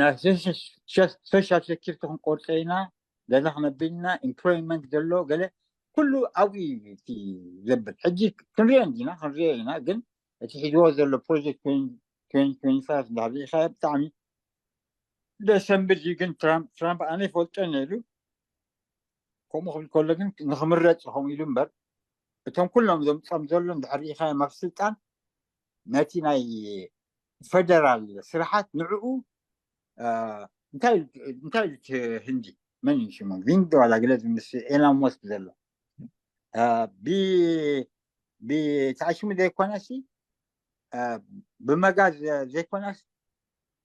ናይ ሶሻል ሴኪርቲ ክንቆርፀ ኢና ገዛ ክነብል ኢና ኢምፕሎይመንት ዘሎ ገለ ኩሉ ኣብኡ እዩ ዘብል ሕጂ ክንሪኦ እንዲና ክንሪኦ ኢና ግን እቲ ሒዝዎ ዘሎ ፕሮጀክት እንዳሪኢኻ ብጣዕሚ ደሰምብል እዩ ግን ትራምፕ ትራምፕ ኣነ ይፈልጦ ነይሩ ከምኡ ክብል ከሎ ግን ንክምረፅ ከምኡ ኢሉ እምበር እቶም ኩሎም ዘምፀም ዘሎ እንድሕር ርኢኻዮም ኣብ ስልጣን ነቲ ናይ ፈደራል ስራሓት ንዕኡ እንታይ እንታይ ህንዲ መን ሽሙ ቪንግ ዋላ ግለ ምስ ኤላን ሞስክ ዘሎ ብታሽሙ ዘይኮነሲ ብመጋዝ ዘይኮነስ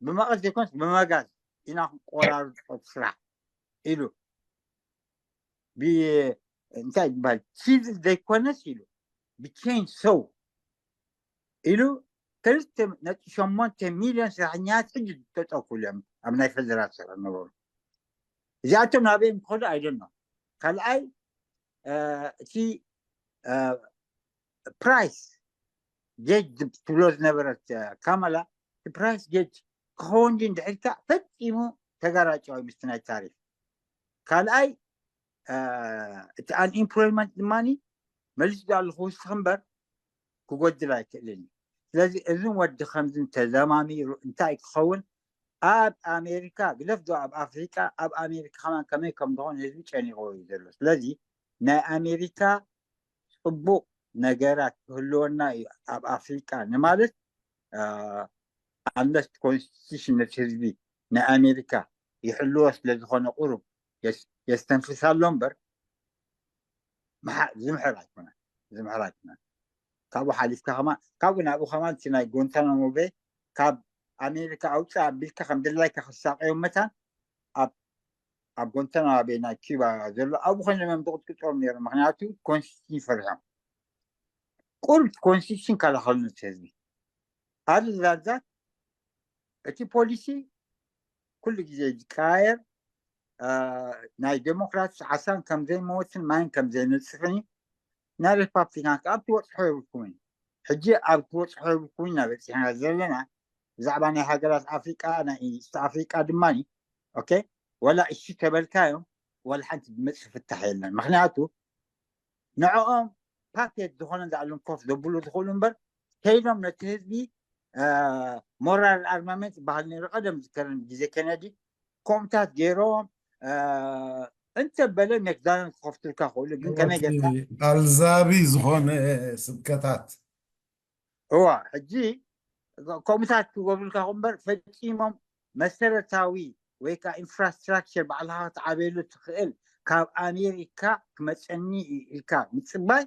ብመቐስ ዘይኮነስ ብመጋዝ ኢና ክንቆራርጦ ስራሕ ኢሉ እንታይ ይበሃል ሲቪል ዘይኮነስ ኢሉ ብቼን ሰው ኢሉ ክልተ ነጥቢ ሸሞንተ ሚሊዮን ስራሕኛት ሕጂ ተጠኩሉ እዮም ኣብ ናይ ፌደራል ስራሕ ነበሩ። እዚኣቶም ናበይ ምክኸዱ ኣይደኖ ካልኣይ እቲ ፕራይስ ጌጅ ትብሎ ዝነበረት ካማላ ፕራይስ ጌጅ ክኸውን ድዩ እንድሕርካ ፈፂሙ ተጋራጫዊ ምስቲ ናይ ታሪፍ ካልኣይ እቲ ኣንኢምፕሎይመንት ድማ መሊሱ ዳሉ ክውስኽ እምበር ክጎድል ኣይክእልን እዩ። ስለዚ እዝን ወዲ ከምዝን ተዘማሚሩ እንታይ ክኸውን ኣብ ኣሜሪካ ግደፍ ዶ ኣብ ኣፍሪቃ ኣብ ኣሜሪካ ከማን ከመይ ከም ዝኾን ህዝቢ ጨኒቆ እዩ ዘሎ። ስለዚ ናይ ኣሜሪካ ፅቡቅ ነገራት ክህልወና እዩ ኣብ ኣፍሪቃ ንማለት ኣምለስ ኮንስቲቱሽን ነቲ ህዝቢ ናይ ኣሜሪካ ይሕልዎ ስለዝኾነ ቁሩብ የስተንፍስ ኣሎ እምበር ዝምሕር ኣይኮነን ዝምሕር ኣይኮነን። ካብኡ ሓሊፍካ ከማ ካብኡ ናብኡ ከማ እቲ ናይ ጎንታናሞ ቤ ካብ ኣሜሪካ ኣውፅእ ኣቢልካ ከም ድላይካ ክሳቀዮም መታን ኣብ ኣብ ጎንታናሞ ቤ ናይ ኪባ ዘሎ ኣብኡ ኮይኖም እዮም ዝቅጥቅጦም ነይሮም። ምክንያቱ ኮንስቲቱሽን ፈሪሖም ቁሩብ ኮንስቲቱሽን ከላኸሉ ነቲ ህዝቢ ኣሉ ዛዛት እቲ ፖሊሲ ኩሉ ግዜ ዝቀያየር ናይ ዴሞክራት ዓሳን ከም ዘይመወትን ማይን ከም ዘይነፅፍን እዩ። ናይ ሪፓብሊካን ከዓ ኣብ ትበፅሖ የብልኩም እዩ። ሕጂ ኣብ ትበፅሖ የብልኩም ኢና በፂሕና ዘለና ብዛዕባ ናይ ሃገራት ኣፍሪቃ ናይ ኢስት ኣፍሪቃ ድማ ኦኬ ወላ እሺ ተበልካዮም ወላ ሓንቲ ዝመፅእ ፍታሕ የለን። ምክንያቱ ንዕኦም ፓኬት ዝኾነ ዳዕሉም ኮፍ ዘብሉ ዝኽእሉ እምበር ከይዶም ነቲ ህዝቢ ሞራል ኣርማመንት ዝበሃል ነይሩ ቀደም ዝከረን ግዜ ኬነዲ ከምኡታት ገይሮም እንተበለ ሜክዳናልድ ክኸፍቱልካ ክእሉ ግን ከመይ ጌርካ ኣልዛቢ ዝኾነ ስብከታት እዋ ሕጂ ከምኡታት ክገብሩልካ እምበር ፈፂሞም መሰረታዊ ወይ ከዓ ኢንፍራስትራክቸር ባዕልካ ክትዓበየሉ ትኽእል ካብ ኣሜሪካ ክመፀኒ ኢልካ ምፅባይ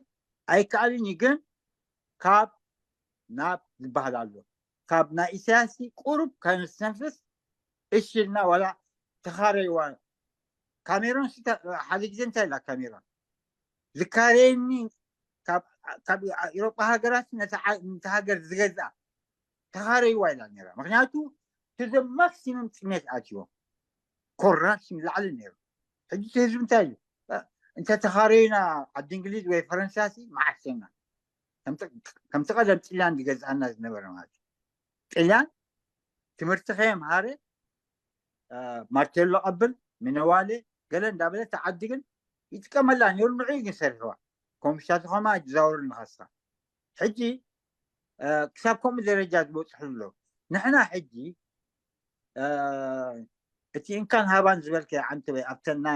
ኣይከኣልን እዩ። ግን ካብ ናብ ዝበሃል ኣሎ ካብ ናይ ኢሳያስ ቁሩብ ከነስተንፍስ እሺ ኢልና ዋላ ተኻረይዋ ካሜሮን ሓደ ግዜ እንታይ ኢላ ካሜሮን ዝካረየኒ ካብ ኤሮጳ ሃገራት ነቲ ሃገር ዝገዝኣ ተኻረይዋ ኢላ ነራ። ምክንያቱ to the maximum ጥሜት ኣትዎም ኮራፕሽን ላዕሊ ነይሩ። ሕጂ ህዝቢ እንታይ እዩ እንተተኻረዩና ዓዲ እንግሊዝ ወይ ፈረንሳ ሲ መዓሸና ከምቲ ቀደም ጥልያን ዝገዝኣና ዝነበረ ማለት እዩ። ጥልያን ትምህርቲ ከየምሃረ ማርቴሎ ቀብል ሚነዋሌ ገለ እንዳበለ ተዓዲ ግን ይጥቀመላ ነይሩ። ንዑ ግን ሰሪሕዋ ኮምሽታት ኸማ ይዛወሩ ንኸስኻ ሕጂ ክሳብ ከምኡ ደረጃ ዝበፅሑ ኣለዉ። ንሕና ሕጂ እቲ እንካን ሃባን ዝበልከ ዓንተበይ ኣብተና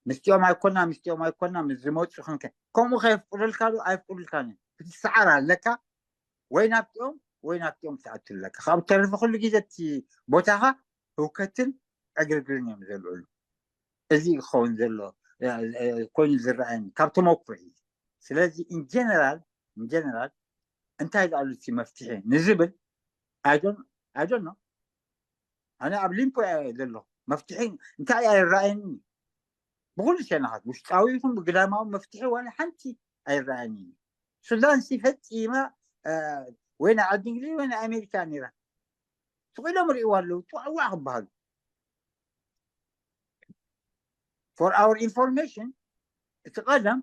ምስቲኦም ኣይኮና ምስቲኦም ኣይኮና ምስ ዝመፁ ክንከ ከምኡ ከየፍቅዱልካ ዶ ኣይፍቅዱልካ ክትሰዓር ኣለካ ወይ ናብቲኦም ወይ ናብቲኦም ትኣቱ ኣለካ። ካብ ተረፈ ኩሉ ግዜ እቲ ቦታኻ ህውከትን ዕግርግርን እዮም ዘልዕሉ። እዚ ክኸውን ዘሎ ኮይኑ ዝረኣየኒ ካብ ተመኩሮ እዩ። ስለዚ ኢንጀነራል ኢንጀነራል እንታይ ዝኣሉ እቲ መፍትሒ ንዝብል ኣይዶን ኣይዶን ነው ኣነ ኣብ ሊምፖ ዘለኹ መፍትሒ እንታይ ኣይረኣየኒ። ብኩሉ ሸነኻት ውሽጣዊ ይኹን ብግዳማዊ መፍትሒ ዋላ ሓንቲ ኣይረኣየኒ። ሱዳን ሲ ፈፂማ ወይ ናይ ዓዲ እንግሊዝ ወይ ናይ ኣሜሪካ ነይራ ስቕ ኢሎም ርእይዋ ኣለዉ። ጥዋዕዋዕ ክበሃሉ for our information እቲ ቀደም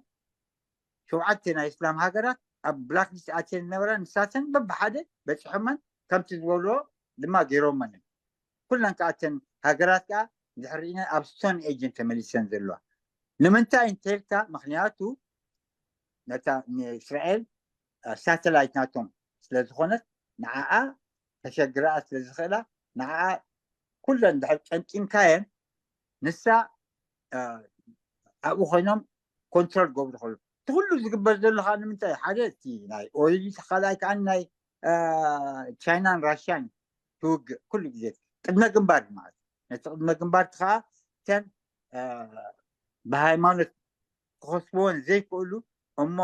ሸውዓተ ናይ እስላም ሃገራት ኣብ ብላክ ሊስት ኣትየን ዝነበራ ንሳተን በብሓደ በፂሖመን ከምቲ ዝበልዎ ድማ ገይሮመን። ኩለን ከኣተን ሃገራት ከዓ ድሕሪነ ኣብ ስቶን ኤጅን ተመሊሰን ዘለዋ ንምንታይ እንተልካ ምክንያቱ ነታ ንእስራኤል ሳተላይት ናቶም ስለዝኾነት ንዓኣ ተሸግረኣ ስለዝኽእላ ንዓኣ ኩለን ድሕር ቀንጢምካየን ንሳ ኣብኡ ኮይኖም ኮንትሮል ገብሩ ከሉ እቲ ኩሉ ዝግበር ዘሎ ከዓ ንምንታይ ሓደ እቲ ናይ ኦይል ካልኣይ ከዓ ናይ ቻይናን ራሽያን ትውግእ ኩሉ ግዜ ቅድመ ግንባር ማለት እዩ። ነቲ ቅድመ ግንባር ከዓ እተን ብሃይማኖት ክኸስብዎን ዘይክእሉ እሞ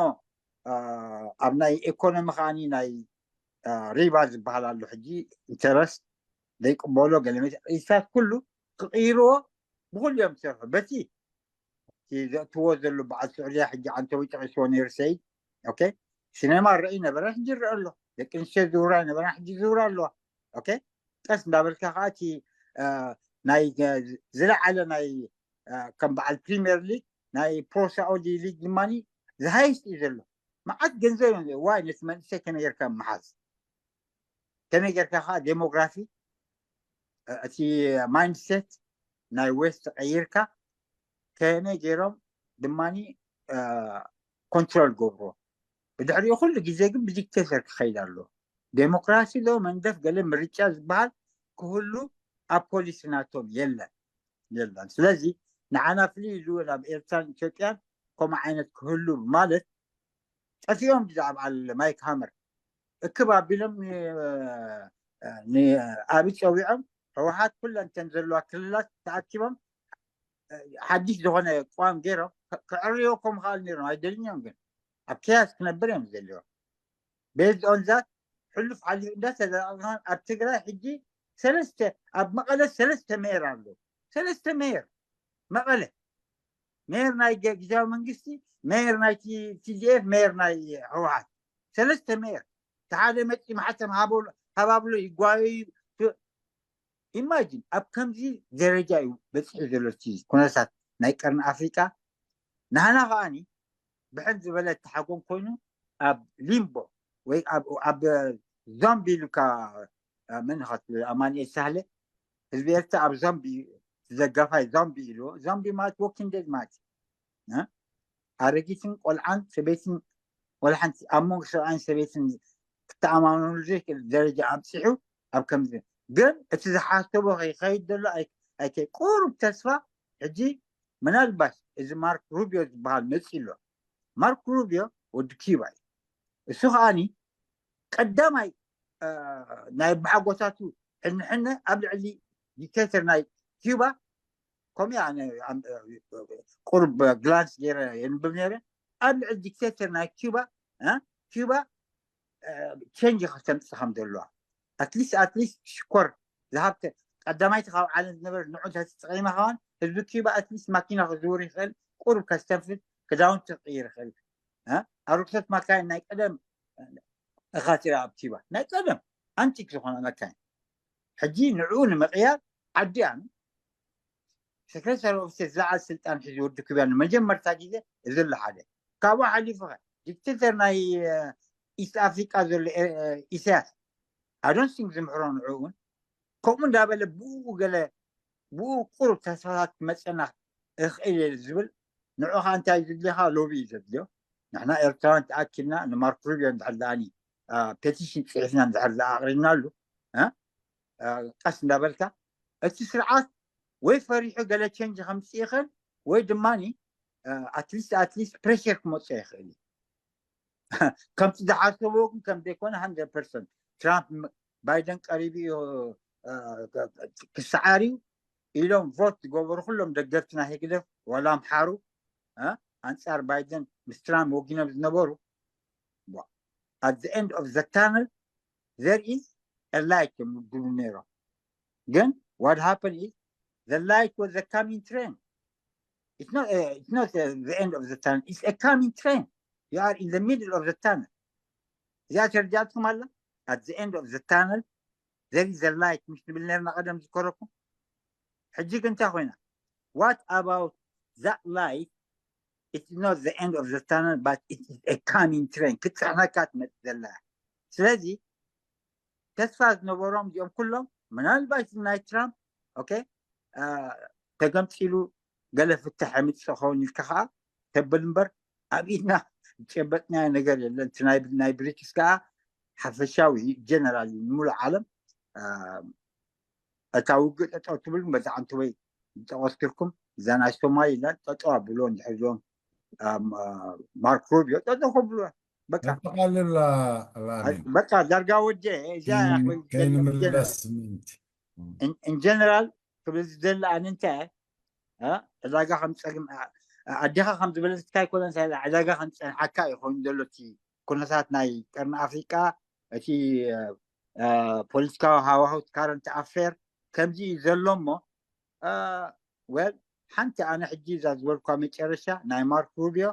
ኣብ ናይ ኢኮኖሚ ከዓኒ ናይ ሪባ ዝበሃል ኣሎ ሕጂ ኢንተረስት ዘይቅበሎ ገለ ኢሳት ኩሉ ክቕይርዎ ብኩሉ እዮም ዝሰርሑ በቲ ዘእትዎ ዘሎ በዓል ስዑድያ ሕጂ ዓንተዊ ጠቂስዎ ነይሩ ሰይድ። ሲኔማ ርኢ ነበረ ሕጂ ይረአ ኣሎ። ደቂ ኣንስትዮ ዝውራ ነበረ ሕጂ ዝውራ ኣለዋ። ቀስ እንዳበልካ ከዓ እቲ ናይ ዝለዓለ ናይ ከም በዓል ፕሪሚየር ሊግ ናይ ፕሮ ሳዑዲ ሊግ ድማ ዝሃይስት እዩ ዘሎ። መዓት ገንዘብ እዮም ዋይ ነቲ መንእሰይ ከመይ ጌርካ ምሓዝ ከመይ ጌርካ ከዓ ዴሞግራፊ እቲ ማይንድሴት ናይ ዌስት ቀይርካ ከመይ ገይሮም ድማ ኮንትሮል ገብሮ። ብድሕሪኡ ኩሉ ግዜ ግን ብዲክቴተር ክኸይድ ኣሎ። ዴሞክራሲ ዶ መንደፍ ገለ ምርጫ ዝበሃል ክህሉ ኣብ ፖሊሲ ናቶም የለን የለን። ስለዚ ንዓና ፍልይ ኢሉ ናብ ኤርትራን ኢትዮጵያን ከምኡ ዓይነት ክህሉ ማለት ጠፊኦም ብዛዕባ ማይክ ሃመር እክብ ኣቢሎም ንኣብይ ፀዊዖም ህወሓት ኩለን እተን ዘለዋ ክልላት ተኣኪቦም ሓድሽ ዝኾነ ቅዋም ገይሮም ክዕርዮ ከም ኻል ነይሮም ኣይደልኛም ግን ኣብ ኪያስ ክነብር እዮም ዘልዎ ቤዝ ኦን ዛት ሕሉፍ ሓሊፉ እንዳተዘቃቅኻን ኣብ ትግራይ ሕጂ ሰለስተ ኣብ መቐለ ሰለስተ ሜየር ኣሎ ሰለስተ ሜየር መቐለ ሜየር ናይ ግዛዊ መንግስቲ ሜየር ናይ ቲዲኤፍ ሜየር ናይ ህወሓት ሰለስተ ሜየር ተሓደ መፂ ማሕተም ሃባብሎ ይጓዩ ኢማጂን ኣብ ከምዚ ደረጃ እዩ በፂሑ ዘሎ ኩነታት ናይ ቀርኒ ኣፍሪቃ ንሃና ከዓኒ ብሕን ዝበለ ተሓጎም ኮይኑ ኣብ ሊምቦ ወይ ኣብ ዞምቢ ኢሉካ መን ኣማንኤል ሳህለ ህዝቢ ኤርትራ ኣብ ዞምቢ ዘጋፋይ ዞምቢ ኢሉ ዞምቢ ማለት ወኪንግ ዴድ ማለት ኣረጊትን ቆልዓን ሰበይትን ወላ ሓንቲ ኣብ መንጎ ሰብኣይን ሰበይትን ክተኣማመኑሉ ዘይክእል ደረጃ ኣብፂሑ ኣብ ከምዚ ግን እቲ ዝሓሰቦ ከይኸይድ ዘሎ ኣይከ ቁሩብ ተስፋ ሕጂ ምናልባሽ እዚ ማርክ ሩቢዮ ዝበሃል መፂ ኣሎ ማርክ ሩቢዮ ወዲ ኪባ እዩ እሱ ከዓኒ ቀዳማይ ናይ ብሓጎታቱ ሕንሕነ ኣብ ልዕሊ ዲክቴተር ናይ ኪባ ከምኡ ቁሩብ ግላንስ ገይረ የንብብ ነይረ ኣብ ልዕሊ ዲክቴተር ናይ ኪባ ኪባ ቸንጅ ከተምፅእ ከም ዘለዋ ኣትሊስት ኣትሊስት ሽኮር ዝሃብተ ቀዳማይቲ ካብ ዓለም ዝነበረ ንዑ ተተጠቂማ ከዋን ህዝቢ ኪባ ኣትሊስት ማኪና ክዝውር ይኽእል ቁሩብ ከስተንፍስ ክዳውንቲ ክቅይር ይኽእል ኣብ ርክሰት ማካይን ናይ ቀደም እኻቲራ ኣብ ኪባ ናይ ቀደም ኣንቲክ ዝኾነ መካይን ሕጂ ንዕኡ ንምቕያር ዓዲያ ሰክሬታሪ ኦፍ ስቴት ዝለዓል ስልጣን ሒዙ ወዲ ክብያ ንመጀመርታ ግዜ እዚ ኣሎ ሓደ ካብኡ ሓሊፉ ዲክቴተር ናይ ኢስት ኣፍሪቃ ዘሎ ኢሳያስ ኣዶንሲንግ ዝምሕሮ ንዕኡ እውን ከምኡ እንዳበለ ብኡ ገለ ብኡ ቁሩብ ተስፋታት ክመፀና እኽእል እየ ዝብል ንዑ ከዓ እንታይ ዝድልኻ ሎቢ እዩ ዘድልዮ ንሕና ኤርትራውያን ተኣኪብና ንማርክ ሩቢዮ እንድሕር ደኣኒ ፔቲሽን ፅሒፍና እንድሕር ኣቅሪብናሉ ቀስ እንዳበልካ እቲ ስርዓት ወይ ፈሪሑ ገለ ቸንጅ ከምፅእ ይኽእል ወይ ድማ ኣትሊስት ኣትሊስት ፕሬሽር ክመፅኦ ይኽእል እዩ ከምቲ ዝሓሰብዎ ግን ከም ዘይኮነ ሃንድረድ ፐርሰንት ትራምፕ ባይደን ቀሪቡ እዩ ክሰዓር እዩ ኢሎም ቮት ዝገበሩ ኩሎም ደገፍቲ ናይ ህግደፍ ዋላ ኣምሓሩ ኣንፃር ባይደን ምስ ትራምፕ ወጊኖም ዝነበሩ at the end of the tunnel there is a light እዮም ዝብሉ ነይሮም ግን what happened is the light was a coming train it's not, uh, it's not uh, the end of the tunnel it's a coming train you are in the middle of the tunnel እዚኣ ተረዳእትኩም ኣላ at the end of the tunnel there is a light مش ንብል ነርና ቀደም ዝከረኩም ሕጂ ግን እንታይ ኮይና what about that light it's not the end of the tunnel but it is a coming train ክትፅዕነካ ትመፅእ ዘላ ስለዚ ተስፋ ዝነበሮም እዚኦም ኩሎም ምናልባት ናይ ትራምፕ ኦኬ ተገምፂሉ ገለ ፍትሕ የምፅእ ኸውን ኢልካ ከዓ ተብል እምበር ኣብ ኢድና ዝጨበጥናዮ ነገር የለን እቲ ናይ ብሪክስ ከዓ ሓፈሻዊ ጀነራል እዩ ንምሉእ ዓለም እታ ውግእ ጠጠው ትብል በዛ ዓንተወይ ዝጠቀስክልኩም እዛ ናይ ሶማሊላንድ ጠጠው ኣብልዎ እንድሕር ዞም ማርክ ሩቢዮ ጠጠው ከብልዎ በቃ ኣጠቃልላ ላሚን በቃ ዳርጋ ወጀ እዚኣ ከይንምለስ ምንቲ in general ክብል ዝደሊ ኣነ እንታይ ዕዳጋ ከም ፀግም ኣዴኻ ከም ዝበለትካ ኣይኮነን። ዕዳጋ ከም ዝፀንሓካ እዩ ኮይኑ ዘሎ እቲ ኩነታት ናይ ቀርኒ ኣፍሪቃ፣ እቲ ፖለቲካዊ ሃዋህው፣ ካረንት ኣፌር ከምዚ እዩ ዘሎ እሞ፣ ወል ሓንቲ ኣነ ሕጂ እዛ ዝበልኳ መጨረሻ ናይ ማርክ ሩቢዮ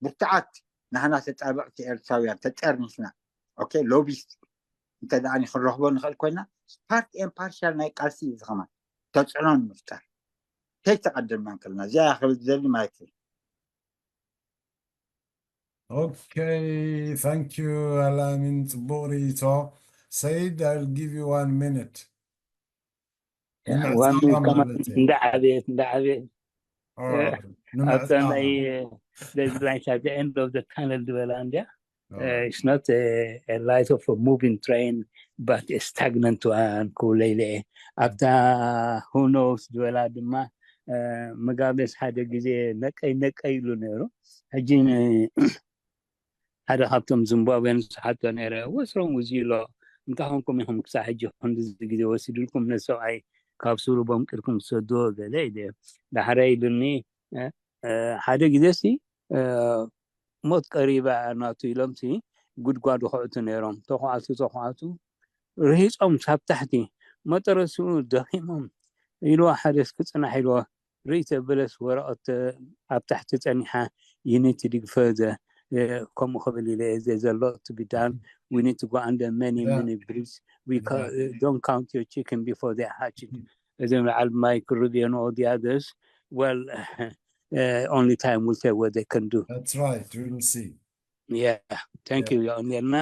ብርቱዓት ናህና ተጣበቕቲ ኤርትራውያን ተጠርኒፍና ኦኬ ሎቢስት እንተ ደኣ ክንረኽቦ ንኽእል ኮይና ፓርት ኤን ፓርሻል ናይ ቃልሲ እዩ ዝኸማን ተፅዕኖ ንምፍጣር ከይተቐደምና እንከለና እዚኣ ክብል ዝደሊ ማለት እዩ። Okay, thank you ኣላሚን፣ ፅቡቕ ርእይቶ። ሰይድ፣ I'll give you one minute። ዋሚ ከማ እንዳዓበየት እንዳዓበየት ኣብታ ናይ deadlight at the end of the tunnel ዝበላ እንድያ። It's not a light of a moving train but a stagnant one ክብለ ኢለ እየ። ኣብታ who knows ዝበላ ድማ መጋቤስ ሓደ ግዜ ነቀይ ነቀይ ኢሉ ነይሩ። ሕጂ ሓደ ካብቶም ዝምባብያን ዝሓቶ ነይረ ወስሮም ውዚ ኢሎ እንታይ ኾንኩም ኢኹም ክሳብ ሕጂ ክንድዚ ግዜ ወሲድልኩም ነሰብኣይ ካብ ሱሩ ቦምቂልኩም ትሰድዎ ገለ ኢለ ዳሕረ ኢሉኒ ሓደ ግዜ ሲ ሞት ቀሪባ ናቱ ኢሎም ሲ ጉድጓድ ይኹዕቱ ነይሮም ተኹዓቱ ተኹዓቱ ርሂፆም ሳብ ታሕቲ መጠረስኡ ደኺሞም ኢልዋ ሓደ እስኪ ፅናሕ ኢልዎ ርእይ ተበለስ ወረቐት ኣብ ታሕቲ ፀኒሓ you need to dig further ከምኡ ክብል ኢለ እየ ዘሎ to be done we need to go under many many bridges we don't count your chicken before they hatch እዚ በዓል ማይክ ሩቢዮ and all the others well only time will tell what they can do That's right. We will see. Yeah, thank you. ዮኒ እና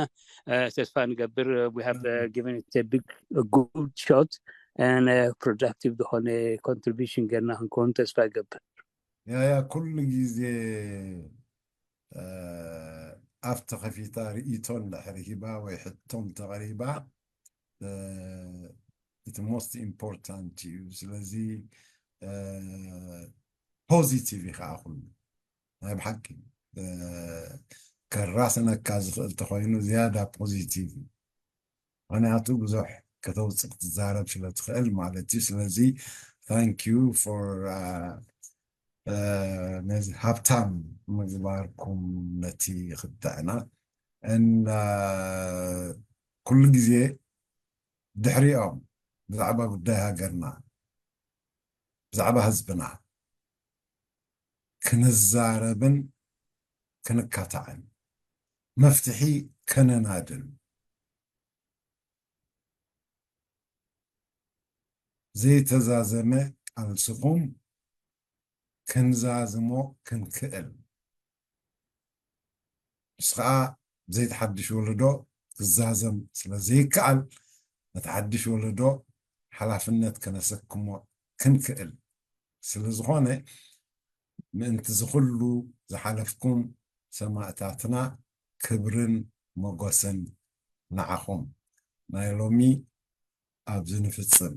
ተስፋ ንገብር we have given it a big a good shot and productive ዝኾነ contribution ገርና ክንከውን ተስፋ ይገብር። ያ ያ ኩሉ ግዜ ኣፍ ተኸፊታ ርእይቶ እንድሕር ሂባ ወይ ሕቶ እንተቕሪባ እቲ most important እዩ። ስለዚ positive እዩ ከዓ ኩሉ ናይ ብሓቂ ከራስነካ ዝኽእል ተኾይኑ ዝያዳ positive እዩ። ምክንያቱ ብዙሕ ከተውፅእ ክትዛረብ ስለ ትኽእል ማለት እዩ። ስለዚ thank you for ነዚ ሃብታም ምግባርኩም ነቲ ክትዕና እና ኩሉ ግዜ ድሕሪኦም ብዛዕባ ጉዳይ ሃገርና ብዛዕባ ህዝብና ክንዛረብን ክንካታዕን መፍትሒ ከነናድን ዘይተዛዘመ ቃልስኹም ክንዛዝሞ ክንክእል ምስ ከዓ ዘይተሓድሽ ወለዶ ክዛዘም ስለ ዘይከኣል ነቲ ሓድሽ ወለዶ ሓላፍነት ከነሰክሞ ክንክእል ስለ ዝኾነ ምእንቲ ዝኹሉ ዝሓለፍኩም ሰማእታትና ክብርን ሞጎስን ንዓኹም ናይ ሎሚ ኣብዚ ንፍጽም